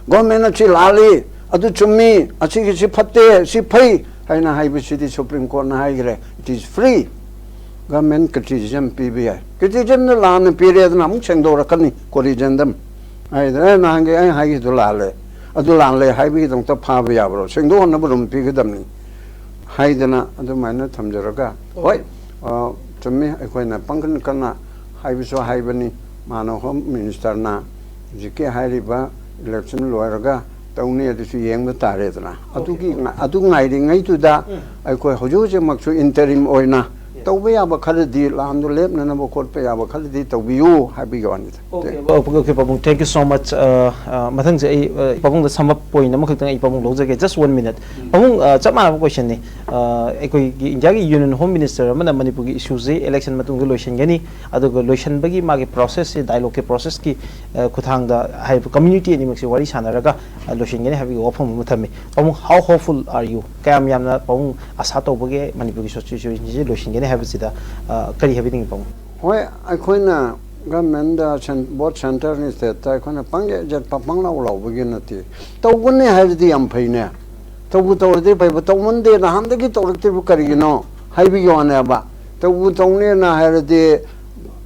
ꯒꯣꯔꯃꯦꯟ ꯑꯁꯤ ꯂꯥꯜꯂꯤ, ꯑꯗꯨ ꯆꯨꯝꯃꯤ, ꯑꯁꯤꯒꯤꯁꯤ ꯐꯠꯇꯦ, ꯁꯤ ꯐꯩ ꯍꯥꯏꯅ ꯍꯥꯏꯕꯁꯤꯗꯤ ꯁꯨꯄ꯭ꯔꯤꯝ ꯀꯣꯔꯠꯅ ꯍꯥꯏꯈ꯭ꯔꯦ, it is free꯫ Government criticism ꯄꯤꯕ ꯌꯥꯏ꯫ ꯀ꯭ꯔꯤꯇꯤꯁꯤꯖꯝꯗ ꯂꯥꯟꯅ ꯄꯤꯔꯦ ꯑꯗꯨꯅ ꯑꯃꯨꯛ ꯁꯦꯡꯗꯣꯔꯛꯀꯅꯤ, ꯀꯣꯔꯤꯖꯦꯟꯗꯝ ꯍꯥꯏꯗꯅ꯫ "ꯅꯍꯥꯟꯒꯤ ꯑꯩ ꯍꯥꯏꯈꯤꯗꯨ ꯂꯥꯜꯂꯦ, ꯑꯗꯨ ꯂꯥꯜꯂꯦ" ꯍꯥꯏꯕꯒꯤꯗꯃꯛꯇ ꯐꯥꯕ ꯌꯥꯕ꯭ꯔꯣ? ꯁꯦꯡꯗꯣꯛꯍꯟꯅꯕ ꯔꯨꯝ ꯄꯤꯒꯗꯕꯅꯤ ꯍꯥꯏꯗꯅ ꯑꯗꯨꯃꯥꯏꯅ ꯊꯝꯖꯔꯒ, ꯍꯣꯏ, ꯑ, ꯆꯨꯝꯃꯤ, ꯑꯩꯈꯣꯏꯅ ꯄꯪꯀꯟ ꯀꯟꯅ ꯍꯥꯏꯕꯁꯨ ꯍꯥꯏꯕꯅꯤ, ꯃꯥꯅ ꯍꯣꯝ ꯃꯤꯅꯤꯁꯇꯔꯅ ꯍꯧꯖꯤꯛꯀꯤ ꯍꯥꯏꯔꯤꯕ ꯏꯂꯦꯛꯁꯟ ꯂꯣꯏꯔꯒ ꯇꯧꯅꯤ, ꯑꯗꯨꯁꯨ ꯌꯦꯡꯕ ꯇꯥꯔꯦꯗꯅ꯫ ꯑꯗꯨꯒꯤ ꯉ-, ꯑꯗꯨ ꯉꯥꯏꯔꯤꯉꯩꯗꯨꯗ ꯑꯩꯈꯣꯏ ꯍꯧꯖꯤꯛ ꯍꯧꯖꯤꯛꯃꯛꯁꯨ ꯏꯟꯇꯔꯤꯝ ꯑꯣꯏꯅ ꯇꯧꯕ ꯌꯥꯕ ꯈꯔꯗꯤ, ꯂꯥꯟꯗꯨ ꯂꯦꯞꯅꯅꯕ ꯈꯣꯠꯄ ꯌꯥꯕ ꯈꯔꯗꯤ ꯇꯧꯕꯤꯌꯨ ꯍꯥꯏꯕꯒꯤ ꯋꯥꯅꯤꯗ꯫ Okay, okay, okay, ꯄꯥꯕꯨꯡ, thank you so much꯫ ꯑ, ꯑ, ꯃꯊꯪꯁꯦ ꯑꯩ, ꯑ, ꯄꯥꯕꯨꯡꯗ sum up point ꯑꯃꯈꯛꯇꯪ ꯑꯩ ꯄꯥꯕꯨꯡ ꯂꯧꯖꯒꯦ, just one minute꯫ ꯄꯥꯕꯨꯡ, ꯑ, ꯆꯞ ꯃꯥꯟꯅꯕ questionꯅꯤ꯫ ꯑ, ꯑꯩꯈꯣꯏꯒꯤ ꯏꯟꯗꯤꯌꯥꯒꯤ ꯌꯨꯅꯤꯌꯟ ꯍꯣꯝ ꯃꯤꯅꯤꯁꯇꯔ ꯑꯃꯅ ꯃꯅꯤꯄꯨꯔꯒꯤ ꯏꯁꯨꯁꯦ ꯏꯂꯦꯛꯁꯟ ꯃꯇꯨꯡꯗ ꯂꯣꯏꯁꯤꯟꯒꯅꯤ, ꯑꯗꯨꯒ ꯂꯣꯏꯁꯤꯟꯕꯒꯤ ꯃꯥꯒꯤ ꯄ꯭ꯔꯣꯁꯦꯁꯁꯦ, ꯗꯥꯏꯂꯣꯒꯀꯤ ꯄ꯭ꯔꯣꯁꯦꯁꯀꯤ, ꯑ, ꯈꯨꯠꯊꯥꯡꯗ ꯍꯥꯏꯔꯤꯕ ꯀꯝꯃ꯭ꯌꯨꯅꯤꯇꯤ ꯑꯅꯤꯃꯛꯁꯦ ꯋꯥꯔꯤ ꯁꯥꯟꯅꯔꯒ, ꯑ, ꯂꯣꯏꯁꯤꯟꯒꯅꯤ ꯍꯥꯏꯕꯒꯤ ꯋꯥꯐꯝ ꯑꯃ ꯊꯝꯃꯤ꯫ ꯄꯥꯕꯨꯡ, how hopeful are you? ꯀꯌꯥꯝ ꯌꯥꯝꯅ ꯄꯥꯕꯨꯡ ꯑꯁꯥ ꯇꯧꯕꯒꯦ ꯃꯅꯤꯄꯨꯔꯒꯤ ꯁꯤꯆꯨꯋꯦꯁꯟꯁꯦ ꯂꯣꯏꯁꯤꯟꯒꯅꯤ ꯍꯥꯏꯕꯁꯤꯗ, ꯑ, ꯀꯔꯤ ꯍꯥꯏꯕꯤꯅꯤꯡꯉꯤ ꯄꯥꯕꯨꯡ? ꯍꯣꯏ, ꯑꯩꯈꯣꯏꯅ ꯒꯚꯔꯟꯃꯦꯟꯗ ꯁꯦꯟ-, both centre and stateꯇ ꯑꯩꯈꯣꯏꯅ ꯄꯪꯌꯦꯠ ꯌꯦꯠꯄ, ꯄꯪꯂꯥꯎ ꯂꯥꯎꯕꯒꯤ ꯅꯠꯇꯦ꯫ ꯇꯧꯒꯅꯤ ꯍꯥꯏꯔꯗꯤ ꯌꯥꯝ ꯐꯩꯅꯦ꯫ ꯇꯧꯕꯨ ꯇꯧꯔꯗꯤ ꯐꯩꯕ, ꯇꯧꯃꯟꯗꯦ, ꯅꯍꯥꯟꯗꯒꯤ ꯇꯧꯔꯛꯇ꯭ꯔꯤꯕ ꯀꯔꯤꯒꯤꯅꯣ ꯍꯥꯏꯕꯒꯤ ꯋꯥꯅꯦꯕ꯫ ꯇꯧꯕꯨ ꯇꯧꯅꯦꯅ ꯍꯥꯏꯔꯗꯤ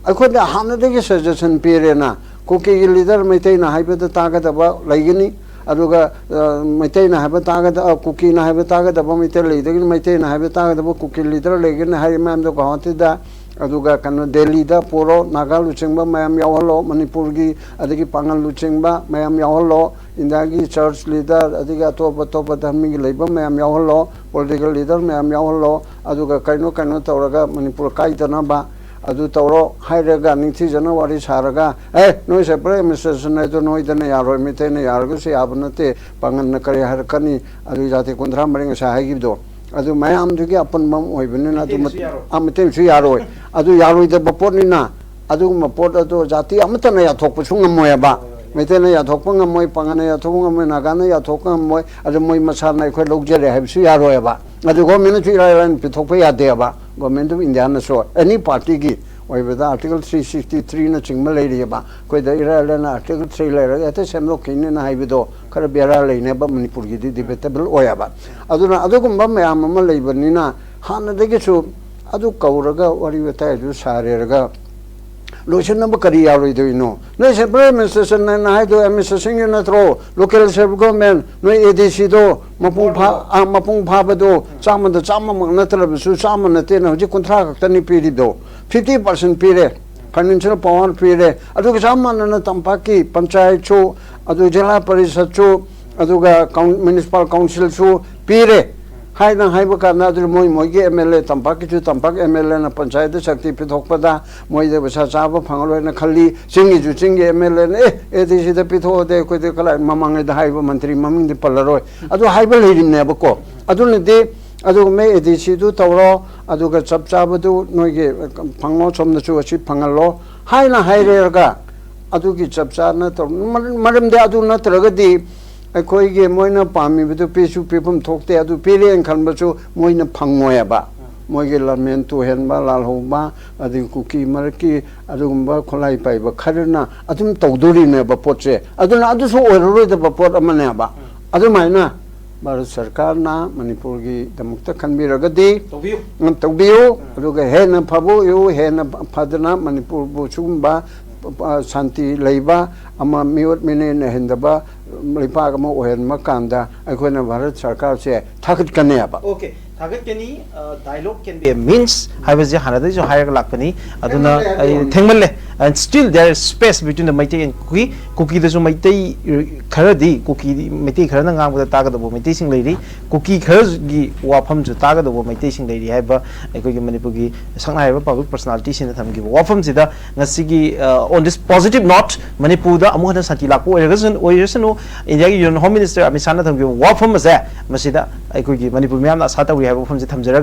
ꯑꯩꯈꯣꯏꯗ ꯍꯥꯟꯅꯗꯒꯤ suggestion ꯄꯤꯔꯦꯅ, ꯀꯨꯀꯤꯒꯤ leader ꯃꯩꯇꯩꯅ ꯍꯥꯏꯕꯗ ꯇꯥꯒꯗꯕ ꯂꯩꯒꯅꯤ, ꯑꯗꯨꯒ, ꯑ, ꯃꯩꯇꯩꯅ ꯍꯥꯏꯕ ꯇꯥꯒꯗ-, ꯑ, ꯀꯨꯀꯤꯅ ꯍꯥꯏꯕ ꯇꯥꯒꯗꯕ ꯃꯩꯇꯩ ꯂꯩꯗꯒꯤ, ꯃꯩꯇꯩꯅ ꯍꯥꯏꯕ ꯇꯥꯒꯗꯕ ꯀꯨꯀꯤ leader ꯂꯩꯒꯅꯤ ꯍꯥꯏꯔꯤ ꯃꯌꯥꯝꯗꯣ ꯒꯧꯍꯥꯇꯤꯗ꯫ ꯑꯗꯨꯒ ꯀꯩꯅꯣ, ꯗꯦꯜꯂꯤꯗ ꯄꯨꯔꯣ, ꯅꯥꯒꯥ ꯂꯨꯆꯤꯡꯕ ꯃꯌꯥꯝ ꯌꯥꯎꯍꯜꯂꯣ, ꯃꯅꯤꯄꯨꯔꯒꯤ ꯑꯗꯒꯤ ꯄꯥꯉꯜ ꯂꯨꯆꯤꯡꯕ ꯃꯌꯥꯝ ꯌꯥꯎꯍꯜꯂꯣ, ꯏꯟꯗꯤꯌꯥꯒꯤ church leader, ꯑꯗꯒꯤ ꯑꯇꯣꯞ ꯑꯇꯣꯞꯄ ꯙꯔꯃꯒꯤ ꯂꯩꯕ ꯃꯌꯥꯝ ꯌꯥꯎꯍꯜꯂꯣ, political leader ꯃꯌꯥꯝ ꯌꯥꯎꯍꯜꯂꯣ, ꯑꯗꯨꯒ ꯀꯩꯅꯣ ꯀꯩꯅꯣ ꯇꯧꯔꯒ ꯃꯅꯤꯄꯨꯔ ꯀꯥꯏꯗꯅꯕ, ꯑꯗꯨ ꯇꯧꯔꯣ ꯍꯥꯏꯔꯒ ꯅꯤꯡꯊꯤꯖꯅ ꯋꯥꯔꯤ ꯁꯥꯔꯒ, ꯑꯦ, ꯅꯣꯏ separate administration ꯍꯥꯏꯗꯣ ꯅꯣꯏꯗꯅ ꯌꯥꯔꯣꯏ, ꯃꯩꯇꯩꯅ ꯌꯥꯔꯒꯁꯨ ꯌꯥꯕ ꯅꯠꯇꯦ, ꯄꯥꯡꯒꯜꯅ ꯀꯔꯤ ꯍꯥꯏꯔꯛꯀꯅꯤ, ꯑꯗꯨ ꯖꯥꯇꯤ ꯀꯨꯟꯊ꯭ꯔꯥ ꯃꯔꯤ ꯉꯁꯥꯏ ꯍꯥꯏꯈꯤꯕꯗꯣ, ꯑꯗꯨ ꯃꯌꯥꯝꯗꯨꯒꯤ ꯑꯄꯨꯟꯕ ꯑꯃ ꯑꯣꯏꯕꯅꯤꯅ ꯑꯗꯨ ꯃꯩꯇꯩꯅꯁꯨ ꯌꯥꯔꯣꯏ꯫ ꯑ, ꯃꯩꯇꯩꯅꯁꯨ ꯌꯥꯔꯣꯏ꯫ ꯑꯗꯨ ꯌꯥꯔꯣꯏꯗꯕ ꯄꯣꯠꯅꯤꯅ, ꯑꯗꯨꯒꯨꯝꯕ ꯄꯣꯠ ꯑꯗꯣ ꯖꯥꯇꯤ ꯑꯃꯠꯇꯅ ꯌꯥꯊꯣꯛꯄꯁꯨ ꯉꯝꯃꯣꯏꯕ꯫ ꯃꯩꯇꯩꯅ ꯌꯥꯊꯣꯛꯄ ꯉꯝꯃꯣꯏ, ꯄꯥꯡꯒꯜꯅ ꯌꯥꯊꯣꯛꯄ ꯉꯝꯃꯣꯏ, ꯅꯥꯒꯥꯅ ꯌꯥꯊꯣꯛꯄ ꯉꯝꯃꯣꯏ, ꯑꯗꯨ ꯃꯣꯏ ꯃꯁꯥꯅ ꯑꯩꯈꯣꯏ ꯂꯧꯖꯔꯦ ꯍꯥꯏꯕꯁꯨ ꯌꯥꯔꯣꯏꯕ꯫ ꯑꯗꯨ ꯒꯣꯔꯃꯦꯟꯅꯁꯨ ꯏꯔꯥꯏ ꯂꯥꯏꯅ ꯄꯤꯊꯣꯛꯄ ꯌꯥꯗꯦꯕ꯫ Government of Indiaꯅꯁꯨ, ꯑꯦꯅꯤ ꯄꯥꯔꯇꯤꯒꯤ ꯑꯣꯏꯕꯗ Article three sixty threeꯅꯆꯤꯡꯕ ꯂꯩꯔꯤꯑꯕ꯫ ꯑꯩꯈꯣꯏꯗ ꯏꯔꯥꯏ ꯂꯥꯏꯅ Article three ꯂꯩꯔꯒ ꯍꯦꯛꯇ ꯁꯦꯝꯗꯣꯛꯈꯤꯅꯤꯅ ꯍꯥꯏꯕꯗꯣ ꯈꯔ ꯕꯦꯔꯥ ꯂꯩꯅꯦꯕ, ꯃꯅꯤꯄꯨꯔꯒꯤꯗꯤ debatable ꯑꯣꯏꯌꯦꯕ꯫ ꯑꯗꯨꯅ ꯑꯗꯨꯒꯨꯝꯕ ꯃꯌꯥꯝ ꯑꯃ ꯂꯩꯕꯅꯤꯅ ꯍꯥꯟꯅꯗꯒꯤꯁꯨ ꯑꯗꯨ ꯀꯧꯔꯒ ꯋꯥꯔꯤ ꯋꯥꯇꯥꯏ ꯑꯗꯨ ꯁꯥꯔꯦꯔꯒ ꯂꯣꯏꯁꯤꯟꯅꯕ ꯀꯔꯤ ꯌꯥꯔꯣꯏꯗꯣꯏꯅꯣ? ꯅꯣꯏ separate administration ꯍꯥꯏꯅ ꯍꯥꯏꯗꯣ administrationꯒꯤ ꯅꯠꯇ꯭ꯔꯣ? Local self government, ꯅꯣꯏ ADCꯗꯣ ꯃꯄꯨꯡ ꯐꯥ-, ꯑ, ꯃꯄꯨꯡ ꯐꯥꯕꯗꯣ ꯆꯥꯝꯃꯗ ꯆꯥꯝꯃꯃꯛ ꯅꯠꯇ꯭ꯔꯕꯁꯨ, ꯆꯥꯝꯃ ꯅꯠꯇꯦꯅ ꯍꯧꯖꯤꯛ ꯀꯨꯟꯊ꯭ꯔꯥ ꯈꯛꯇꯅꯤ ꯄꯤꯔꯤꯗꯣ, fifty percent ꯄꯤꯔꯦ, financial power ꯄꯤꯔꯦ꯫ ꯑꯗꯨꯒ ꯆꯞ ꯃꯥꯟꯅꯅ ꯇꯝꯄꯥꯛꯀꯤ ꯄꯟꯆꯥꯌꯠꯁꯨ, ꯑꯗꯨ ꯖꯤꯂꯥ ꯄꯔꯤꯁꯠꯁꯨ, ꯑꯗꯨꯒ ꯀꯥꯎꯟ-, municipal councilꯁꯨ ꯄꯤꯔꯦ꯫ ꯍꯥꯏꯅ ꯍꯥꯏꯕ ꯀꯥꯟꯗ ꯑꯗꯨ ꯃꯣꯏ ꯃꯣꯏꯒꯤ MLA, ꯇꯝꯄꯥꯛꯀꯤꯁꯨ ꯇꯝꯄꯥꯛ MLAꯅ ꯄꯟꯆꯥꯌꯠꯇ ꯁꯛꯇꯤ ꯄꯤꯊꯣꯛꯄꯗ ꯃꯣꯏꯗ ꯄꯩꯁꯥ ꯆꯥꯕ ꯐꯪꯉꯔꯣꯏꯅ ꯈꯜꯂꯤ꯫ ꯆꯤꯡꯒꯤꯁꯨ ꯆꯤꯡꯒꯤ MLAꯅ, "ꯑꯦ, ADCꯗ ꯄꯤꯊꯣꯛꯑꯗꯤ ꯑꯩꯈꯣꯏꯗ ꯀꯗꯥꯏ", ꯃꯃꯥꯡꯉꯩꯗ ꯍꯥꯏꯕ ꯃꯟꯇ꯭ꯔꯤ ꯃꯃꯤꯡꯗꯤ ꯄꯜꯂꯔꯣꯏ, ꯑꯗꯨ ꯍꯥꯏꯕ ꯂꯩꯔꯤꯕꯅꯦꯕꯀꯣ꯫ ꯑꯗꯨꯅꯗꯤ ꯑꯗꯨꯒꯨꯝꯕ ADCꯗꯨ ꯇꯧꯔꯣ, ꯑꯗꯨꯒ ꯆꯞ ꯆꯥꯕꯗꯨ ꯅꯣꯏꯒꯤ ꯐꯪꯉꯣ, ꯁꯣꯝꯗꯁꯨ ꯑꯁꯤ ꯐꯪꯍꯜꯂꯣ ꯍꯥꯏꯅ ꯍꯥꯏꯔꯦꯔꯒ, ꯑꯗꯨꯒꯤ ꯆꯞ ꯆꯥꯅ ꯇꯧ-, ꯃꯔ-, ꯃꯔꯝꯗꯤ ꯑꯗꯨ ꯅꯠꯇ꯭ꯔꯒꯗꯤ ꯑꯩꯈꯣꯏꯒꯤ ꯃꯣꯏꯅ ꯄꯥꯝꯃꯤꯕꯗꯨ ꯄꯤꯁꯨ ꯄꯤꯐꯝ ꯊꯣꯛꯇꯦ, ꯑꯗꯨ ꯄꯤꯔꯦꯅ ꯈꯟꯕꯁꯨ ꯃꯣꯏꯅ ꯐꯪꯉꯣꯏꯕ꯫ ꯃꯣꯏꯒꯤ ꯂꯥꯟꯃꯦꯟ ꯇꯨꯍꯦꯟꯕ, ꯂꯥꯜꯍꯧꯕ, ꯑꯗꯒꯤ ꯀꯨꯀꯤ ꯃꯔꯛꯀꯤ ꯑꯗꯨꯒꯨꯝꯕ ꯈꯨꯠꯂꯥꯏ ꯄꯥꯏꯕ ꯈꯔꯅ ꯑꯗꯨꯝ ꯇꯧꯗꯣꯔꯤꯅꯦꯕ ꯄꯣꯠꯁꯦ꯫ ꯑꯗꯨꯅ ꯑꯗꯨꯁꯨ ꯑꯣꯏꯔꯔꯣꯏꯗꯕ ꯄꯣꯠ ꯑꯃꯅꯦꯕ꯫ ꯑꯗꯨꯃꯥꯏꯅ ꯚꯥꯔꯠ ꯁꯔꯀꯥꯔꯅ ꯃꯅꯤꯄꯨꯔꯒꯤꯗꯃꯛꯇ ꯈꯟꯕꯤꯔꯒꯗꯤ ꯇꯧꯕꯤꯌꯨ꯫ ꯎꯝ, ꯇꯧꯕꯤꯌꯨ꯫ ꯎꯝ꯫ ꯑꯗꯨꯒ ꯍꯦꯟꯅ ꯐꯕ ꯑꯣꯏꯌꯨ, ꯍꯦꯟꯅ ꯐꯗꯅ ꯃꯅꯤꯄꯨꯔꯕꯨ ꯁꯤꯒꯨꯝꯕ, ꯑ, ꯁꯥꯟꯇꯤ ꯂꯩꯕ ꯑꯃ, ꯃꯤꯑꯣꯠ ꯃꯤꯅꯩ ꯅꯩꯍꯟꯗꯕ ꯂꯩꯄꯥꯛ ꯑꯃ ꯑꯣꯏꯍꯟꯕ ꯀꯥꯟꯗ ꯑꯩꯈꯣꯏꯅ Bharat ꯁꯔꯀꯥꯔꯁꯦ ꯊꯥꯒꯠꯀꯅꯦꯕ꯫ OK꯫ ꯊꯥꯒꯠꯀꯅꯤ꯫ Dialogue can be a means ꯍꯥꯏꯕꯁꯦ ꯍꯥꯟꯅꯗꯒꯤꯁꯨ ꯍꯥꯏꯔꯒ ꯂꯥꯛꯄꯅꯤ꯫ ꯑꯗꯨꯅ ꯊꯦꯡꯃꯜꯂꯦ ꯍꯥꯏꯕ ꯑꯩ ꯋꯥꯅꯤ꯫ ꯊꯦꯡꯃꯜꯂꯦ꯫ And still there is space between the Meitei and Kuki. ꯀꯨꯀꯤꯗꯁꯨ Meitei ꯈꯔꯗꯤ, ꯀꯨꯀꯤ ꯃꯩꯇꯩ ꯈꯔꯅ ꯉꯥꯡꯕꯗ ꯇꯥꯒꯗꯧꯕ ꯃꯩꯇꯩꯁꯤꯡ ꯂꯩꯔꯤ, ꯀꯨꯀꯤ ꯈꯔꯒꯤ ꯋꯥꯐꯝꯁꯨ ꯇꯥꯒꯗꯧꯕ ꯃꯩꯇꯩꯁꯤꯡ ꯂꯩꯔꯤ ꯍꯥꯏꯕ ꯑꯩꯈꯣꯏꯒꯤ ꯃꯅꯤꯄꯨꯔꯒꯤ ꯁꯛꯅꯥꯏꯔꯕ public personality ꯁꯤꯡꯅ ꯊꯝꯈꯤꯕ ꯋꯥꯐꯝꯁꯤꯗ ꯉꯁꯤꯒꯤ, uh, on this positive note, ꯃꯅꯤꯄꯨꯔꯗ ꯑꯃꯨꯛ ꯍꯟꯅ ꯁꯥꯟꯇꯤ ꯂꯥꯛꯄ ꯑꯣꯏꯔꯒꯁꯨ, ꯑꯣꯏꯔꯁꯅꯨ, ꯏꯟꯗꯤꯌꯥꯒꯤ Union Home Minister ꯑꯃꯤꯠ ꯁꯥꯍꯅ ꯊꯝꯈꯤꯕ ꯋꯥꯐꯝ ꯑꯁꯦ, ꯃꯁꯤꯗ ꯑꯩꯈꯣꯏꯒꯤ ꯃꯅꯤꯄꯨꯔ ꯃꯤꯌꯥꯝꯅ ꯑꯁꯥ ꯇꯧꯔꯤ ꯍꯥꯏꯕ ꯋꯥꯐꯝꯁꯦ ꯊꯝꯖꯔꯒ,